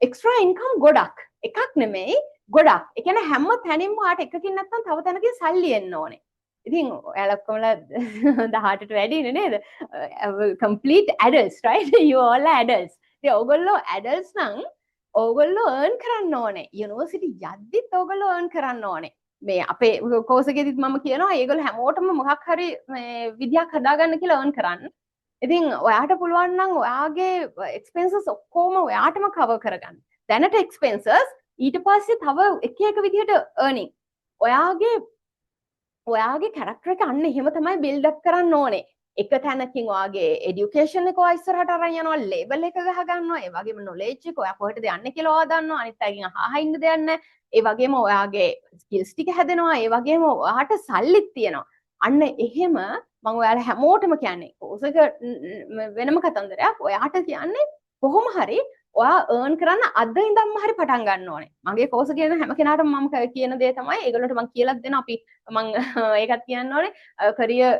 එක්ස්ට්‍රා ඉන්කම් ගොඩක්. එකක් නෙමෙයි, ගොඩක්. ඒ කියන්නේ හැම තැනින්ම ඔයාට එකකින් නැත්තම් තව තැනකින් සල්ලි එන්න ඕනේ. ඉතින් ඔයාලා ඔක්කොමලා 18ට වැඩිනේ නේද? Complete adults, right? You all are adults. ඉතින් ඔයගොල්ලෝ adults නම් ඕගොල්ලෝ earn කරන්න ඕනේ. යුනිවර්සිටි යද්දිත් ඕගොල්ලෝ earn කරන්න ඕනේ. මේ අපේ කෝස් එකේදීත් මම කියනවා ඒගොල්ලෝ හැමෝටම මොකක් හරි මේ විදියක් හදාගන්න කියලා earn කරන්න. ඉතින් ඔයාට පුළුවන් නම් ඔයාගේ එක්ස්පෙන්සස් ඔක්කොම ඔයාටම කවර් කරගන්න. දැනට එක්ස්පෙන්සස්, ඊට පස්සේ තව එක එක විදිහට earning. ඔයාගේ ඔයාගේ කැරක්ටර් එක අන්න එහෙම තමයි බිල්ඩ් අප් කරන්න ඕනේ. එක තැනකින් ඔයාගේ එඩියුකේෂන් එක ඔයා ඉස්සරහට අරන් යනවා, ලේබල් එක ගහ ගන්නවා, ඒ වගේම නොලෙජ් එක, ඔයා කොහෙටද යන්නේ කියලා ඔයා දන්නවා, අනිත් අයගෙන් අහ අහ ඉන්න දෙයක් නැහැ. ඒ වගේම ඔයාගේ ස්කිල්ස් ටික හැදෙනවා, ඒ වගේම ඔයාට සල්ලිත් තියෙනවා. අන්න එහෙම මම ඔයාලා හැමෝටම කියන්නේ, කෝස් එක වෙනම කතන්දරයක්. ඔයාට කියන්නේ කොහොම හරි ඔයා ඒර්න් කරන්න අද ඉඳන්ම හරි පටන් ගන්න ඕනේ. මගේ කෝස් කියන හැම කෙනාටම මම කියන දේ තමයි, ඒගොල්ලන්ට මං කියලාත් දෙනවා. අපි මං ඒකත් කියන්න ඕනේ, කරියර්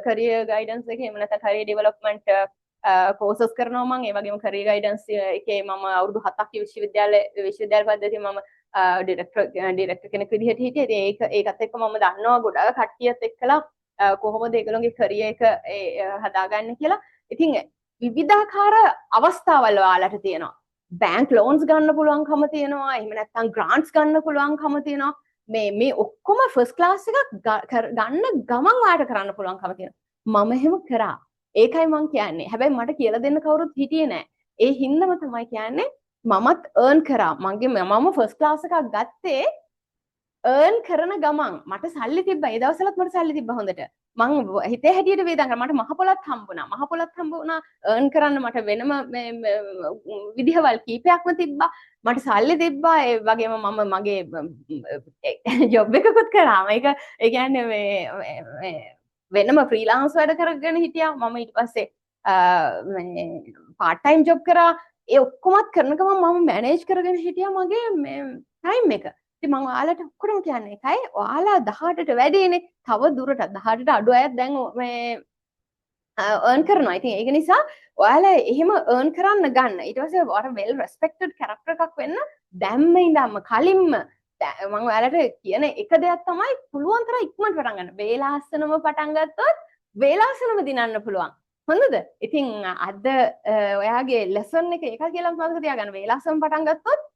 කරියර් ගයිඩන්ස් එක එහෙම නැත්නම් කරියර් ඩෙවලොප්මන්ට් කෝසස් කරනවා මං. ඒ වගේම කරියර් ගයිඩන්ස් එකේ මම අවුරුදු 7ක් විශ්වවිද්‍යාල විශ්වවිද්‍යාල පද්ධතියේ මම ඩිරෙක්ටර් ඩිරෙක්ටර් කෙනෙක් විදිහට හිටියේ. ඉතින් ඒකත් එක්ක මම දන්නවා ගොඩාක් කට්ටියත් එක්කලා කොහොමද ඒගොල්ලෝගේ කරියර් එක හදාගන්නේ කියලා. ඉතින් විවිධාකාර අවස්ථාවල් ඔයාලට තියෙනවා. බැංක් ලෝන්ස් ගන්න පුළුවන්කම තියෙනවා. එහෙම නැත්නම් ග්‍රාන්ට්ස් ගන්න පුළුවන්කම තියෙනවා. මේ මේ ඔක්කොම ෆස්ට් ක්ලාස් එකක් ගන්න ගමන් ඔයාලට කරන්න පුළුවන්කම තියෙනවා. මම එහෙම කරා. ඒකයි මං කියන්නේ. හැබැයි මට කියලා දෙන්න කවුරුත් හිටියේ නෑ. ඒ හින්දාම තමයි කියන්නේ මමත් ඒර්න් කරා. මම ෆස්ට් ක්ලාස් එකක් ගත්තේ ඒර්න් කරන ගමන්. මට සල්ලි තිබ්බා. ඒ දවස්වලත් මට සල්ලි තිබ්බා හොඳට. මං හිතේ හැටියට වේදම් කරා. මට මහ පොළත් හම්බුණා. මහ පොළත් හම්බ වුණා. ඒර්න් කරන්න මට වෙනම මේ විදිහවල් කීපයක්ම තිබ්බා. මට සල්ලි තිබ්බා. ඒ වගේම මම මගේ ජොබ් එකකුත් කරා. මේක ඒ කියන්නේ මේ මේ වෙනම ෆ්‍රීලාන්ස් වැඩ කරගෙන හිටියා. මම ඊට පස්සේ මේ පාර්ට් ටයිම් ජොබ් කරා. ඒ ඔක්කොමත් කරන ගමන් මම මැනේජ් කරගෙන හිටියා මගේ මේ ටයිම් එක. ඉතින් මං ඔයාලට ඔක්කොටම කියන්නේ එකයි, ඔයාලා 18ට වැඩිනේ. තව දුරටත් 18ට අඩු අයත් දැන් මේ ඒර්න් කරනවා. ඉතින් ඒක නිසා ඔයාලා එහෙම ඒර්න් කරන්න ගන්න. ඊට පස්සේ ඔයාලා වෙල් රෙස්පෙක්ටඩ් කැරක්ටර් එකක් වෙන්න දැම්ම ඉඳන්ම කලින්ම මං ඔයාලට කියන එක දෙයක් තමයි, පුළුවන් තරම් ඉක්මනට පටන් ගන්න. වේලාසනම පටන් ගත්තොත් වේලාසනම දිනන්න පුළුවන්. හොඳද? ඉතින් අද ඔයාගේ ලෙසන් එක ඒක කියලා මතක තියාගන්න. වේලාසනම පටන් ගත්තොත්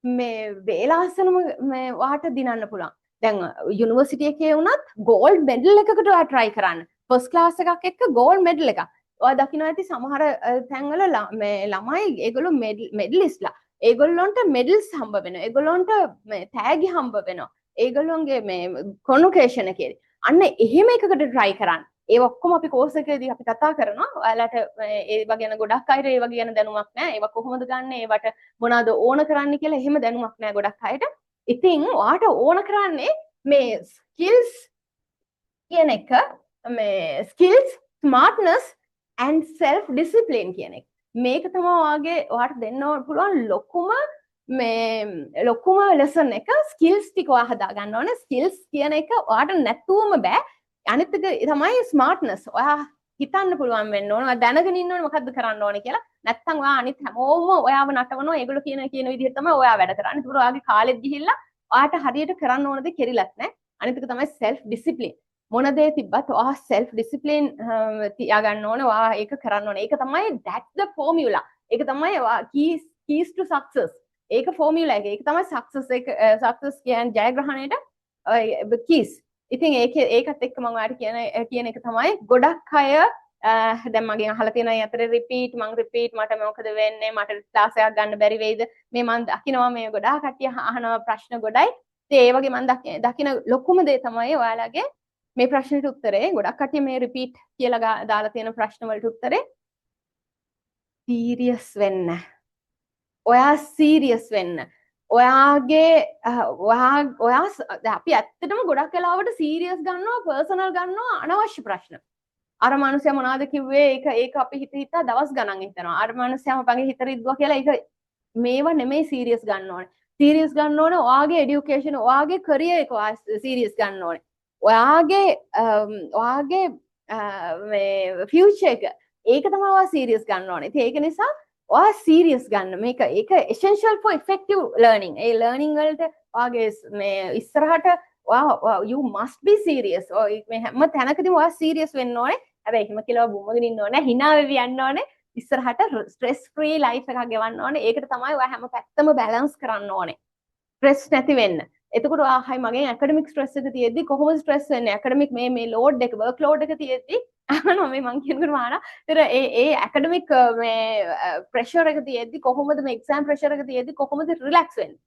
මේ වේලාසනම මේ ඔයාට දිනන්න පුළුවන්. දැන් යුනිවර්සිටි එකේ වුණත් ගෝල්ඩ් මෙඩල් එකකට ඔයා try කරන්න. ෆස්ට් ක්ලාස් එකක් එක්ක ගෝල්ඩ් මෙඩල් එකක්. ඔයා දකින්න ඇති සමහර තැන්වල මේ ළමයි ඒගොල්ලෝ මෙඩලිස්ට්ලා. ඒගොල්ලොන්ට මෙඩල්ස් හම්බ වෙනවා. ඒගොල්ලොන්ට මේ තෑගි හම්බ වෙනවා. ඒගොල්ලොන්ගේ මේ කොන්වොකේෂන් එකේදී. අන්න එහෙම එකකට try කරන්න. ඒ ඔක්කොම අපි කෝස් එකේදී අපි කතා කරනවා. ඔයාලට ඒවා ගැන, ගොඩක් අයට ඒවා ගැන දැනුමක් නැහැ. ඒවා කොහොමද ගන්නෙ? ඒවට මොනවාද ඕන කරන්නේ කියලා එහෙම දැනුමක් නැහැ ගොඩක් අයට. ඉතින් ඔයාට ඕන කරන්නේ මේ ස්කිල්ස් කියන එක, මේ ස්කිල්ස්, ස්මාර්ට්නස් and self discipline කියන එක. මේක තමයි ඔයාට දෙන්න පුළුවන් ලොකුම ලෙසන් එක. ස්කිල්ස් ටික ඔයා හදා ගන්න ඕනේ. ස්කිල්ස් කියන එක ඔයාට නැතුවම බෑ. අනිත් එක තමයි ස්මාර්ට්නස්. ඔයා හිතන්න පුළුවන් වෙන්න ඕන. ඔයා දැනගෙන ඉන්න ඕනේ මොකද්ද කරන්න ඕනේ කියලා. නැත්තම් ඔයා අනිත් හැමෝම ඔයාව නටවනවා. ඒගොල්ලෝ කියන කියන විදිහට තමයි ඔයා වැඩ කරන්නේ. ඒකට ඔයාගේ කාලෙත් ගිහිල්ලා ඔයාට හරියට කරන්න ඕන දේ කෙරිලත් නෑ. අනිත් එක තමයි සෙල්ෆ් ඩිසිප්ලින්. මොන දේ තිබ්බත් ඔයා සෙල්ෆ් ඩිසිප්ලින් තියාගන්න ඕනේ. ඔයා ඒක කරන්න ඕනේ. ඒක තමයි, that's the formula. ඒක තමයි ඔයා keys to success. ඒක ෆෝමියුලා එක. ඒක තමයි සක්සස් එක, සක්සස් කියන්නේ ජයග්‍රහණයට keys. ඉතින් ඒකත් එක්ක මම ඔයාලට කියන කියන එක තමයි, ගොඩක් අය දැන් මගෙන් අහලා තියෙන අය අතරේ රිපීට්, මං රිපීට්, මට මොකද වෙන්නේ, මට ක්ලාස් එකක් ගන්න බැරි වෙයිද, මේ මං දකිනවා මේ ගොඩාක් කට්ටිය අහන ප්‍රශ්න ගොඩයි. ඉතින් ඒ වගේ මං දකින ලොකුම දේ තමයි ඔයාලගේ මේ ප්‍රශ්නෙට උත්තරේ, ගොඩක් කට්ටිය මේ රිපීට් කියලා දාලා තියෙන ප්‍රශ්න වලට උත්තරේ, සීරියස් වෙන්න. ඔයා සීරියස් වෙන්න. ඔයාගේ ඔයා ඔයා අපි ඇත්තටම ගොඩක් වෙලාවට සීරියස් ගන්නවා, පර්සනල් ගන්නවා අනවශ්‍ය ප්‍රශ්න. අර මනුස්සයා මොනවද කිව්වේ, ඒක ඒක අපි හිත හිතා දවස් ගණන් හිතනවා. අර මනුස්සයා මගේ හිත රිද්දුවා කියලා. ඒක මේවා නෙමෙයි සීරියස් ගන්න ඕනේ. සීරියස් ගන්න ඕනේ ඔයාගේ එඩියුකේෂන්, ඔයාගේ කරියර් එක ඔයා සීරියස් ගන්න ඕනේ. ඔයාගේ ඔයාගේ මේ ෆියුචර් එක, ඒක තමයි ඔයා සීරියස් ගන්න ඕනේ. ඉතින් ඒක නිසා ඔයා සීරියස් ගන්න මේක. ඒක essential for effective learning. A learning වලට ඔයාගේ මේ ඉස්සරහට ඔයා you must be serious. ඔය මේ හැම තැනකදීම ඔයා සීරියස් වෙන්න ඕනේ. හැබැයි එහෙම කියලා බුම්මගෙන ඉන්න ඕනේ, හිනා වෙවි යන්න ඕනේ. ඉස්සරහට ස්ට්‍රෙස් ෆ්‍රී ලයිෆ් එකක් ගෙවන්න ඕනේ. ඒකට තමයි ඔයා හැම පැත්තම බැලන්ස් කරන්න ඕනේ, ස්ට්‍රෙස් නැති වෙන්න. එතකොට ඔයා අහයි මගෙන්, ඇකඩමික් ස්ට්‍රෙස් එක තියෙද්දි කොහොමද ස්ට්‍රෙස් වෙන්නේ? ඇකඩමික් මේ මේ ලෝඩ් එක, වර්ක් ලෝඩ් එක තියෙද්දි අහනවා. මේ මං කියනකොට අහනවා. ඒතර ඒ ඒ ඇකඩමික් මේ ප්‍රෙෂර් එක තියෙද්දි කොහොමද, මේ එක්සෑම් ප්‍රෙෂර් එක තියෙද්දි කොහොමද රිලැක්ස් වෙන්නේ?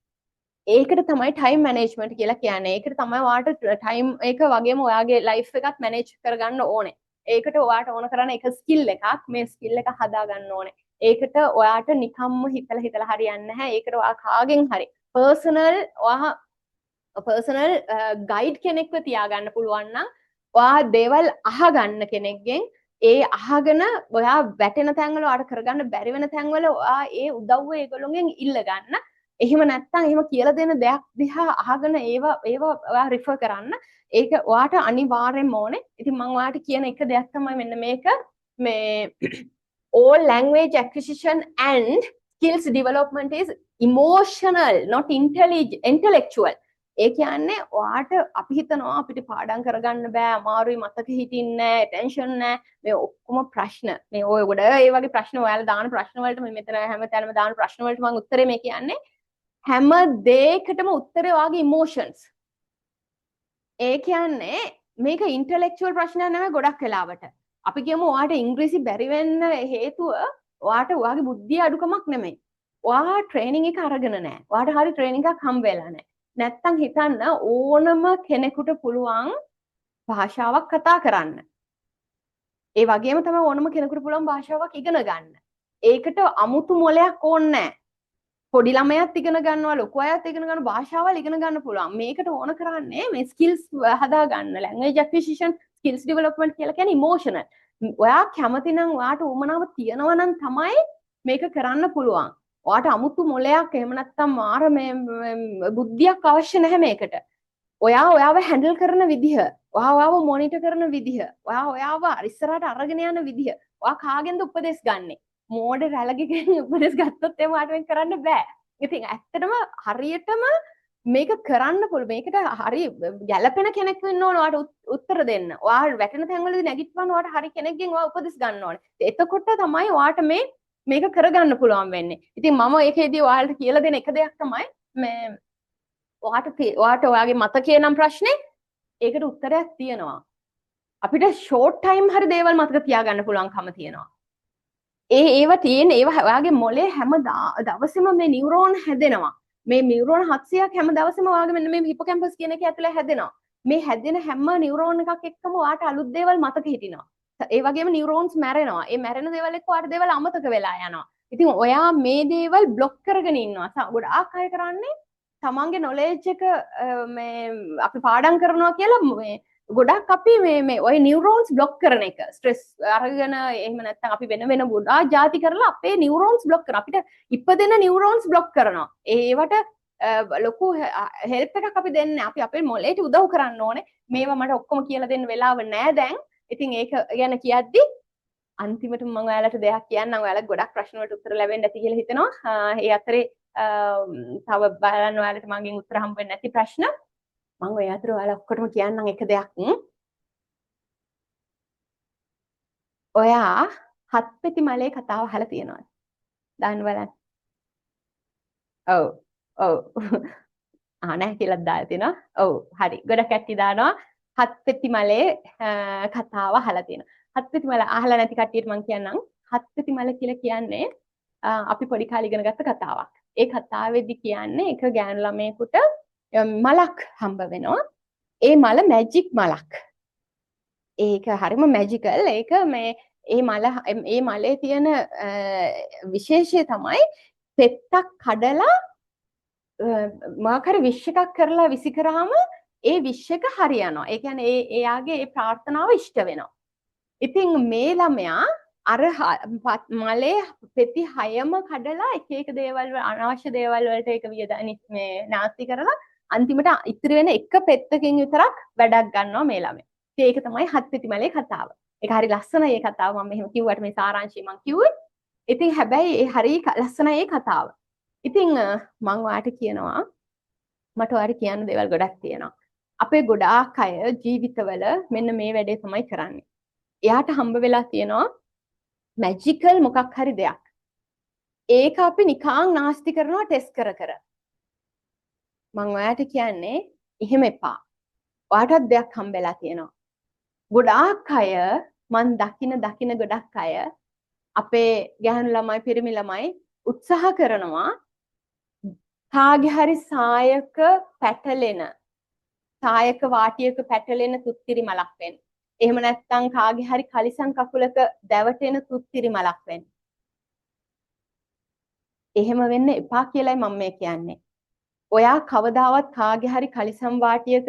ඒකට තමයි ටයිම් මැනේජ්මන්ට් කියලා කියන්නේ. ඒකට තමයි ඔයාට ටයිම් එක වගේම ඔයාගේ ලයිෆ් එකත් මැනේජ් කරගන්න ඕනේ. ඒකට ඔයාට ඕන කරන එක ස්කිල් එකක්. මේ ස්කිල් එක හදා ගන්න ඕනේ. ඒකට ඔයාට නිකම්ම හිතලා හිතලා හරියන්නේ නැහැ. ඒකට ඔයා කාගෙන් හරි පර්සනල්, ඔයා පර්සනල් ගයිඩ් කෙනෙක්ව තියාගන්න පුළුවන් නම්, ඔයා දේවල් අහගන්න කෙනෙක්ගෙන්, ඒ අහගෙන ඔයා වැටෙන තැන්වල, ඔයාට කරගන්න බැරි වෙන තැන්වල ඔයා ඒ උදව්ව ඒගොල්ලොන්ගෙන් ඉල්ල ගන්න. එහෙම නැත්නම් එහෙම කියලා දෙන දෙයක් දිහා අහගෙන ඒවා ඒවා ඔයා රිෆර් කරන්න. ඒක ඔයාට අනිවාර්යෙන්ම ඕනේ. ඉතින් මං ඔයාට කියන එක දෙයක් තමයි මෙන්න මේක. මේ all language acquisition and skills development is emotional, not intelligent, intellectual. ඒ කියන්නේ ඔයාට, අපි හිතනවා අපිට පාඩම් කරගන්න බෑ, අමාරුයි, මතක හිටින්නේ නෑ, ඇටෙන්ෂන් නෑ. මේ ඔක්කොම ප්‍රශ්න. මේ ඔය ගොඩ ඒ වගේ ප්‍රශ්න, ඔයාලා දාන ප්‍රශ්න වලට, මේ මෙතන හැම තැනම දාන ප්‍රශ්න වලට මම උත්තරේ මේ කියන්නේ. හැම දෙයකටම උත්තරේ ඔයාගේ ඉමෝෂන්ස්. ඒ කියන්නේ මේක ඉන්ටෙලෙක්චුවල් ප්‍රශ්නයක් නෙමෙයි ගොඩක් වෙලාවට. අපි කියමු ඔයාට ඉංග්‍රීසි බැරි වෙන්න හේතුව ඔයාට ඔයාගේ බුද්ධිය අඩුකමක් නෙමෙයි. ඔයා ට්‍රේනින් එක අරගෙන නැහැ. ඔයාට හරි ට්‍රේනින් එකක් හම්බ වෙලා නැහැ. නැත්තම් හිතන්න, ඕනම කෙනෙකුට පුළුවන් භාෂාවක් කතා කරන්න. ඒ වගේම තමයි ඕනම කෙනෙකුට පුළුවන් භාෂාවක් ඉගෙන ගන්න. ඒකට අමුතු මොලයක් ඕනේ නැහැ. පොඩි ළමයාත් ඉගෙන ගන්නවා, ලොකු අයත් ඉගෙන ගන්න, භාෂාවල් ඉගෙන ගන්න පුළුවන්. මේකට ඕන කරන්නේ මේ ස්කිල්ස් හදා ගන්න. ලැන්ග්වේජ් ඇක්විසිෂන්, ස්කිල්ස් ඩෙවලොප්මන්ට් කියලා කියන්නේ ඉමෝෂනල්. ඔයා කැමති නම්, ඔයාට උවමනාව තියෙනවා නම් තමයි මේක කරන්න පුළුවන්. ඔයාට අමුතු මොලයක් එහෙම නැත්නම් මාර මේ බුද්ධියක් අවශ්‍ය නැහැ මේකට. ඔයා ඔයාව හැන්ඩල් කරන විදිහ, ඔයා ඔයාව මොනිටර් කරන විදිහ, ඔයා ඔයාව ඉස්සරහට අරගෙන යන විදිහ, ඔයා කාගෙන්ද උපදෙස් ගන්නෙ? මෝඩ රැළගෙන් උපදෙස් ගත්තොත් එහෙම ඔයාට මේක කරන්න බෑ. ඉතින් ඇත්තටම හරියටම මේක කරන්න පුළුවන්. මේකට හරි ගැළපෙන කෙනෙක් වෙන්න ඕන ඔයාට උත්තර දෙන්න. ඔයා වැටෙන තැන්වලදී නැගිටවන්න ඔයාට හරි කෙනෙක්ගෙන් ඔයා උපදෙස් ගන්න ඕනේ. එතකොට තමයි ඔයාට මේක කරගන්න පුළුවන් වෙන්නේ. ඉතින් මම ඒකේදී ඔයාලට කියලා දෙන එක දෙයක් තමයි මේ ඔයාට ඔයාට ඔයාගේ මතකයේ නම් ප්‍රශ්නේ, ඒකට උත්තරයක් තියෙනවා. අපිට ෂෝට් ටයිම් හරි දේවල් මතක තියාගන්න පුළුවන්කම තියෙනවා. ඒ ඒවා තියෙන ඒවා ඔයාගේ මොලේ හැම දවසෙම මේ නියුරෝන් හැදෙනවා. මේ නියුරෝන් 700ක් හැම දවසෙම ඔයාගේ මෙන්න මේ හිපොකැම්පස් කියන එක ඇතුලේ හැදෙනවා. මේ හැදෙන හැම නියුරෝන් එකක් එක්කම ඔයාට අලුත් දේවල් මතක හිටිනවා. ඒ වගේම නියුරෝන්ස් මැරෙනවා. ඒ මැරෙන දේවල් එක්ක ඔයාට දේවල් අමතක වෙලා යනවා. ඉතින් ඔයා මේ දේවල් බ්ලොක් කරගෙන ඉන්නවා. ගොඩාක් අය කරන්නේ තමන්ගේ නොලෙජ් එක මේ අපි පාඩම් කරනවා කියලා මේ ගොඩක් අපි මේ මේ ඔය නියුරෝන්ස් බ්ලොක් කරන එක, ස්ට්‍රෙස් අරගෙන, එහෙම නැත්නම් අපි වෙන වෙන ගොඩාක් ජාති කරලා අපේ නියුරෝන්ස් බ්ලොක් කරනවා. අපිට ඉපදෙන නියුරෝන්ස් බ්ලොක් කරනවා. ඒවට ලොකු හෙල්ප් එකක් අපි දෙන්නේ. අපි අපේ මොලේට උදව් කරන්න ඕනේ. මේවා මට ඔක්කොම කියලා දෙන්න වෙලාව නෑ දැන්. ඉතින් ඒක ගැන කියද්දි අන්තිමට මම ඔයාලට දෙයක් කියන්නම්. ඔයාලා ගොඩක් ප්‍රශ්න වලට උත්තර ලැබෙන්න ඇති කියලා හිතනවා. ඒ අතරේ තව බලන්න ඔයාලට මගෙන් උත්තර හම්බ වෙන්නේ නැති ප්‍රශ්න. මම ඔය අතර ඔයාලා ඔක්කොටම කියන්නම් එක දෙයක්. ඔයා හත්පෙති මලේ කතාව අහලා තියෙනවද? දාන්න බලන්න. ඔව් ඔව්. ආ, නැහැ කියලා දාලා තියෙනවා. ඔව්, හරි. ගොඩක් කට්ටිය දානවා හත්පෙති මලේ කතාව අහලා තියෙනවා. හත්පෙති මල අහලා නැති කට්ටියට මං කියන්නම්. හත්පෙති මල කියලා කියන්නේ අපි පොඩි කාලේ ඉගෙන ගත්ත කතාවක්. ඒ කතාවේදී කියන්නේ එක ගෑනු ළමයෙකුට මලක් හම්බ වෙනවා. ඒ මල මැජික් මලක්. ඒක හරිම මැජිකල්. ඒක මේ ඒ මල ඒ මලේ තියෙන විශේෂය තමයි පෙත්තක් කඩලා මොකක් හරි විශ් එකක් කරලා විසි කරාම ඒ විශ් එක හරියනවා. ඒ කියන්නේ ඒ එයාගේ ඒ ප්‍රාර්ථනාව ඉෂ්ට වෙනවා. ඉතින් මේ ළමයා අර මලේ පෙති හයම කඩලා එක එක දේවල්, අනවශ්‍ය දේවල් වලට ඒක වියදම් මේ නාස්ති කරලා අන්තිමට ඉතිරි වෙන එක පෙත්තකින් විතරක් වැඩක් ගන්නවා මේ ළමයා. ඉතින් ඒක තමයි හත් පෙති මලේ කතාව. ඒක හරි ලස්සනයි ඒ කතාව. මම මෙහෙම කිව්වට මේ සාරාංශය මං කිව්වේ. ඉතින් හැබැයි ඒ හරි ලස්සනයි ඒ කතාව. ඉතින් මං ඔයාට කියනවා, මට ඔයාට කියන්න දේවල් ගොඩක් තියෙනවා. අපේ ගොඩාක් අය ජීවිතවල මෙන්න මේ වැඩේ තමයි කරන්නේ. එයාට හම්බ වෙලා තියෙනවා මැජිකල් මොකක් හරි දෙයක්. ඒක අපි නිකං නාස්ති කරනවා ටෙස්ට් කර කර. මං ඔයාට කියන්නේ එහෙම එපා. ඔයාටත් දෙයක් හම්බෙලා තියෙනවා. ගොඩාක් අය මං දකින දකින ගොඩක් අය, අපේ ගැහැණු ළමයි, පිරිමි ළමයි උත්සාහ කරනවා කාගේ හරි සායක පැටලෙන, සායක වාටියක පැටලෙන තුත්තිරි මලක් වෙන්න. එහෙම නැත්නම් කාගේ හරි කලිසම් කකුලක දැවටෙන තුත්තිරි මලක් වෙන්න. එහෙම වෙන්න එපා කියලායි මම මේ කියන්නේ. ඔයා කවදාවත් කාගේ හරි කලිසම් වාටියක,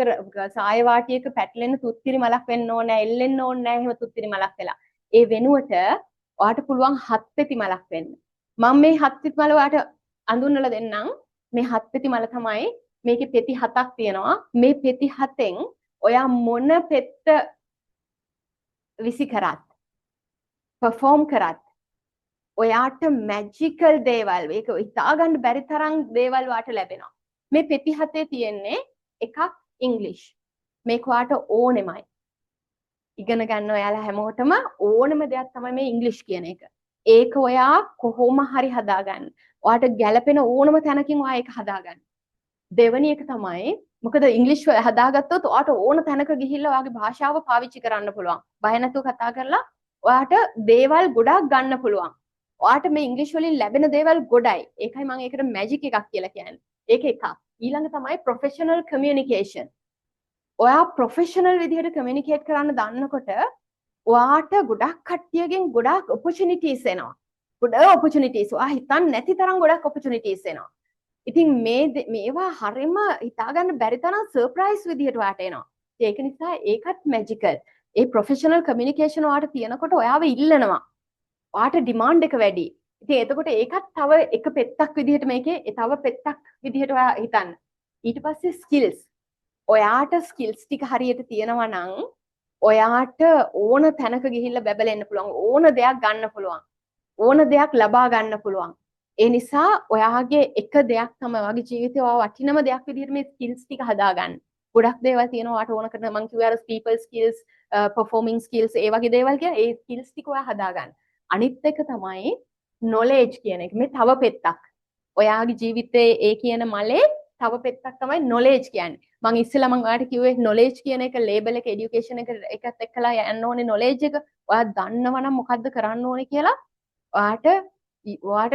සාය වාටියක පැටලෙන තුත්තිරි මලක් වෙන්න ඕනේ නැහැ, එල්ලෙන්න ඕනේ නැහැ එහෙම තුත්තිරි මලක් වෙලා. ඒ වෙනුවට ඔයාට පුළුවන් හත් පෙති මලක් වෙන්න. මම මේ හත් පෙති මල ඔයාට අඳුන්වලා දෙන්නම්. මේ හත් පෙති මල තමයි, මේකේ පෙති හතක් තියෙනවා. මේ පෙති හතෙන් ඔයා මොන පෙත්ත විසි කරත්, පර්ෆෝම් කරත්, ඔයාට මැජිකල් දේවල්, ඒක හිතාගන්න බැරි තරම් දේවල් ඔයාට ලැබෙනවා. මේ පෙති හතේ තියෙන්නේ එකක් ඉංග්ලිෂ්. මේක ඔයාට ඕනෙමයි. ඉගෙන ගන්න ඔයාලා හැමෝටම ඕනම දෙයක් තමයි මේ ඉංග්ලිෂ් කියන එක. ඒක ඔයා කොහොම හරි හදාගන්න. ඔයාට ගැළපෙන ඕනම තැනකින් ඔයා ඒක හදාගන්න. දෙවැනි එක තමයි, මොකද ඉංග්‍රීසි හදාගත්තොත් ඔයාට ඕන තැනක ගිහිල්ලා ඔයාගේ භාෂාව පාවිච්චි කරන්න පුළුවන්. බය නැතුව කතා කරලා ඔයාට දේවල් ගොඩාක් ගන්න පුළුවන්. ඔයාට මේ ඉංග්‍රීසි වලින් ලැබෙන දේවල් ගොඩයි. ඒකයි මම ඒකට මැජික් එකක් කියලා කියන්නේ. ඒක එකක්. ඊළඟ තමයි ප්‍රොෆෙෂනල් කමියුනිකේෂන්. ඔයා ප්‍රොෆෙෂනල් විදිහට කමියුනිකේට් කරන්න දන්නකොට ඔයාට ගොඩක් කට්ටියගෙන් ගොඩාක් ඔපචුනිටීස් එනවා. ගොඩ ඔපචුනිටීස්. ඔයා හිතන්නේ නැති තරම් ගොඩක් ඔපචුනිටීස් එනවා. ඉතින් මේ මේවා හරිම හිතාගන්න බැරි තරම් සර්ප්‍රයිස් විදිහට ඔයාට එනවා. ඒක නිසා ඒකත් මැජිකල්. ඒ ප්‍රොෆෙෂනල් කමියුනිකේෂන් ඔයාට තියෙනකොට ඔයාව ඉල්ලනවා. ඔයාට ඩිමාන්ඩ් එක වැඩි. ඉතින් එතකොට ඒකත් තව එක පෙත්තක් විදිහට, මේකේ තව පෙත්තක් විදිහට ඔයා හිතන්න. ඊට පස්සේ ස්කිල්ස්. ඔයාට ස්කිල්ස් ටික හරියට තියෙනවා නම් ඔයාට ඕන තැනක ගිහිල්ලා බැබලෙන්න පුළුවන්. ඕන දෙයක් ගන්න පුළුවන්. ඕන දෙයක් ලබා ගන්න පුළුවන්. ඒ නිසා ඔයාගේ එක දෙයක් තමයි ඔයාගේ ජීවිතේ ඔයා වටිනම දෙයක් විදිහට මේ ස්කිල්ස් ටික හදාගන්න. ගොඩක් දේවල් තියෙනවා ඔයාට ඕන කරන. මං කිව්වේ අර පීපල් ස්කිල්ස්, පර්ෆෝමින් ස්කිල්ස්, ඒ වගේ දේවල් කියලා. ඒ ස්කිල්ස් ටික ඔයා හදාගන්න. අනිත් එක තමයි නොලෙජ් කියන එක. මේ තව පෙත්තක්. ඔයාගේ ජීවිතේ ඒ කියන මලේ තව පෙත්තක් තමයි නොලෙජ් කියන්නේ. මං ඉස්සෙල්ලා මං ඔයාලට කිව්වේ නොලෙජ් කියන එක, ලේබල් එක, එඩියුකේෂන් එක එකත් එක්කලා යන්න ඕනේ නොලෙජ් එක. ඔයා දන්නවා නම් මොකද්ද කරන්න ඕනේ කියලා, ඔයාට ඔයාට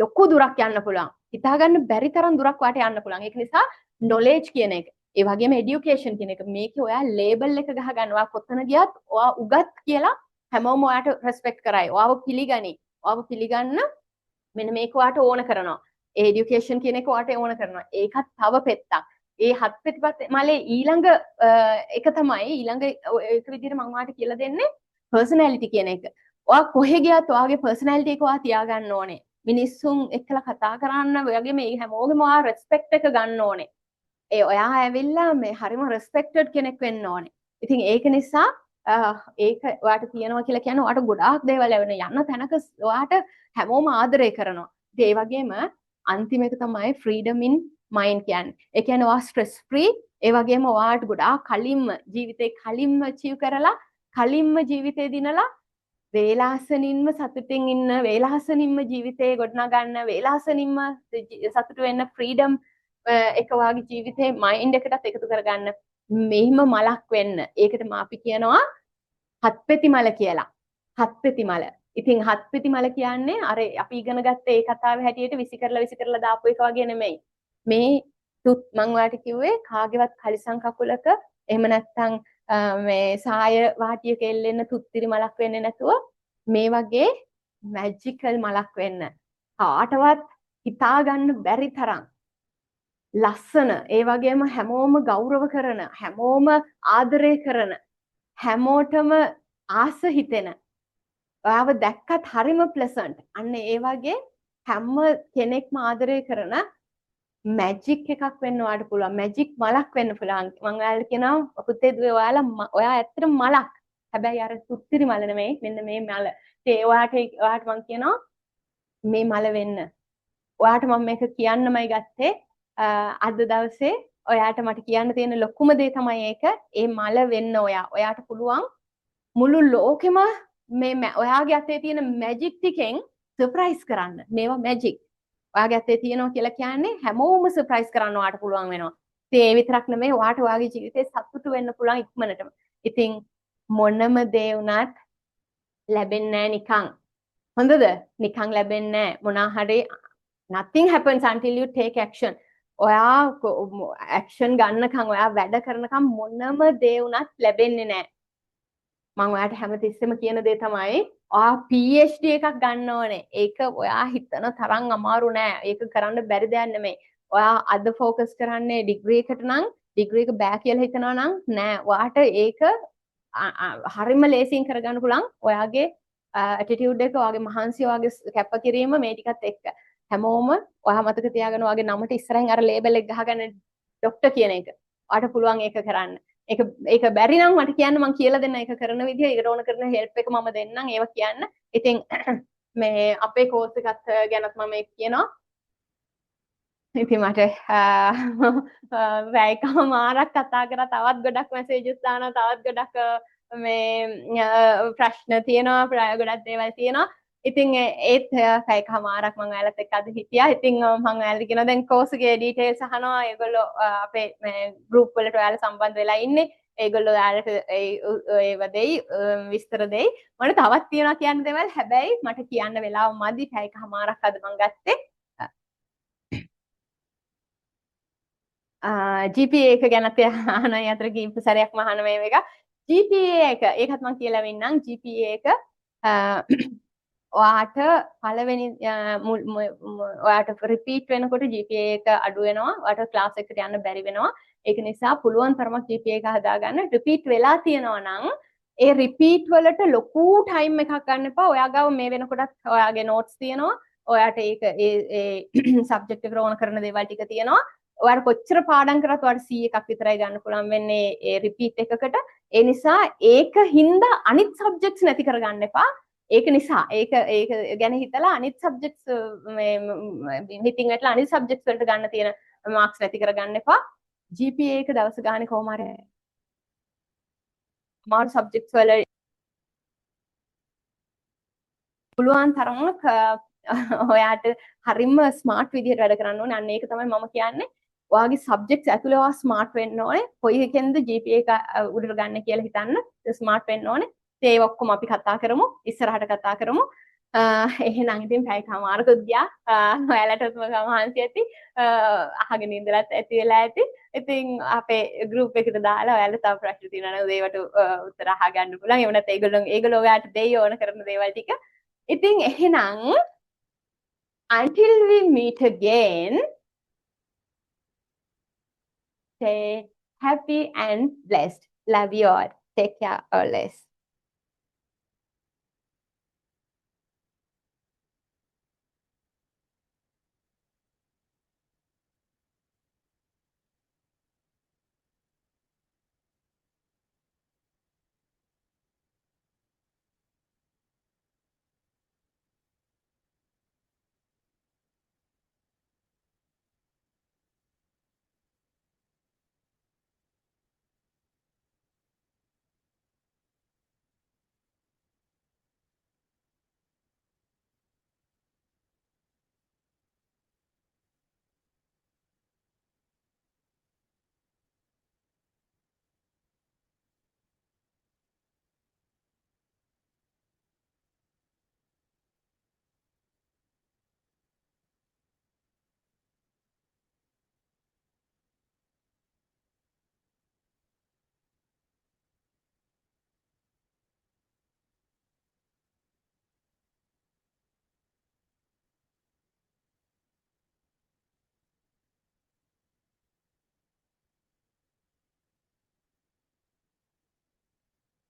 ලොකු දුරක් යන්න පුළුවන්. හිතාගන්න බැරි තරම් දුරක් ඔයාට යන්න පුළුවන්. ඒක නිසා නොලෙජ් කියන එක. ඒ වගේම එඩියුකේෂන් කියන එක. මේකේ ඔයා ලේබල් එක ගහගන්න. ඔයා කොතන ගියත් ඔයා උගත් කියලා හැමෝම ඔයාට රෙස්පෙක්ට් කරයි. ඔයාව පිළිගනි. ඔයාව පිළිගන්න මෙන්න මේක ඔයාට ඕන කරනවා. ඒ එඩියුකේෂන් කියන එක ඔයාට ඕන කරනවා. ඒකත් තව පෙත්තක්. ඒ හත් පෙති මලේ ඊළඟ එක තමයි, ඊළඟ එක විදිහට මම ඔයාට කියලා දෙන්නේ පර්සනැලිටි කියන එක. ඔයා කොහෙ ගියත් ඔයාගේ පර්සනැලිටි එක ඔයා තියාගන්න ඕනේ. මිනිස්සුන් එක්කලා කතා කරන්න ඔයගේ මේ හැමෝගෙම ඔයා රෙස්පෙක්ට් එක ගන්න ඕනේ. ඒ ඔයා ඇවිල්ලා මේ හරිම රෙස්පෙක්ටඩ් කෙනෙක් වෙන්න ඕනේ. ඉතින් ඒක නිසා ඒක ඔයාට තියෙනවා කියලා කියන්නේ ඔයාට ගොඩාක් දේවල් ලැබෙනවා. යන තැනක ඔයාට හැමෝම ආදරය කරනවා. ඉතින් ඒ වගේම අන්තිම එක තමයි ෆ්‍රීඩම් ඉන් මයින්ඩ් කියන්නේ. ඒ කියන්නේ ඔයා ස්ට්‍රෙස් ෆ්‍රී, ඒ වගේම ඔයාට ගොඩාක් කලින්ම ජීවිතේ කලින්ම අචීව් කරලා, කලින්ම ජීවිතේ දිනලා, වේලාසනින්ම සතුටින් ඉන්න, වේලාසනින්ම ජීවිතේ ගොඩනගන්න, වේලාසනින්ම සතුටු වෙන්න, ෆ්‍රීඩම් එක ඔයාගේ ජීවිතේ මයින්ඩ් එකටත් එකතු කරගන්න මෙහිම මලක් වෙන්න. ඒකට අපි කියනවා හත්පෙති මල කියලා. හත්පෙති මල. ඉතින් හත්පෙති මල කියන්නේ අර අපි ඉගෙන ගත්ත ඒ කතාවේ හැටියට විසි කරලා විසි කරලා දාපු එක වගේ නෙමෙයි. මේ තුත් මං ඔයාලට කිව්වේ කාගේවත් කලිසම් කකුලක එහෙම නැත්නම් මේ සාය වාටියක එල්ලෙන්න තුත්තිරි මලක් වෙන්නේ නැතුව මේ වගේ මැජිකල් මලක් වෙන්න. කාටවත් හිතා ගන්න බැරි තරම් ලස්සන, ඒ වගේම හැමෝම ගෞරව කරන, හැමෝම ආදරය කරන, හැමෝටම ආස හිතෙන, ඔයාව දැක්කත් හරිම ප්ලසන්ට්. අන්න ඒ වගේ හැම කෙනෙක්ම ආදරය කරන මැජික් එකක් වෙන්න ඔයාලට පුළුවන්. මැජික් මලක් වෙන්න පුළුවන්. මං ඔයාලට කියනවා පුතේ දුවේ, ඔයාලා ඔයා ඇත්තටම මලක්. හැබැයි අර තුත්තිරි මල නෙමෙයි, මෙන්න මේ මල. ඉතින් ඔයාට මං කියනවා මේ මල වෙන්න. ඔයාට මම මේක කියන්නමයි ගත්තේ අද දවසේ. ඔයාට මට කියන්න තියෙන ලොකුම දේ තමයි ඒක. ඒ මල වෙන්න ඔයා. ඔයාට පුළුවන් මුළු ලෝකෙම මේ ඔයාගේ අතේ තියෙන මැජික් ටිකෙන් සර්ප්‍රයිස් කරන්න. මේවා මැජික්. ඔයාගේ අතේ තියෙනවා කියලා කියන්නේ හැමෝම සර්ප්‍රයිස් කරන්න ඔයාට පුළුවන් වෙනවා. ඉතින් ඒ විතරක් නෙමෙයි, ඔයාට ඔයාගේ ජීවිතේ සතුටු වෙන්න පුළුවන් ඉක්මනටම. ඉතින් මොනම දේ වුණත් ලැබෙන්නේ නෑ නිකන්. හොඳද? නිකන් ලැබෙන්නේ නෑ. මොනා හරි, nothing happens until you take action. ඔයා ඇක්ෂන් ගන්නකම්, ඔයා වැඩ කරනකම් මොනම දේ වුණත් ලැබෙන්නේ නෑ. මං ඔයාට හැමතිස්සෙම කියන දේ තමයි ඔයා PhD එකක් ගන්න ඕනේ. ඒක ඔයා හිතන තරම් අමාරු නෑ. ඒක කරන්න බැරි දෙයක් නෙමෙයි. ඔයා අද ෆෝකස් කරන්නේ ඩිග්‍රී එකට නම්, ඩිග්‍රී එක බෑ කියලා හිතනවා නම්, නෑ. ඔයාට ඒක හරිම ලේසියෙන් කරගන්න පුළුවන් ඔයාගේ ඇටිටියුඩ් එක, ඔයාගේ මහන්සිය, ඔයාගේ කැපකිරීම මේ ටිකත් එක්ක. හැමෝම ඔයා මතක තියාගන්න ඔයාගේ නමට ඉස්සරහින් අර ලේබල් එක ගහගන්න ඩොක්ටර් කියන එක. ඔයාට පුළුවන් ඒක කරන්න. ඒක ඒක බැරි නම් මට කියන්න, මං කියලා දෙන්න ඒක කරන විදිය. ඒකට ඕන කරන හෙල්ප් එක මම දෙන්නම්, ඒවා කියන්න. ඉතින් මේ අපේ කෝස් එකත් ගැනත් මම ඒක කියනවා. ඉතින් මට පැය එකමාරක් කතා කරා. තවත් ගොඩක් මැසේජස් දානවා, තවත් ගොඩක් මේ ප්‍රශ්න තියෙනවා, ගොඩක් දේවල් තියෙනවා. ඉතින් ඒත් පැය එකමාරක් මං ඔයාලත් එක්ක අද හිටියා. ඉතින් මං ඔයාලට කියනවා දැන් කෝස් එකේ ඩීටේල්ස් අහනවා. ඒගොල්ලෝ අපේ මේ ගෲප් වලට ඔයාලා සම්බන්ධ වෙලා ඉන්නේ. ඒගොල්ලෝ ඔයාලට ඒ ඒව දෙයි, විස්තර දෙයි. මට තවත් තියෙනවා කියන්න දේවල්. හැබැයි මට කියන්න වෙලාව මදි. පැය එකමාරක් අද මං ගත්තේ. GPA එක ගැනත් අහන අතර කීප සැරයක්ම අහන මේ එක. GPA එක, ඒකත් මං කියලා වෙන්නම්. GPA එක ඔයාට පළවෙනි ඔයාට රිපීට් වෙනකොට GPA එක අඩු වෙනවා. ඔයාට ක්ලාස් එකට යන්න බැරි වෙනවා. ඒක නිසා පුළුවන් තරමක් GPA එක හදාගන්න. රිපීට් වෙලා තියෙනවා නම් ඒ රිපීට් වලට ලොකු ටයිම් එකක් ගන්න එපා. ඔයා ගාව මේ වෙනකොටත් ඔයාගේ නෝට්ස් තියෙනවා. ඔයාට ඒක ඒ ඒ සබ්ජෙක්ට් එකට ඕන කරන දේවල් ටික තියෙනවා. ඔයාට කොච්චර පාඩම් කරත් ඔයාට C එකක් විතරයි ගන්න පුළුවන් වෙන්නේ ඒ රිපීට් එකකට. ඒ නිසා ඒක හින්දා අනිත් සබ්ජෙක්ට්ස් නැති කරගන්න එපා. ඒක නිසා ඒක ඒක ගැන හිතලා අනිත් සබ්ජෙක්ට්ස් මේ හිතින් වැටලා අනිත් සබ්ජෙක්ට්ස් වලට ගන්න තියෙන මාක්ස් නැති කරගන්න එපා. GPA එක දවස ගානේ කොහොම හරි අමාරු සබ්ජෙක්ට්ස් වල පුළුවන් තරමක් ඔයාට හරිම ස්මාර්ට් විදිහට වැඩ කරන්න ඕනේ. අන්න ඒක තමයි මම කියන්නේ. ඔයාගේ සබ්ජෙක්ට්ස් ඇතුලේ ඔයා ස්මාර්ට් වෙන්න ඕනේ. කොයි එකෙන්ද GPA එක උඩට ගන්න කියලා හිතන්න ස්මාර්ට් වෙන්න ඕනේ. ඉතින් ඒ ඔක්කොම අපි කතා කරමු. ඉස්සරහට කතා කරමු. එහෙනම් ඉතින් පැය කමාරකුත් ගියා. ඔයාලටත් මහන්සි ඇති. අහගෙන ඉඳලත් ඇති වෙලා ඇති. ඉතින් අපේ ගෲප් එකට දාලා ඔයාලා තව ප්‍රශ්න තියෙනවා නම් ඒවට උත්තර අහගන්න පුළුවන්. එහෙම නැත්නම් ඒගොල්ලෝ ඒගොල්ලෝ ඔයාලට දෙයි ඕන කරන දේවල් ටික. ඉතින් එහෙනම් until we meet again, stay happy and blessed. Love you all. Take care always.